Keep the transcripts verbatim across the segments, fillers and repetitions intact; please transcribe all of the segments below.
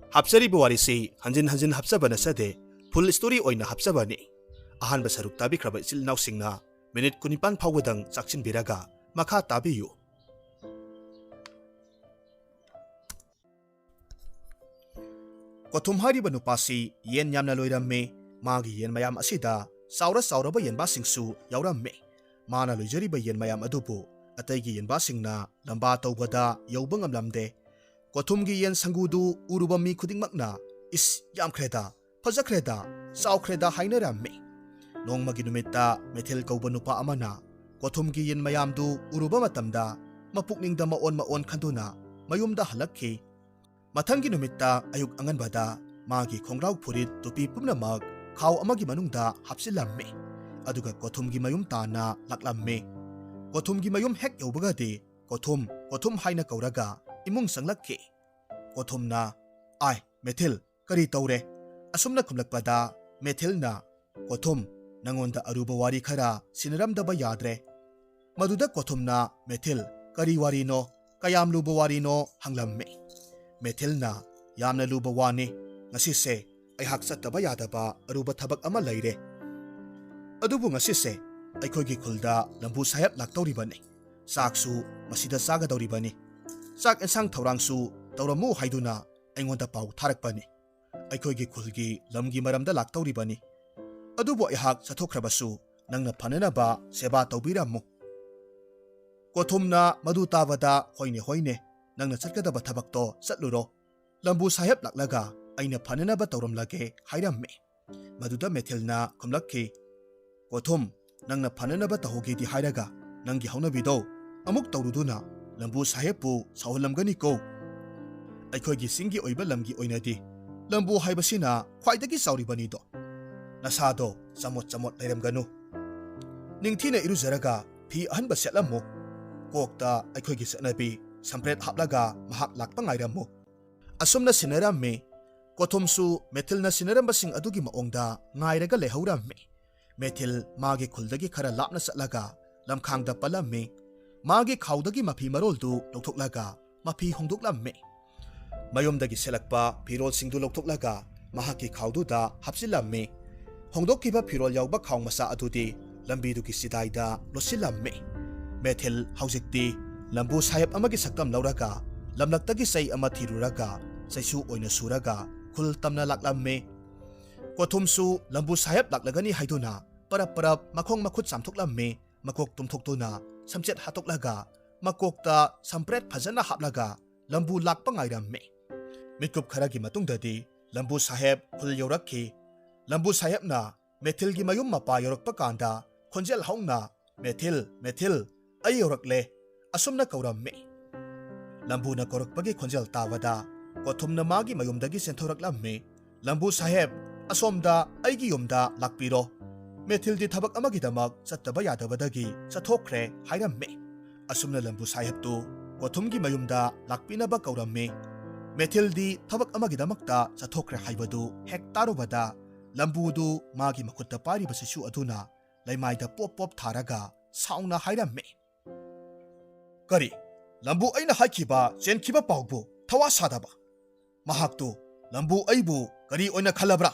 ꯍꯥꯞꯆꯔꯤꯕ ꯋꯥꯔꯤꯁꯤ ꯍꯟꯖꯤꯟ ꯍꯟꯖꯤꯟ ꯍꯥꯞꯆꯕ ꯅꯠꯆꯗꯦ, ꯐꯨꯜ ꯁ꯭ꯇꯣꯔꯤ ꯑꯣꯏꯅ ꯍꯥꯞꯆꯕꯅꯤ꯫ ꯑꯍꯥꯟꯕ ꯁꯔꯨꯛ ꯇꯥꯕꯤꯈ꯭ꯔꯕ ꯏꯆꯤꯜ ꯏꯅꯥꯎꯁꯤꯡꯅ ꯃꯤꯅꯤꯠ ꯀꯨꯟꯅꯤꯄꯥꯟ ꯐꯥꯎꯕꯗꯪ ꯆꯥꯛꯁꯤꯟꯕꯤꯔꯒ ꯃꯈꯥ ꯇꯥꯕꯤꯌꯨ꯫ ꯀꯣꯊꯨꯝ ꯍꯥꯏꯔꯤꯕ ꯅꯨꯄꯥꯁꯤ ꯌꯦꯟ ꯌꯥꯝꯅ ꯂꯣꯏꯔꯝꯃꯤ꯫ ꯃꯥꯒꯤ ꯌꯦꯟ ꯃꯌꯥꯝ ꯑꯁꯤꯗ ꯆꯥꯎꯔ ꯆꯥꯎꯔꯕ ꯌꯦꯟꯕꯥꯁꯤꯡꯁꯨ ꯌꯥꯎꯔꯝꯃꯤ꯫ ꯃꯥꯅ ꯂꯣꯏꯖꯔꯤꯕ ꯌꯦꯟ ꯃꯌꯥꯝ ꯑꯗꯨꯕꯨ ꯑꯇꯩꯒꯤ ꯌꯦꯟꯕꯥꯁꯤꯡꯅ ꯂꯝꯕꯥ ꯇꯧꯕꯗ ꯌꯧꯕ ꯉꯝꯂꯝꯗꯦ꯫ ꯀꯣꯊꯨꯝꯒꯤ ꯌꯦꯟ ꯁꯪꯒꯨꯗꯨ ꯎꯔꯨꯕ ꯃꯤ ꯈꯨꯗꯤꯡꯃꯛꯅ, "ꯏꯁ, ꯌꯥꯝꯈ꯭ꯔꯦꯗ, ꯐꯖꯈ꯭ꯔꯦꯗ, ꯆꯥꯎꯈ꯭ꯔꯦꯗ" ꯍꯥꯏꯅꯔꯝꯃꯤ꯫ ꯅꯣꯡꯃꯒꯤ ꯅꯨꯃꯤꯠꯇ ꯃꯦꯊꯤꯜ ꯀꯧꯕ ꯅꯨꯄꯥ ꯑꯃꯅ ꯀꯣꯊꯨꯝꯒꯤ ꯌꯦꯟ ꯃꯌꯥꯝꯗꯨ ꯎꯔꯨꯕ ꯃꯇꯝꯗ ꯃꯄꯨꯛꯅꯤꯡꯗ ꯃꯑꯣꯟ ꯃꯑꯣꯟ ꯈꯟꯗꯨꯅ ꯃꯌꯨꯝꯗ ꯍꯜꯂꯛꯈꯤ꯫ ꯃꯊꯪꯒꯤ ꯅꯨꯃꯤꯠꯇ ꯑꯌꯨꯛ ꯑꯉꯟꯕꯗ ꯃꯥꯒꯤ ꯈꯣꯡꯒ꯭ꯔꯥꯎ, ꯐꯨꯔꯤꯠ, ꯇꯨꯄꯤ ꯄꯨꯝꯅꯃꯛ ꯈꯥꯎ ꯑꯃꯒꯤ ꯃꯅꯨꯡꯗ ꯍꯥꯞꯆꯤꯜꯂꯝꯃꯤ꯫ ꯑꯗꯨꯒ ꯀꯣꯊꯨꯝꯒꯤ ꯃꯌꯨꯝ ꯇꯥꯟꯅ ꯂꯥꯛꯂꯝꯃꯤ꯫ ꯀꯣꯊꯨꯝꯒꯤ ꯃꯌꯨꯝ ꯍꯦꯛ ꯌꯧꯕꯒꯗꯤ ꯀꯣꯊꯨꯝ, ꯀꯣꯊꯨꯝ ꯍꯥꯏꯅ ꯀꯧꯔꯒ ꯏꯃꯨꯡ ꯆꯪꯂꯛꯈꯤ꯫ ꯀꯣꯊꯨꯝꯅ, "ꯑꯥꯏ, ꯃꯦꯊꯤꯜ, ꯀꯔꯤ ꯇꯧꯔꯦ?" ꯑꯁꯨꯝꯅ ꯈꯨꯝꯂꯛꯄꯗ ꯃꯦꯊꯤꯜꯅ, "ꯀꯣꯊꯨꯝ, ꯅꯉꯣꯟꯗ ꯑꯔꯨꯕ ꯋꯥꯔꯤ ꯈꯔ ꯁꯤꯟꯅꯔꯝꯗꯕ ꯌꯥꯗ꯭ꯔꯦ꯫" ꯃꯗꯨꯗ ꯀꯣꯊꯨꯝꯅ ꯃꯦꯊꯤꯜ, "ꯀꯔꯤ ꯋꯥꯔꯤꯅꯣ? ꯀꯌꯥꯝ ꯂꯨꯕ ꯋꯥꯔꯤꯅꯣ?" ꯍꯪꯂꯝꯃꯤ꯫ ꯃꯦꯊꯤꯜꯅ, "ꯌꯥꯝꯅ ꯂꯨꯕ ꯋꯥꯅꯤ꯫ ꯉꯁꯤꯁꯦ ꯑꯩꯍꯥꯛ ꯆꯠꯇꯕ ꯌꯥꯗꯕ ꯑꯔꯨꯕ ꯊꯕꯛ ꯑꯃ ꯂꯩꯔꯦ꯫ ꯑꯗꯨꯕꯨ ꯉꯁꯤꯁꯦ ꯑꯩꯈꯣꯏꯒꯤ ꯈꯨꯜꯗ ꯂꯝꯕꯨ ꯁꯥꯍꯦꯕ ꯂꯥꯛꯇꯧꯔꯤꯕꯅꯤ꯫ ꯆꯥꯛꯁꯨ ꯃꯁꯤꯗ ꯆꯥꯒꯗꯧꯔꯤꯕꯅꯤ꯫ ꯆꯥꯛ ꯑꯦꯟꯁꯥꯡ ꯊꯧꯔꯥꯡꯁꯨ ꯇꯧꯔꯝꯃꯨ ꯍꯥꯏꯗꯨꯅ ꯑꯩꯉꯣꯟꯗ ꯄꯥꯎ ꯊꯥꯔꯛꯄꯅꯤ꯫ ꯑꯩꯈꯣꯏꯒꯤ ꯈꯨꯜꯒꯤ ꯂꯝꯒꯤ ꯃꯔꯝꯗ ꯂꯥꯛꯇꯧꯔꯤꯕꯅꯤ꯫ ꯑꯗꯨꯕꯨ ꯑꯩꯍꯥꯛ ꯆꯠꯊꯣꯛꯈ꯭ꯔꯕꯁꯨ ꯅꯪꯅ ꯐꯅꯅꯕ ꯁꯦꯕꯥ ꯇꯧꯕꯤꯔꯝꯃꯨ꯫" ꯀꯣꯊꯨꯝꯅ ꯃꯗꯨ ꯇꯥꯕꯗ, "ꯍꯣꯏꯅꯦ, ꯍꯣꯏꯅꯦ, ꯅꯪꯅ ꯆꯠꯀꯗꯕ ꯊꯕꯛꯇꯣ ꯆꯠꯂꯨꯔꯣ꯫ ꯂꯝꯕꯨ ꯁꯥꯍꯦꯕ ꯂꯥꯛꯂꯒ ꯑꯩꯅ ꯐꯅꯅꯕ ꯇꯧꯔꯝꯂꯒꯦ," ꯍꯥꯏꯔꯝꯃꯤ꯫ ꯃꯗꯨꯗ ꯃꯦꯊꯤꯜꯅ ꯈꯨꯝꯂꯛꯈꯤ, "ꯀꯣꯊꯨꯝ, ꯅꯪꯅ ꯐꯅꯅꯕ ꯇꯧꯍꯧꯒꯦꯗꯤ ꯍꯥꯏꯔꯒ ꯅꯪꯒꯤ ꯍꯧꯅꯕꯤꯗꯣ ꯑꯃꯨꯛ ꯇꯧꯔꯨꯗꯨꯅ ꯂꯝꯕꯨ ꯁꯥꯍꯦꯕꯄꯨ ꯁꯥꯎꯍꯜꯂꯝꯒꯅꯤꯀꯣ꯫ ꯑꯩꯈꯣꯏꯒꯤ ꯆꯤꯡꯒꯤ ꯑꯣꯏꯕ ꯂꯝꯒꯤ ꯑꯣꯏꯅꯗꯤ ꯂꯝꯕꯨ ꯍꯥꯏꯕꯁꯤꯅ ꯈ꯭ꯋꯥꯏꯗꯒꯤ ꯆꯥꯎꯔꯤꯕꯅꯤꯗꯣ꯫ ꯅꯁꯥꯗꯣ ꯆꯃꯣꯠ ꯆꯃꯣꯠ ꯂꯩꯔꯝꯒꯅꯨ꯫ ꯅꯤꯡꯊꯤꯅ ꯏꯔꯨꯖꯔꯒ ꯐꯤ ꯑꯍꯟꯕ ꯁꯦꯠꯂꯝꯃꯨ꯫ ꯀꯣꯛꯇ ꯑꯩꯈꯣꯏꯒꯤ ꯆꯠꯅꯕꯤ ꯁꯝꯄ꯭ꯔꯦꯠ ꯍꯥꯞꯂꯒ ꯃꯍꯥꯛ ꯂꯥꯛꯄ ꯉꯥꯏꯔꯝꯃꯨ꯫" ꯑꯁꯨꯝꯅ ꯁꯤꯟꯅꯔꯝꯃꯤ꯫ ꯀꯣꯊꯨꯝꯁꯨ ꯃꯦꯊꯤꯜꯅ ꯁꯤꯟꯅꯔꯝꯕꯁꯤꯡ ꯑꯗꯨꯒꯤ ꯃꯑꯣꯡꯗ ꯉꯥꯏꯔꯒ ꯂꯩꯍꯧꯔꯝꯃꯤ꯫ ꯃꯦꯊꯤꯜ ꯃꯥꯒꯤ ꯈꯨꯜꯗꯒꯤ ꯈꯔ ꯂꯥꯞꯅ ꯆꯠꯂꯒ ꯂꯝꯈꯥꯡꯗ ꯄꯜꯂꯝꯃꯤ꯫ ꯃꯥꯒꯤ ꯈꯥꯎꯗꯒꯤ ꯃꯐꯤ ꯃꯔꯣꯜꯗꯨ ꯂꯧꯊꯣꯛꯂꯒ ꯃꯐꯤ ꯍꯣꯡꯗꯣꯛꯂꯝꯃꯤ꯫ ꯃꯌꯨꯝꯗꯒꯤ ꯁꯦꯠꯂꯛꯄ ꯐꯤꯔꯣꯜꯁꯤꯡꯗꯨ ꯂꯧꯊꯣꯛꯂꯒ ꯃꯍꯥꯛꯀꯤ ꯈꯥꯎꯗꯨꯗ ꯍꯥꯞꯆꯤꯜꯂꯝꯃꯤ꯫ ꯍꯣꯡꯗꯣꯛꯈꯤꯕ ꯐꯤꯔꯣꯜ ꯌꯥꯎꯕ ꯈꯥꯎ ꯃꯆꯥ ꯑꯗꯨꯗꯤ ꯂꯝꯕꯤꯗꯨꯒꯤ ꯆꯤꯗꯥꯏꯗ ꯂꯣꯠꯁꯤꯜꯂꯝꯃꯤ꯫ ꯃꯦꯊꯤꯜ ꯍꯧꯖꯤꯛꯇꯤ ꯂꯝꯕꯨ ꯁꯥꯍꯦꯕ ꯑꯃꯒꯤ ꯁꯛꯇꯝ ꯂꯧꯔꯒ ꯂꯝꯂꯛꯇꯒꯤ ꯆꯩ ꯑꯃ ꯊꯤꯔꯨꯔꯒ ꯆꯩꯁꯨ ꯑꯣꯏꯅ ꯁꯨꯔꯒ ꯈꯨꯜ ꯇꯝꯅ ꯂꯥꯛꯂꯝꯃꯤ꯫ ꯀꯣꯊꯨꯝꯁꯨ ꯂꯝꯕꯨ ꯁꯥꯍꯦꯕ ꯂꯥꯛꯂꯒꯅꯤ ꯍꯥꯏꯗꯨꯅ ꯄꯔꯞ ꯄꯔꯞ ꯃꯈꯣꯡ ꯃꯈꯨꯠ ꯆꯥꯝꯊꯣꯛꯂꯝꯃꯤ꯫ ꯃꯀꯣꯛ ꯇꯨꯝꯊꯣꯛꯇꯨꯅ ꯁꯝꯆꯦꯠ ꯍꯥꯠꯇꯣꯛꯂꯒ ꯃꯀꯣꯛꯇ ꯁꯝꯄ꯭ꯔꯦꯠ ꯐꯖꯅ ꯍꯥꯞꯂꯒ ꯂꯝꯕꯨ ꯂꯥꯛꯄ ꯉꯥꯏꯔꯝꯃꯤ꯫ ꯃꯤꯠꯀꯨꯞ ꯈꯔꯒꯤ ꯃꯇꯨꯡꯗꯗꯤ ꯂꯝꯕꯨ ꯁꯥꯍꯦꯕ ꯈꯨꯜ ꯌꯧꯔꯛꯈꯤ꯫ ꯂꯝꯕꯨ ꯁꯥꯍꯦꯕꯅ ꯃꯦꯊꯤꯜꯒꯤ ꯃꯌꯨꯝ ꯃꯄꯥ ꯌꯧꯔꯛꯄ ꯀꯥꯟꯗ ꯈꯣꯟꯖꯦꯜ ꯍꯧꯅ, "ꯃꯦꯊꯤꯜ, ꯃꯦꯊꯤꯜ, ꯑꯩ ꯌꯧꯔꯛꯂꯦ," ꯑꯁꯨꯝꯅ ꯀꯧꯔꯝꯃꯤ꯫ ꯂꯝꯕꯨꯅ ꯀꯧꯔꯛꯄꯒꯤ ꯈꯣꯟꯖꯦꯜ ꯇꯥꯕꯗ ꯀꯣꯊꯨꯝꯅ ꯃꯥꯒꯤ ꯃꯌꯨꯝꯗꯒꯤ ꯆꯦꯟꯊꯣꯔꯛꯂꯝꯃꯤ꯫ "ꯂꯝꯕꯨ ꯁꯥꯍꯦꯕ, ꯑꯁꯣꯝꯗ ꯑꯩꯒꯤ ꯌꯨꯝꯗ ꯂꯥꯛꯄꯤꯔꯣ꯫ ꯃꯦꯊꯤꯜꯗꯤ ꯊꯕꯛ ꯑꯃꯒꯤꯗꯃꯛ ꯆꯠꯇꯕ ꯌꯥꯗꯕꯗꯒꯤ ꯆꯠꯊꯣꯛꯈ꯭ꯔꯦ," ꯍꯥꯏꯔꯝꯃꯤ꯫ ꯑꯁꯨꯝꯅ ꯂꯝꯕꯨ ꯁꯥꯍꯦꯕꯇꯨ ꯀꯣꯊꯨꯝꯒꯤ ꯃꯌꯨꯝꯗ ꯂꯥꯛꯄꯤꯅꯕ ꯀꯧꯔꯝꯃꯤ꯫ ꯃꯦꯊꯤꯜꯗꯤ ꯊꯕꯛ ꯑꯃꯒꯤꯗꯃꯛꯇ ꯆꯠꯊꯣꯛꯈ꯭ꯔꯦ ꯍꯥꯏꯕꯗꯨ ꯍꯦꯛ ꯇꯥꯔꯨꯕꯗ ꯂꯝꯕꯨꯗꯨ ꯃꯥꯒꯤ ꯃꯈꯨꯠꯇ ꯄꯥꯏꯔꯤꯕ ꯆꯩꯁꯨ ꯑꯗꯨꯅ ꯂꯩꯃꯥꯏꯗ ꯄꯣꯞ ꯄꯣꯞ ꯊꯥꯔꯒ ꯁꯥꯎꯅ ꯍꯥꯏꯔꯝꯃꯤ, "ꯀꯔꯤ? ꯂꯝꯕꯨ ꯑꯩꯅ ꯍꯥꯏꯈꯤꯕ ꯆꯦꯟꯈꯤꯕ ꯄꯥꯎꯕꯨ ꯊꯋꯥ ꯁꯥꯗꯕ? ꯃꯍꯥꯛꯇꯨ ꯂꯝꯕꯨ ꯑꯩꯕꯨ ꯀꯔꯤ ꯑꯣꯏꯅ ꯈꯜꯂꯕ꯭ꯔꯥ?"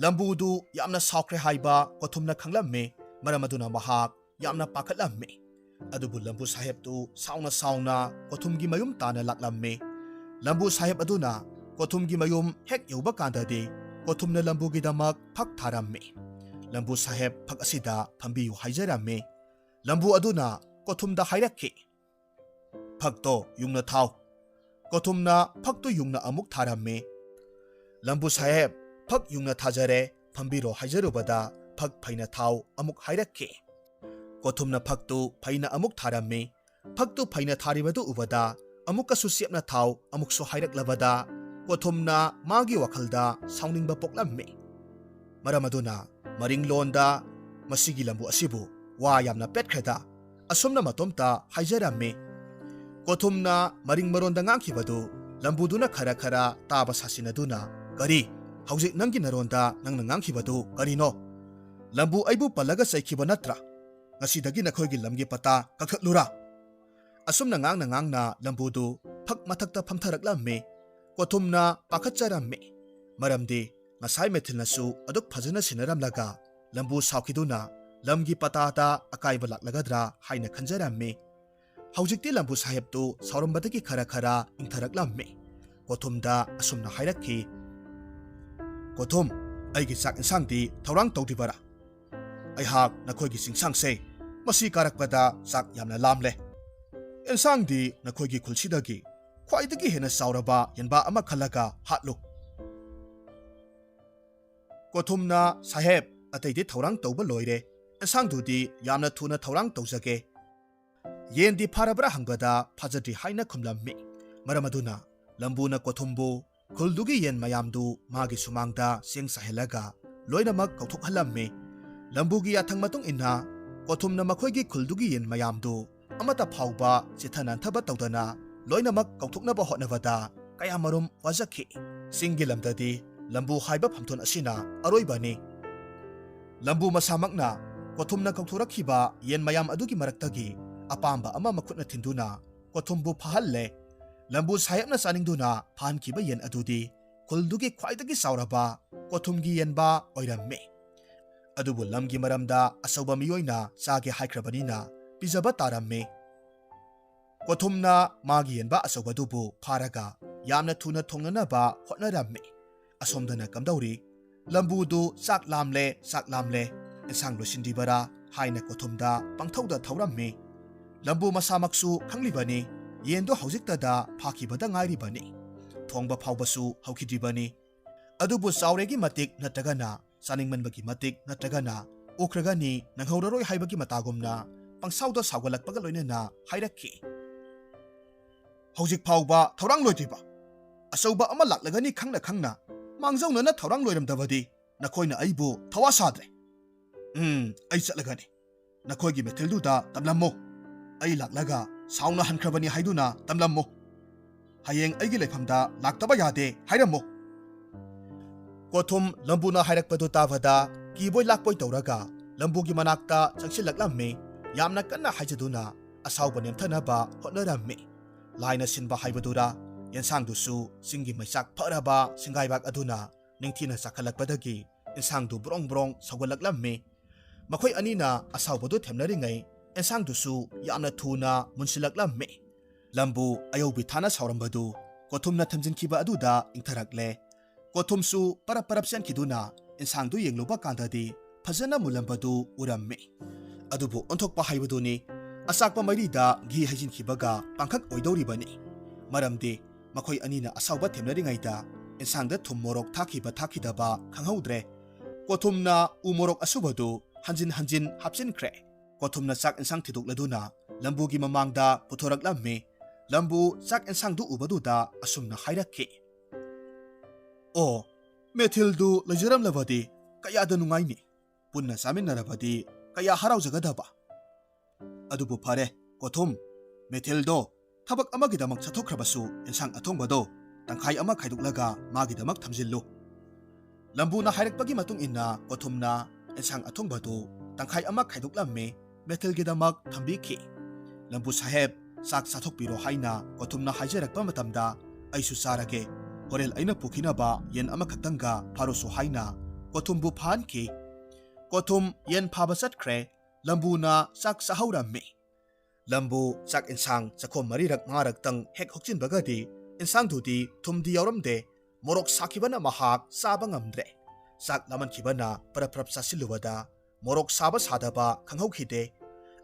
ꯂꯝꯕꯨꯗꯨ ꯌꯥꯝꯅ ꯁꯥꯎꯈ꯭ꯔꯦ ꯍꯥꯏꯕ ꯀꯣꯊꯨꯝꯅ ꯈꯪꯂꯝꯃꯤ꯫ ꯃꯔꯝ ꯑꯗꯨꯅ ꯃꯍꯥꯛ ꯌꯥꯝꯅ ꯄꯥꯈꯠꯂꯝꯃꯤ꯫ ꯑꯗꯨꯕꯨ ꯂꯝꯕꯨ ꯁꯥꯍꯦꯕꯇꯨ ꯁꯥꯎꯅ ꯁꯥꯎꯅ ꯀꯣꯊꯨꯝꯒꯤ ꯃꯌꯨꯝ ꯇꯥꯅ ꯂꯥꯛꯂꯝꯃꯤ꯫ ꯂꯝꯕꯨ ꯁꯥꯍꯦꯕ ꯑꯗꯨꯅ ꯀꯣꯊꯨꯝꯒꯤ ꯃꯌꯨꯝ ꯍꯦꯛ ꯌꯧꯕ ꯀꯥꯟꯗꯗꯤ ꯀꯣꯊꯨꯝꯅ ꯂꯝꯕꯨꯒꯤꯗꯃꯛ ꯐꯛ ꯊꯥꯔꯝꯃꯤ꯫ ꯂꯝꯕꯨ ꯁꯥꯍꯦꯕ ꯐꯛ ꯑꯁꯤꯗ ꯐꯝꯕꯤꯌꯨ ꯍꯥꯏꯖꯔꯝꯃꯤ꯫ ꯂꯝꯕꯨ ꯑꯗꯨꯅ ꯀꯣꯊꯨꯝꯗ ꯍꯥꯏꯔꯛꯈꯤ, "ꯐꯛꯇꯣ ꯌꯨꯡꯅ ꯊꯥꯎ꯫" ꯀꯣꯊꯨꯝꯅ ꯐꯛꯇꯨ ꯌꯨꯡꯅ ꯑꯃꯨꯛ ꯊꯥꯔꯝꯃꯤ꯫ "ꯂꯝꯕꯨ ꯁꯥꯍꯦꯕ, ꯐꯛ ꯌꯨꯡꯅ ꯊꯥꯖꯔꯦ, ꯐꯝꯕꯤꯔꯣ" ꯍꯥꯏꯖꯔꯨꯕꯗ ꯐꯛ ꯐꯩꯅ ꯊꯥꯎ ꯑꯃꯨꯛ ꯍꯥꯏꯔꯛꯈꯤ꯫ ꯀꯣꯊꯨꯝꯅ ꯐꯛꯇꯨ ꯐꯩꯅ ꯑꯃꯨꯛ ꯊꯥꯔꯝꯃꯤ꯫ ꯐꯛꯇꯨ ꯐꯩꯅ ꯊꯥꯔꯤꯕꯗꯨ ꯎꯕꯗ ꯑꯃꯨꯛꯀꯁꯨ ꯆꯦꯞꯅ ꯊꯥꯎ ꯑꯃꯨꯛꯁꯨ ꯍꯥꯏꯔꯛꯂꯕꯗ ꯀꯣꯊꯨꯝꯅ ꯃꯥꯒꯤ ꯋꯥꯈꯜꯗ ꯁꯥꯎꯅꯤꯡꯕ ꯄꯣꯛꯂꯝꯃꯤ꯫ ꯃꯔꯝ ꯑꯗꯨꯅ ꯃꯔꯤꯡꯂꯣꯟꯗ, "ꯃꯁꯤꯒꯤ ꯂꯝꯕꯨ ꯑꯁꯤꯕꯨ ꯋꯥ ꯌꯥꯝꯅ ꯄꯦꯠꯈ꯭ꯔꯦꯗ" ꯑꯁꯨꯝꯅ ꯃꯇꯣꯝꯇ ꯍꯥꯏꯖꯔꯝꯃꯤ꯫ ꯀꯣꯊꯨꯝꯅ ꯃꯔꯤꯡ ꯃꯔꯣꯟꯗ ꯉꯥꯡꯈꯤꯕꯗꯨ ꯂꯝꯕꯨꯗꯨꯅ ꯈꯔ ꯈꯔ ꯇꯥꯕ ꯁꯥꯁꯤꯟꯅꯗꯨꯅ, "ꯀꯔꯤ? ꯍꯧꯖꯤꯛ ꯅꯪꯒꯤ ꯅꯔꯣꯟꯗ ꯅꯪꯅ ꯉꯥꯡꯈꯤꯕꯗꯨ ꯀꯔꯤꯅꯣ? ꯂꯝꯕꯨ ꯑꯩꯕꯨ ꯄꯜꯂꯒ ꯆꯩꯈꯤꯕ ꯅꯠꯇ꯭ꯔꯥ? ꯉꯁꯤꯗꯒꯤ ꯅꯈꯣꯏꯒꯤ ꯂꯝꯒꯤ ꯄꯇꯥ ꯀꯛꯊꯠꯂꯨꯔꯥ?" ꯑꯁꯨꯝꯅ ꯉꯥꯡꯅ ꯉꯥꯡꯅ ꯂꯝꯕꯨꯗꯨ ꯐꯛ ꯃꯊꯛꯇ ꯐꯝꯊꯔꯛꯂꯝꯃꯤ꯫ ꯀꯣꯊꯨꯝꯅ ꯄꯥꯈꯠꯆꯔꯝꯃꯤ, ꯃꯔꯝꯗꯤ ꯉꯁꯥꯏ ꯃꯦꯊꯤꯜꯅꯁꯨ ꯑꯗꯨꯛ ꯐꯖꯅ ꯁꯤꯟꯅꯔꯝꯂꯒ ꯂꯝꯕꯨ ꯁꯥꯎꯈꯤꯗꯨꯅ ꯂꯝꯒꯤ ꯄꯇꯥꯗ ꯑꯀꯥꯏꯕ ꯂꯥꯛꯂꯒꯗ꯭ꯔꯥ ꯍꯥꯏꯅ ꯈꯟꯖꯔꯝꯃꯤ꯫ ꯍꯧꯖꯤꯛꯇꯤ ꯂꯝꯕꯨ ꯁꯥꯍꯦꯕꯇꯨ ꯁꯥꯎꯔꯝꯕꯗꯒꯤ ꯈꯔ ꯈꯔ ꯏꯪꯊꯔꯛꯂꯝꯃꯤ꯫ ꯀꯣꯊꯨꯝꯗ ꯑꯁꯨꯝꯅ ꯍꯥꯏꯔꯛꯈꯤ, "ꯀꯣꯊꯨꯝ, ꯑꯩꯒꯤ ꯆꯥꯛ ꯏꯟꯁꯥꯡꯗꯤ ꯊꯧꯔꯥꯡ ꯇꯧꯗ꯭ꯔꯤꯕꯔꯥ? ꯑꯩꯍꯥꯛ ꯅꯈꯣꯏꯒꯤ ꯆꯤꯡꯁꯥꯡꯁꯦ ꯃꯁꯤ ꯀꯥꯔꯛꯄꯗ ꯆꯥꯛ ꯌꯥꯝꯅ ꯂꯥꯝꯂꯦ꯫ ꯏꯟꯁꯥꯡꯗꯤ ꯅꯈꯣꯏꯒꯤ ꯈꯨꯜꯁꯤꯗꯒꯤ ꯈ꯭ꯋꯥꯏꯗꯒꯤ ꯍꯦꯟꯅ ꯆꯥꯎꯔꯕ ꯌꯦꯟꯕꯥ ꯑꯃ ꯈꯜꯂꯒ ꯍꯥꯠꯂꯨ꯫" ꯀꯣꯊꯨꯝꯅ, "ꯁꯥꯍꯦꯕ, ꯑꯇꯩꯗꯤ ꯊꯧꯔꯥꯡ ꯇꯧꯕ ꯂꯣꯏꯔꯦ, ꯏꯟꯁꯥꯡꯗꯨꯗꯤ ꯌꯥꯝꯅ ꯊꯨꯅ ꯊꯧꯔꯥꯡ ꯇꯧꯖꯒꯦ꯫ ꯌꯦꯟꯗꯤ ꯐꯥꯔꯕ꯭ꯔꯥ?" ꯍꯪꯕꯗ, "ꯐꯥꯖꯗ꯭ꯔꯤ" ꯍꯥꯏꯅ ꯈꯨꯝꯂꯝꯃꯤ꯫ ꯃꯔꯝ ꯑꯗꯨꯅ ꯂꯝꯕꯨꯅ ꯀꯣꯊꯨꯝꯕꯨ ꯈꯨꯜꯗꯨꯒꯤ ꯌꯦꯟ ꯃꯌꯥꯝꯗꯨ ꯃꯥꯒꯤ ꯁꯨꯃꯥꯡꯗ ꯆꯦꯡ ꯆꯥꯏꯍꯜꯂꯒ ꯂꯣꯏꯅꯃꯛ ꯀꯧꯊꯣꯛꯍꯜꯂꯝꯃꯤ꯫ ꯂꯝꯕꯨꯒꯤ ꯌꯥꯊꯪ ꯃꯇꯨꯡ ꯏꯟꯅ ꯀꯣꯊꯨꯝꯅ ꯃꯈꯣꯏꯒꯤ ꯈꯨꯜꯗꯨꯒꯤ ꯌꯦꯟ ꯃꯌꯥꯝꯗꯨ ꯑꯃꯠꯇ ꯐꯥꯎꯕ ꯆꯤꯠꯊ ꯅꯥꯟꯊꯕ ꯇꯧꯗꯅ ꯂꯣꯏꯅꯃꯛ ꯀꯧꯊꯣꯛꯅꯕ ꯍꯣꯠꯅꯕꯗ ꯀꯌꯥꯃꯔꯨꯝ ꯋꯥꯖꯈꯤ꯫ ꯆꯤꯡꯒꯤ ꯂꯝꯗꯗꯤ ꯂꯝꯕꯨ ꯍꯥꯏꯕ ꯐꯝꯊꯣꯟ ꯑꯁꯤꯅ ꯑꯔꯣꯏꯕꯅꯤ꯫ ꯂꯝꯕꯨ ꯃꯁꯥꯃꯛꯅ ꯀꯣꯊꯨꯝꯅ ꯀꯧꯊꯣꯔꯛꯈꯤꯕ ꯌꯦꯟ ꯃꯌꯥꯝ ꯑꯗꯨꯒꯤ ꯃꯔꯛꯇꯒꯤ ꯑꯄꯥꯝꯕ ꯑꯃ ꯃꯈꯨꯠꯅ ꯊꯤꯟꯗꯨꯅ ꯀꯣꯊꯨꯝꯕꯨ ꯐꯥꯍꯜꯂꯦ꯫ ꯂꯝꯕꯨ ꯁꯥꯍꯦꯕꯅ ꯆꯥꯅꯤꯡꯗꯨꯅ ꯐꯥꯍꯟꯈꯤꯕ ꯌꯦꯟ ꯑꯗꯨꯗꯤ ꯈꯨꯜꯗꯨꯒꯤ ꯈ꯭ꯋꯥꯏꯗꯒꯤ ꯆꯥꯎꯔꯕ ꯀꯣꯊꯨꯝꯒꯤ ꯌꯦꯟꯕꯥ ꯑꯣꯏꯔꯝꯃꯤ꯫ ꯑꯗꯨꯕꯨ ꯂꯝꯒꯤ ꯃꯔꯝꯗ ꯑꯆꯧꯕ ꯃꯤꯑꯣꯏꯅ ꯆꯥꯒꯦ ꯍꯥꯏꯈ꯭ꯔꯕꯅꯤꯅ ꯄꯤꯖꯕ ꯇꯥꯔꯝꯃꯤ꯫ ꯀꯣꯊꯨꯝꯅ ꯃꯥꯒꯤ ꯌꯦꯟꯕꯥ ꯑꯆꯧꯕꯗꯨꯕꯨ ꯐꯥꯔꯒ ꯌꯥꯝꯅ ꯊꯨꯅ ꯊꯣꯡꯅꯅꯕ ꯍꯣꯠꯅꯔꯝꯃꯤ꯫ ꯑꯁꯣꯝꯗꯅ ꯀꯝꯗꯧꯔꯤ? ꯂꯝꯕꯨꯗꯨ, "ꯆꯥꯛ ꯂꯥꯝꯂꯦ, ꯆꯥꯛ ꯂꯥꯝꯂꯦ, ꯏꯟꯁꯥꯡ ꯂꯣꯏꯁꯤꯟꯗ꯭ꯔꯤꯕꯔꯥ?" ꯍꯥꯏꯅ ꯀꯣꯊꯨꯝꯗ ꯄꯪꯊꯧꯗ ꯊꯧꯔꯝꯃꯤ꯫ ꯂꯝꯕꯨ ꯃꯁꯥꯃꯛꯁꯨ ꯈꯪꯂꯤꯕꯅꯤ, ꯌꯦꯟꯗꯨ ꯍꯧꯖꯤꯛꯇꯗ ꯐꯥꯈꯤꯕꯗ ꯉꯥꯏꯔꯤꯕꯅꯤ, ꯊꯣꯡꯕ ꯐꯥꯎꯕꯁꯨ ꯍꯧꯈꯤꯗ꯭ꯔꯤꯕꯅꯤ꯫ ꯑꯗꯨꯕꯨ ꯆꯥꯎꯔꯦꯒꯤ ꯃꯇꯤꯛ ꯅꯠꯇ꯭ꯔꯒꯅ ꯆꯥꯅꯤꯡꯃꯟꯕꯒꯤ ꯃꯇꯤꯛ ꯅꯠꯇ꯭ꯔꯒꯅ ꯎꯈ꯭ꯔꯒꯅꯤ, ꯅꯪꯍꯧꯔꯔꯣꯏ ꯍꯥꯏꯕꯒꯤ ꯃꯇꯥꯒꯨꯝꯅ ꯄꯪꯁꯥꯎꯗ ꯁꯥꯎꯒꯠꯂꯛꯄꯒ ꯂꯣꯏꯅꯅ ꯍꯥꯏꯔꯛꯈꯤ, "ꯍꯧꯖꯤꯛ ꯐꯥꯎꯕ ꯊꯧꯔꯥꯡ ꯂꯣꯏꯗ꯭ꯔꯤꯕ? ꯑꯆꯧꯕ ꯑꯃ ꯂꯥꯛꯂꯒꯅꯤ ꯈꯪꯅ ꯈꯪꯅ ꯃꯥꯡꯖꯧꯅꯅ ꯊꯧꯔꯥꯡ ꯂꯣꯏꯔꯝꯗꯕꯗꯤ ꯅꯈꯣꯏꯅ ꯑꯩꯕꯨ ꯊꯋꯥ ꯁꯥꯗ꯭ꯔꯦ꯫ ꯎꯝ, ꯑꯩ ꯆꯠꯂꯒꯅꯤ꯫ ꯅꯈꯣꯏꯒꯤ ꯃꯦꯊꯤꯜꯗꯨꯗ ꯇꯝꯂꯝꯃꯨ꯫ ꯑꯩ ꯂꯥꯛꯂꯒ ꯁꯥꯎꯅ ꯍꯟꯈ꯭ꯔꯕꯅꯤ ꯍꯥꯏꯗꯨꯅ ꯇꯝꯂꯝꯃꯨ꯫ ꯍꯌꯦꯡ ꯑꯩꯒꯤ ꯂꯩꯐꯝꯗ ꯂꯥꯛꯇꯕ ꯌꯥꯗꯦ ꯍꯥꯏꯔꯝꯃꯨ꯫" ꯀꯣꯊꯨꯝ ꯂꯝꯕꯨꯅ ꯍꯥꯏꯔꯛꯄꯗꯨ ꯇꯥꯕꯗ ꯀꯤꯕꯣꯏ ꯂꯥꯛꯄꯣꯏ ꯇꯧꯔꯒ ꯂꯝꯕꯨꯒꯤ ꯃꯅꯥꯛꯇ ꯆꯪꯁꯤꯜꯂꯛꯂꯝꯃꯤ꯫ ꯌꯥꯝꯅ ꯀꯟꯅ ꯍꯥꯏꯖꯗꯨꯅ ꯑꯁꯥꯎꯕ ꯅꯦꯝꯊꯅꯕ ꯍꯣꯠꯅꯔꯝꯃꯤ꯫ ꯂꯥꯏꯅ ꯁꯤꯟꯕ ꯍꯥꯏꯕꯗꯨꯔꯥ, ꯌꯦꯟꯁꯥꯡꯗꯨꯁꯨ ꯆꯤꯡꯒꯤ ꯃꯩꯆꯥꯛ ꯐꯔꯕ ꯁꯤꯡꯒꯥꯏꯕꯥꯛ ꯑꯗꯨꯅ ꯅꯤꯡꯊꯤꯅ ꯆꯥꯛꯈꯠꯂꯛꯄꯗꯒꯤ ꯌꯦꯟꯁꯥꯡꯗꯨ ꯕ꯭ꯔꯣꯡ ꯕ꯭ꯔꯣꯡ ꯁꯧꯒꯠꯂꯛꯂꯝꯃꯤ꯫ ꯃꯈꯣꯏ ꯑꯅꯤꯅ ꯑꯁꯥꯎꯕꯗꯨ ꯊꯦꯝꯅꯔꯤꯉꯩ ꯌꯦꯟꯁꯥꯡꯗꯨꯁꯨ ꯌꯥꯝꯅ ꯊꯨꯅ ꯃꯨꯟꯁꯤꯜꯂꯛꯂꯝꯃꯤ꯫ ꯂꯝꯕꯨ ꯑꯌꯧꯕꯤ ꯊꯥꯅ ꯁꯥꯎꯔꯝꯕꯗꯨ ꯀꯣꯊꯨꯝꯅ ꯊꯝꯖꯤꯟꯈꯤꯕ ꯑꯗꯨꯗ ꯏꯪꯊꯔꯛꯂꯦ꯫ ꯀꯣꯊꯨꯝꯁꯨ ꯄꯔꯞ ꯄꯔꯞ ꯆꯦꯟꯈꯤꯗꯨꯅ ꯏꯟꯁꯥꯡꯗꯨ ꯌꯦꯡꯂꯨꯕ ꯀꯥꯟꯗꯗꯤ ꯐꯖꯅ ꯃꯨꯜꯂꯝꯕꯗꯨ ꯎꯔꯝꯃꯤ꯫ ꯑꯗꯨꯕꯨ ꯑꯣꯟꯊꯣꯛꯄ ꯍꯥꯏꯕꯗꯨꯅꯤ, ꯑꯆꯥꯛꯄ ꯃꯩꯔꯤꯗ ꯘꯤ ꯍꯩꯖꯤꯟꯈꯤꯕꯒ ꯄꯥꯡꯈꯛ ꯑꯣꯏꯗꯧꯔꯤꯕꯅꯤ꯫ ꯃꯔꯝꯗꯤ ꯃꯈꯣꯏ ꯑꯅꯤꯅ ꯑꯁꯥꯎꯕ ꯊꯦꯝꯅꯔꯤꯉꯩꯗ ꯏꯟꯁꯥꯡꯗ ꯊꯨꯝ ꯃꯣꯔꯣꯛ ꯊꯥꯛꯈꯤꯕ ꯊꯥꯛꯈꯤꯗꯕ ꯈꯪꯍꯧꯗ꯭ꯔꯦ꯫ ꯀꯣꯊꯨꯝꯅ ꯎ ꯃꯣꯔꯣꯛ ꯑꯁꯨꯕꯗꯨ ꯍꯟꯖꯤꯟ ꯍꯟꯖꯤꯟ ꯍꯥꯞꯆꯤꯟꯈ꯭ꯔꯦ꯫ ꯀꯣꯊꯨꯝꯅ ꯆꯥꯛ ꯏꯟꯁꯥꯡ ꯊꯤꯗꯣꯛꯂꯗꯨꯅ ꯂꯝꯕꯨꯒꯤ ꯃꯃꯥꯡꯗ ꯄꯨꯊꯣꯔꯛꯂꯝꯃꯤ꯫ ꯂꯝꯕꯨ ꯆꯥꯛ ꯏꯟꯁꯥꯡꯗꯨ ꯎꯕꯗꯨꯗ ꯑꯁꯨꯝꯅ ꯍꯥꯏꯔꯛꯈꯤ, "ꯑꯣ, ꯃꯦꯊꯤꯜꯗꯨ ꯂꯩꯖꯔꯝꯂꯕꯗꯤ ꯀꯌꯥꯗ ꯅꯨꯡꯉꯥꯏꯅꯤ꯫ ꯄꯨꯟꯅ ꯆꯥꯃꯤꯟꯅꯔꯕꯗꯤ ꯀꯌꯥ ꯍꯔꯥꯎꯖꯒꯗꯕ꯫ ꯑꯗꯨꯕꯨ ꯐꯔꯦ, ꯀꯣꯊꯨꯝ, ꯃꯦꯊꯤꯜꯗꯣ ꯊꯕꯛ ꯑꯃꯒꯤꯗꯃꯛ ꯆꯠꯊꯣꯛꯈ꯭ꯔꯕꯁꯨ ꯏꯟꯁꯥꯡ ꯑꯊꯣꯡꯕꯗꯣ ꯇꯪꯈꯥꯏ ꯑꯃ ꯈꯥꯏꯗꯣꯛꯂꯒ ꯃꯥꯒꯤꯗꯃꯛ ꯊꯝꯖꯤꯜꯂꯨ꯫" ꯂꯝꯕꯨꯅ ꯍꯥꯏꯔꯛꯄꯒꯤ ꯃꯇꯨꯡ ꯏꯟꯅ ꯀꯣꯊꯨꯝꯅ ꯏꯟꯁꯥꯡ ꯑꯊꯣꯡꯕꯗꯨ ꯇꯪꯈꯥꯏ ꯑꯃ ꯈꯥꯏꯗꯣꯛꯂꯝꯃꯤ, ꯃꯦꯊꯤꯜꯒꯤꯗꯃꯛ ꯊꯝꯕꯤꯈꯤ꯫ "ꯂꯝꯕꯨ ꯁꯥꯍꯦꯕ, ꯆꯥꯛ ꯆꯥꯊꯣꯛꯄꯤꯔꯣ" ꯍꯥꯏꯅ ꯀꯣꯊꯨꯝꯅ ꯍꯥꯏꯖꯔꯛꯄ ꯃꯇꯝꯗ, "ꯑꯩꯁꯨ ꯆꯥꯔꯒꯦ꯫ ꯍꯣꯔꯦꯟ ꯑꯩꯅ ꯄꯨꯈꯤꯅꯕ ꯌꯦꯟ ꯑꯃꯈꯛꯇꯪꯒ ꯐꯥꯔꯨꯁꯨ" ꯍꯥꯏꯅ ꯀꯣꯊꯨꯝꯕꯨ ꯐꯥꯍꯟꯈꯤ꯫ ꯀꯣꯊꯨꯝ ꯌꯦꯟ ꯐꯥꯕ ꯆꯠꯈ꯭ꯔꯦ꯫ ꯂꯝꯕꯨꯅ ꯆꯥꯛ ꯆꯥꯍꯧꯔꯝꯃꯤ꯫ ꯂꯝꯕꯨ ꯆꯥꯛ ꯏꯟꯁꯥꯡ ꯆꯈꯣꯝ ꯃꯔꯤꯔꯛ ꯃꯉꯥꯔꯛꯇꯪ ꯍꯦꯛ ꯍꯨꯛꯆꯤꯟꯕꯒꯗꯤ ꯏꯟꯁꯥꯡꯗꯨꯗꯤ ꯊꯨꯝꯗꯤ ꯌꯥꯎꯔꯝꯗꯦ꯫ ꯃꯣꯔꯣꯛ ꯁꯥꯈꯤꯕꯅ ꯃꯍꯥꯛ ꯆꯥꯕ ꯉꯝꯗ꯭ꯔꯦ꯫ ꯆꯥꯛ ꯂꯥꯝꯍꯟꯈꯤꯕꯅ ꯄꯔꯞ ꯄꯔꯞ ꯆꯥꯁꯤꯜꯂꯨꯕꯗ ꯃꯣꯔꯣꯛ ꯁꯥꯕ ꯁꯥꯗꯕ ꯈꯪꯍꯧꯈꯤꯗꯦ꯫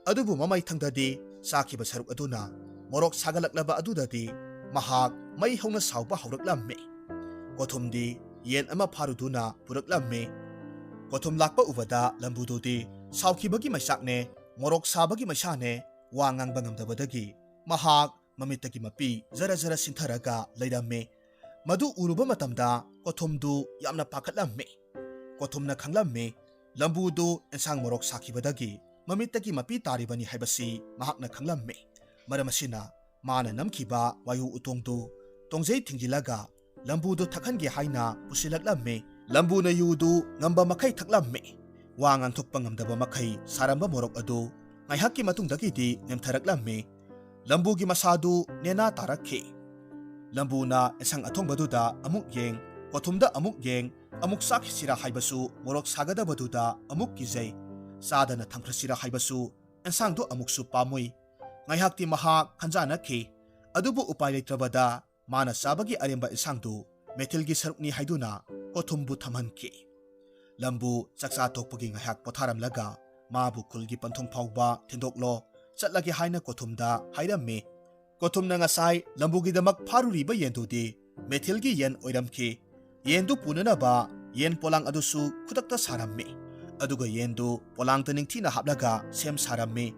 ꯑꯗꯨꯕꯨ ꯃꯃꯩꯊꯪꯗꯗꯤ ꯆꯥꯈꯤꯕ ꯁꯔꯨꯛ ꯑꯗꯨꯅ ꯃꯣꯔꯣꯛ ꯁꯥꯒꯠꯂꯛꯂꯕ ꯑꯗꯨꯗꯗꯤ ꯃꯍꯥꯛ ꯃꯩ ꯍꯧꯅ ꯁꯥꯎꯕ ꯍꯧꯔꯛꯂꯝꯃꯤ꯫ ꯀꯣꯊꯨꯝꯗꯤ ꯌꯦꯟ ꯑꯃ ꯐꯥꯔꯨꯗꯨꯅ ꯄꯨꯔꯛꯂꯝꯃꯤ꯫ ꯀꯣꯊꯨꯝ ꯂꯥꯛꯄ ꯎꯕꯗ ꯂꯝꯕꯨꯗꯨꯗꯤ ꯁꯥꯎꯈꯤꯕꯒꯤ ꯃꯩꯆꯥꯛꯅꯦ, ꯃꯣꯔꯣꯛ ꯁꯥꯕꯒꯤ ꯃꯩꯁꯥꯅꯦ, ꯋꯥ ꯉꯥꯡꯕ ꯉꯝꯗꯕꯗꯒꯤ ꯃꯍꯥꯛ ꯃꯃꯤꯠꯇꯒꯤ ꯃꯄꯤ ꯖꯔ ꯖꯔ ꯁꯤꯟꯊꯔꯒ ꯂꯩꯔꯝꯃꯤ꯫ ꯃꯗꯨ ꯎꯔꯨꯕ ꯃꯇꯝꯗ ꯀꯣꯊꯨꯝꯗꯨ ꯌꯥꯝꯅ ꯄꯥꯈꯠꯂꯝꯃꯤ꯫ ꯀꯣꯊꯨꯝꯅ ꯈꯪꯂꯝꯃꯤ, ꯂꯝꯕꯨꯗꯨ ꯏꯟꯁꯥꯡ ꯃꯣꯔꯣꯛ ꯁꯥꯈꯤꯕꯗꯒꯤ ꯃꯃꯤꯠꯇꯒꯤ ꯃꯄꯤ ꯇꯥꯔꯤꯕꯅꯤ ꯍꯥꯏꯕꯁꯤ ꯃꯍꯥꯛꯅ ꯈꯪꯂꯝꯃꯤ꯫ ꯃꯔꯝ ꯑꯁꯤꯅ ꯃꯥꯅ ꯅꯝꯈꯤꯕ ꯋꯥꯌꯨ ꯎꯇꯣꯡꯗꯨ ꯇꯣꯡꯖꯩ ꯊꯤꯡꯖꯤꯜꯂꯒ ꯂꯝꯕꯨꯗꯨ ꯊꯛꯍꯟꯒꯦ ꯍꯥꯏꯅ ꯄꯨꯁꯤꯜꯂꯛꯂꯝꯃꯤ꯫ ꯂꯝꯕꯨꯅ ꯌꯨꯗꯨ ꯉꯝꯕ ꯃꯈꯩ ꯊꯛꯂꯝꯃꯤ꯫ ꯋꯥ ꯉꯥꯡꯊꯣꯛꯄ ꯉꯝꯗꯕ ꯃꯈꯩ ꯁꯥꯔꯝꯕ ꯃꯣꯔꯣꯛ ꯑꯗꯨ ꯉꯥꯏꯍꯥꯛꯀꯤ ꯃꯇꯨꯡꯗꯒꯤꯗꯤ ꯅꯦꯝꯊꯔꯛꯂꯝꯃꯤ꯫ ꯂꯝꯕꯨꯒꯤ ꯃꯁꯥꯗꯨ ꯅꯦꯅꯥ ꯇꯥꯔꯛꯈꯤ꯫ ꯂꯝꯕꯨꯅ ꯏꯟꯁꯥꯡ ꯑꯊꯣꯡꯕꯗꯨꯗ ꯑꯃꯨꯛ ꯌꯦꯡ, ꯀꯣꯊꯨꯝꯗ ꯑꯃꯨꯛ ꯌꯦꯡ, ꯑꯃꯨꯛ ꯆꯥꯈꯤꯁꯤꯔꯥ ꯍꯥꯏꯕꯁꯨ ꯃꯣꯔꯣꯛ ꯁꯥꯒꯗꯕꯗꯨꯗ ꯑꯃꯨꯛ ꯀꯤꯖꯩ꯫ ꯆꯥꯗꯅ ꯊꯝꯈ꯭ꯔꯁꯤꯔꯥ ꯍꯥꯏꯕꯁꯨ ꯏꯟꯁꯥꯡꯗꯨ ꯑꯃꯨꯛꯁꯨ ꯄꯥꯝꯃꯨꯏ꯫ ꯉꯥꯏꯍꯥꯛꯇꯤ ꯃꯍꯥꯛ ꯈꯟꯖꯥꯅꯈꯤ꯫ ꯑꯗꯨꯕꯨ ꯎꯄꯥꯏ ꯂꯩꯇ꯭ꯔꯕꯗ ꯃꯥꯅ ꯆꯥꯕꯒꯤ ꯑꯔꯦꯝꯕ ꯏꯟꯁꯥꯡꯗꯨ ꯃꯦꯊꯤꯜꯒꯤ ꯁꯔꯨꯛꯅꯤ ꯍꯥꯏꯗꯨꯅ ꯀꯣꯊꯨꯝꯕꯨ ꯊꯝꯍꯟꯈꯤ꯫ ꯂꯝꯕꯨ ꯆꯥꯛꯆꯥ ꯇꯣꯛꯄꯒꯤ ꯉꯥꯏꯍꯥꯛ ꯄꯣꯊꯥꯔꯝꯂꯒ ꯃꯥꯕꯨ ꯈꯨꯜꯒꯤ ꯄꯟꯊꯨꯡ ꯐꯥꯎꯕ ꯊꯤꯟꯗꯣꯛꯂꯣ, ꯆꯠꯂꯒꯦ ꯍꯥꯏꯅ ꯀꯣꯊꯨꯝꯗ ꯍꯥꯏꯔꯝꯃꯤ꯫ ꯀꯣꯊꯨꯝꯅ ꯉꯁꯥꯏ ꯂꯝꯕꯨꯒꯤꯗꯃꯛ ꯐꯥꯔꯨꯔꯤꯕ ꯌꯦꯟꯗꯨꯗꯤ ꯃꯦꯊꯤꯜꯒꯤ ꯌꯦꯟ ꯑꯣꯏꯔꯝꯈꯤ꯫ ꯌꯦꯟꯗꯨ ꯄꯨꯅꯅꯕ ꯌꯦꯟ ꯄꯣꯂꯥꯡ ꯑꯗꯨꯁꯨ ꯈꯨꯗꯛꯇ ꯁꯥꯔꯝꯃꯤ꯫ ꯑꯗꯨꯒ ꯌꯦꯟꯗꯨ ꯄꯣꯂꯥꯡꯗ ꯅꯤꯡꯊꯤꯅ ꯍꯥꯞꯂꯒ ꯁꯦꯝ ꯁꯥꯔꯝꯃꯤ꯫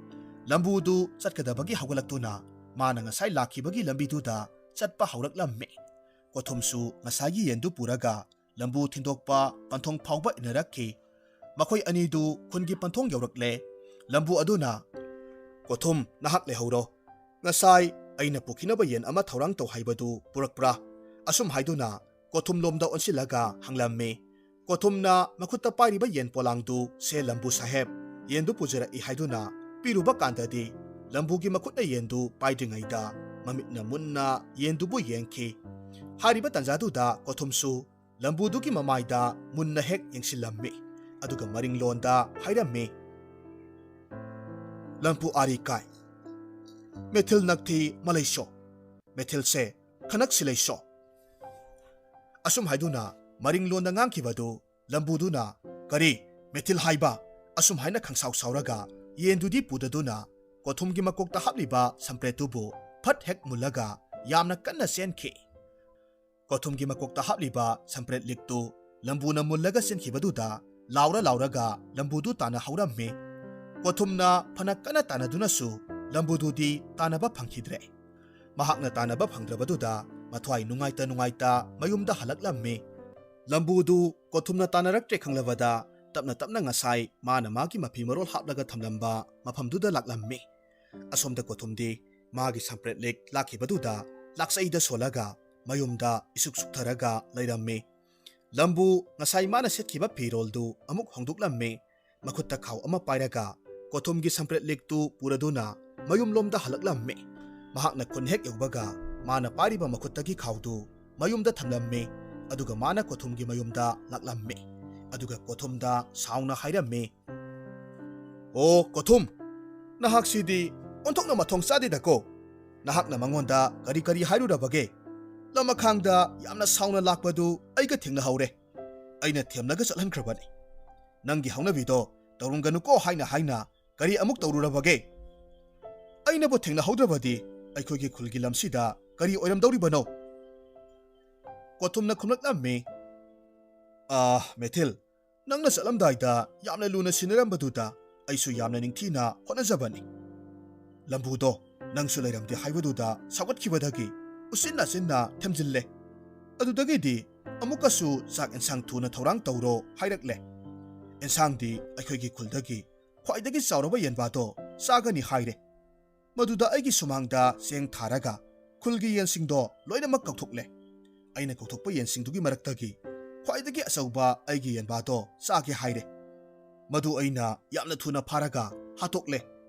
ꯂꯝꯕꯨꯗꯨ ꯆꯠꯀꯗꯕꯒꯤ ꯍꯧꯒꯠꯂꯛꯇꯨꯅ ꯃꯥꯅ ꯉꯁꯥꯏ ꯂꯥꯛꯈꯤꯕꯒꯤ ꯂꯝꯕꯤꯗꯨꯗ ꯆꯠꯄ ꯍꯧꯔꯛꯂꯝꯃꯤ꯫ ꯀꯣꯊꯨꯝꯁꯨ ꯉꯁꯥꯏꯒꯤ ꯌꯦꯟꯗꯨ ꯄꯨꯔꯒ ꯂꯝꯕꯨ ꯊꯤꯟꯗꯣꯛꯄ ꯄꯟꯊꯣꯡ ꯐꯥꯎꯕ ꯏꯟꯅꯔꯛꯈꯤ꯫ ꯃꯈꯣꯏ ꯑꯅꯤꯗꯨ ꯈꯨꯟꯒꯤ ꯄꯟꯊꯣꯡ ꯌꯧꯔꯛꯂꯦ꯫ ꯂꯝꯕꯨ ꯑꯗꯨꯅ, "ꯀꯣꯊꯨꯝ, ꯅꯍꯥꯛ ꯂꯩꯍꯧꯔꯣ꯫ ꯉꯁꯥꯏ ꯑꯩꯅ ꯄꯨꯈꯤꯅꯕ ꯌꯦꯟ ꯑꯃ ꯊꯧꯔꯥꯡ ꯇꯧ ꯍꯥꯏꯕꯗꯨ ꯄꯨꯔꯛꯄ꯭ꯔꯥ?" ꯑꯁꯨꯝ ꯍꯥꯏꯗꯨꯅ ꯀꯣꯊꯨꯝ ꯂꯣꯝꯗ ꯑꯣꯟꯁꯤꯜꯂꯒ ꯍꯪꯂꯝꯃꯤ꯫ ꯀꯣꯊꯨꯝꯅ ꯃꯈꯨꯠꯇ ꯄꯥꯏꯔꯤꯕ ꯌꯦꯟ ꯄꯣꯂꯥꯡꯗꯨ ꯁꯦ ꯂꯝꯕꯨ ꯁꯥꯍꯦꯕ, ꯌꯦꯟꯗꯨ ꯄꯨꯖꯔꯛꯏ ꯍꯥꯏꯗꯨꯅ ꯄꯤꯔꯨꯕ ꯀꯥꯟꯗꯗꯤ ꯂꯝꯕꯨꯒꯤ ꯃꯈꯨꯠꯅ ꯌꯦꯟꯗꯨ ꯄꯥꯏꯗ꯭ꯔꯤꯉꯩꯗ ꯃꯃꯤꯠꯅ ꯃꯨꯟꯅ ꯌꯦꯟꯗꯨꯕꯨ ꯌꯦꯡꯈꯤ꯫ ꯍꯥꯏꯔꯤꯕ ꯇꯥꯟꯖꯥꯗꯨꯗ ꯀꯣꯊꯨꯝꯁꯨ ꯂꯝꯕꯨꯗꯨꯒꯤ ꯃꯃꯥꯏꯗ ꯃꯨꯟꯅ ꯍꯦꯛ ꯌꯦꯡꯁꯤꯜꯂꯝꯃꯤ꯫ ꯑꯗꯨꯒ ꯃꯔꯤꯡꯂꯣꯟꯗ ꯍꯥꯏꯔꯝꯃꯤ, "ꯂꯝꯕꯨ ꯑꯥꯔꯤ ꯀꯥꯏ, ꯃꯦꯊꯤꯜ ꯅꯛꯊꯤ ꯃꯂꯩꯁꯣ, ꯃꯦꯊꯤꯜꯁꯦ ꯈꯅꯛ ꯁꯤꯂꯩꯁꯣ"꯫ ꯑꯁꯨꯝ ꯍꯥꯏꯗꯨꯅ ꯃꯔꯤꯡꯂꯣꯟꯗ ꯉꯥꯡꯈꯤꯕꯗꯨ ꯂꯝꯕꯨꯗꯨꯅ, "ꯀꯔꯤ? ꯃꯦꯊꯤꯜ ꯍꯥꯏꯕ?" ꯑꯁꯨꯝ ꯍꯥꯏꯅ ꯈꯪꯁꯥꯎ ꯁꯥꯎꯔꯒ ꯌꯦꯟꯗꯨꯗꯤ ꯄꯨꯗꯗꯨꯅ ꯀꯣꯊꯨꯝꯒꯤ ꯃꯀꯣꯛꯇ ꯍꯥꯞꯂꯤꯕ ꯁꯝꯄ꯭ꯔꯦꯠꯇꯨꯕꯨ ꯐꯠ ꯍꯦꯛ ꯃꯨꯜꯂꯒ ꯌꯥꯝꯅ ꯀꯟꯅ ꯆꯦꯟꯈꯤ꯫ ꯀꯣꯊꯨꯝꯒꯤ ꯃꯀꯣꯛꯇ ꯍꯥꯞꯂꯤꯕ ꯁꯝꯄ꯭ꯔꯦꯠ ꯂꯤꯛꯇꯨ ꯂꯝꯕꯨꯅ ꯃꯨꯜꯂꯒ ꯆꯦꯟꯈꯤꯕꯗꯨꯗ ꯂꯥꯎꯔ ꯂꯥꯎꯔꯒ ꯂꯝꯕꯨꯗꯨ ꯇꯥꯟꯅꯍꯧꯔꯝꯃꯤ꯫ ꯀꯣꯊꯨꯝꯅ ꯐꯅ ꯀꯟꯅ ꯇꯥꯟꯅꯗꯨꯅꯁꯨ ꯂꯝꯕꯨꯗꯨꯗꯤ ꯇꯥꯟꯅꯕ ꯐꯪꯈꯤꯗ꯭ꯔꯦ꯫ ꯃꯍꯥꯛꯅ ꯇꯥꯟꯅꯕ ꯐꯪꯗ꯭ꯔꯕꯗꯨꯗ ꯃꯊ꯭ꯋꯥꯏ ꯅꯨꯡꯉꯥꯏꯇ ꯅꯨꯡꯉꯥꯏꯇ ꯃꯌꯨꯝꯗ ꯍꯜꯂꯛꯂꯝꯃꯤ꯫ ꯂꯝꯕꯨꯗꯨ ꯀꯣꯊꯨꯝꯅ ꯇꯥꯟꯅꯔꯛꯇ꯭ꯔꯦ ꯈꯪꯂꯕꯗ ꯇꯞꯅ ꯇꯞꯅ ꯉꯁꯥꯏ ꯃꯥꯅ ꯃꯥꯒꯤ ꯃꯐꯤ ꯃꯔꯣꯜ ꯍꯥꯞꯂꯒ ꯊꯝꯂꯝꯕ ꯃꯐꯝꯗꯨꯗ ꯂꯥꯛꯂꯝꯃꯤ꯫ ꯑꯁꯣꯝꯗ ꯀꯣꯊꯨꯝꯗꯤ ꯃꯥꯒꯤ ꯁꯝꯄ꯭ꯔꯦꯠ ꯂꯤꯛ ꯂꯥꯛꯈꯤꯕꯗꯨꯗ ꯂꯥꯛꯆꯩꯗ ꯁꯣꯜꯂꯒ ꯃꯌꯨꯝꯗ ꯏꯁꯨꯛ ꯁꯨꯛꯊꯔꯒ ꯂꯩꯔꯝꯃꯤ꯫ ꯂꯝꯕꯨ ꯉꯁꯥꯏ ꯃꯥꯅ ꯁꯦꯠꯈꯤꯕ ꯐꯤꯔꯣꯜꯗꯨ ꯑꯃꯨꯛ ꯍꯣꯡꯗꯣꯛꯂꯝꯃꯤ꯫ ꯃꯈꯨꯠꯇ ꯈꯥꯎ ꯑꯃ ꯄꯥꯏꯔꯒ ꯀꯣꯊꯨꯝꯒꯤ ꯁꯝꯄ꯭ꯔꯦꯠ ꯂꯤꯛꯇꯨ ꯄꯨꯔꯗꯨꯅ ꯃꯌꯨꯝꯂꯣꯝꯗ ꯍꯜꯂꯛꯂꯝꯃꯤ꯫ ꯃꯍꯥꯛꯅ ꯈꯨꯟ ꯍꯦꯛ ꯌꯧꯕꯒ ꯃꯥꯅ ꯄꯥꯏꯔꯤꯕ ꯃꯈꯨꯠꯇꯒꯤ ꯈꯥꯎꯗꯨ ꯃꯌꯨꯝꯗ ꯊꯝꯂꯝꯃꯤ꯫ ꯑꯗꯨꯒ ꯃꯥꯅ ꯀꯣꯊꯨꯝꯒꯤ ꯃꯌꯨꯝꯗ ꯂꯥꯛꯂꯝꯃꯤ꯫ ꯑꯗꯨꯒ ꯀꯣꯊꯨꯝꯗ ꯁꯥꯎꯅ ꯍꯥꯏꯔꯝꯃꯤ, "ꯑꯣ ꯀꯣꯊꯨꯝ, ꯅꯍꯥꯛꯁꯤꯗꯤ ꯑꯣꯟꯊꯣꯛꯅ ꯃꯊꯣꯡ ꯆꯥꯗꯦꯗꯀꯣ꯫ ꯅꯍꯥꯛꯅ ꯃꯉꯣꯟꯗ ꯀꯔꯤ ꯀꯔꯤ ꯍꯥꯏꯔꯨꯔꯕꯒꯦ? ꯂꯝꯃꯈꯥꯡꯗ ꯌꯥꯝꯅ ꯁꯥꯎꯅ ꯂꯥꯛꯄꯗꯨ ꯑꯩꯒ ꯊꯦꯡꯅꯍꯧꯔꯦ꯫ ꯑꯩꯅ ꯊꯦꯝꯂꯒ ꯆꯠꯍꯟꯈ꯭ꯔꯕꯅꯤ꯫ ꯅꯪꯒꯤ ꯍꯧꯅꯕꯤꯗꯣ ꯇꯧꯔꯝꯒꯅꯨꯀꯣ ꯍꯥꯏꯅ ꯍꯥꯏꯅ ꯀꯔꯤ ꯑꯃꯨꯛ ꯇꯧꯔꯨꯔꯕꯒꯦ? ꯑꯩꯅꯕꯨ ꯊꯦꯡꯅꯍꯧꯗ꯭ꯔꯕꯗꯤ ꯑꯩꯈꯣꯏꯒꯤ ꯈꯨꯜꯒꯤ ꯂꯝꯁꯤꯗ ꯀꯔꯤ ꯑꯣꯏꯔꯝꯗꯧꯔꯤꯕꯅꯣ?" ꯀꯣꯊꯨꯝꯅ ꯈꯨꯝꯂꯛꯂꯝꯃꯤ, "ꯑꯥ, ꯃꯦꯊꯤꯜ, ꯅꯪꯅ ꯆꯠꯂꯝꯗꯥꯏꯗ ꯌꯥꯝꯅ ꯂꯨꯅ ꯁꯤꯟꯅꯔꯝꯕꯗꯨꯗ ꯑꯩꯁꯨ ꯌꯥꯝꯅ ꯅꯤꯡꯊꯤꯅ ꯍꯣꯠꯅꯖꯕꯅꯤ꯫ ꯂꯝꯕꯨꯗꯣ ꯅꯪꯁꯨ ꯂꯩꯔꯝꯗꯦ ꯍꯥꯏꯕꯗꯨꯗ ꯁꯥꯎꯒꯠꯈꯤꯕꯗꯒꯤ ꯎꯆꯤꯟ ꯅꯥꯆꯤꯟꯅ ꯊꯦꯝꯖꯤꯜꯂꯦ꯫ ꯑꯗꯨꯗꯒꯤꯗꯤ ꯑꯃꯨꯛꯀꯁꯨ ꯆꯥꯛ ꯏꯟꯁꯥꯡ ꯊꯨꯅ ꯊꯧꯔꯥꯡ ꯇꯧꯔꯣ ꯍꯥꯏꯔꯛꯂꯦ꯫ ꯏꯟꯁꯥꯡꯗꯤ ꯑꯩꯈꯣꯏꯒꯤ ꯈꯨꯜꯗꯒꯤ ꯈ꯭ꯋꯥꯏꯗꯒꯤ ꯆꯥꯎꯔꯕ ꯌꯦꯟꯕꯥꯗꯣ ꯆꯥꯒꯅꯤ ꯍꯥꯏꯔꯦ꯫ ꯃꯗꯨꯗ ꯑꯩꯒꯤ ꯁꯨꯃꯥꯡꯗ ꯆꯦꯡ ꯊꯥꯔꯒ ꯈꯨꯜꯒꯤ ꯌꯦꯟꯁꯤꯡꯗꯣ ꯂꯣꯏꯅꯃꯛ ꯀꯧꯊꯣꯛꯂꯦ꯫ ꯑꯩꯅ ꯀꯧꯊꯣꯛꯄ ꯌꯦꯟꯁꯤꯡꯗꯨꯒꯤ ꯃꯔꯛꯇꯒꯤ ꯈ꯭ꯋꯥꯏꯗꯒꯤ ꯑꯆꯧꯕ ꯑꯩꯒꯤ ꯌꯦꯟꯕꯥꯗꯣ ꯆꯥꯒꯦ ꯍꯥꯏꯔꯦ꯫ ꯃꯗꯨ ꯑꯩꯅ ꯌꯥꯝꯅ ꯊꯨꯅ ꯐꯥꯔꯒ ꯍꯥꯠꯇꯣꯛꯂꯦ꯫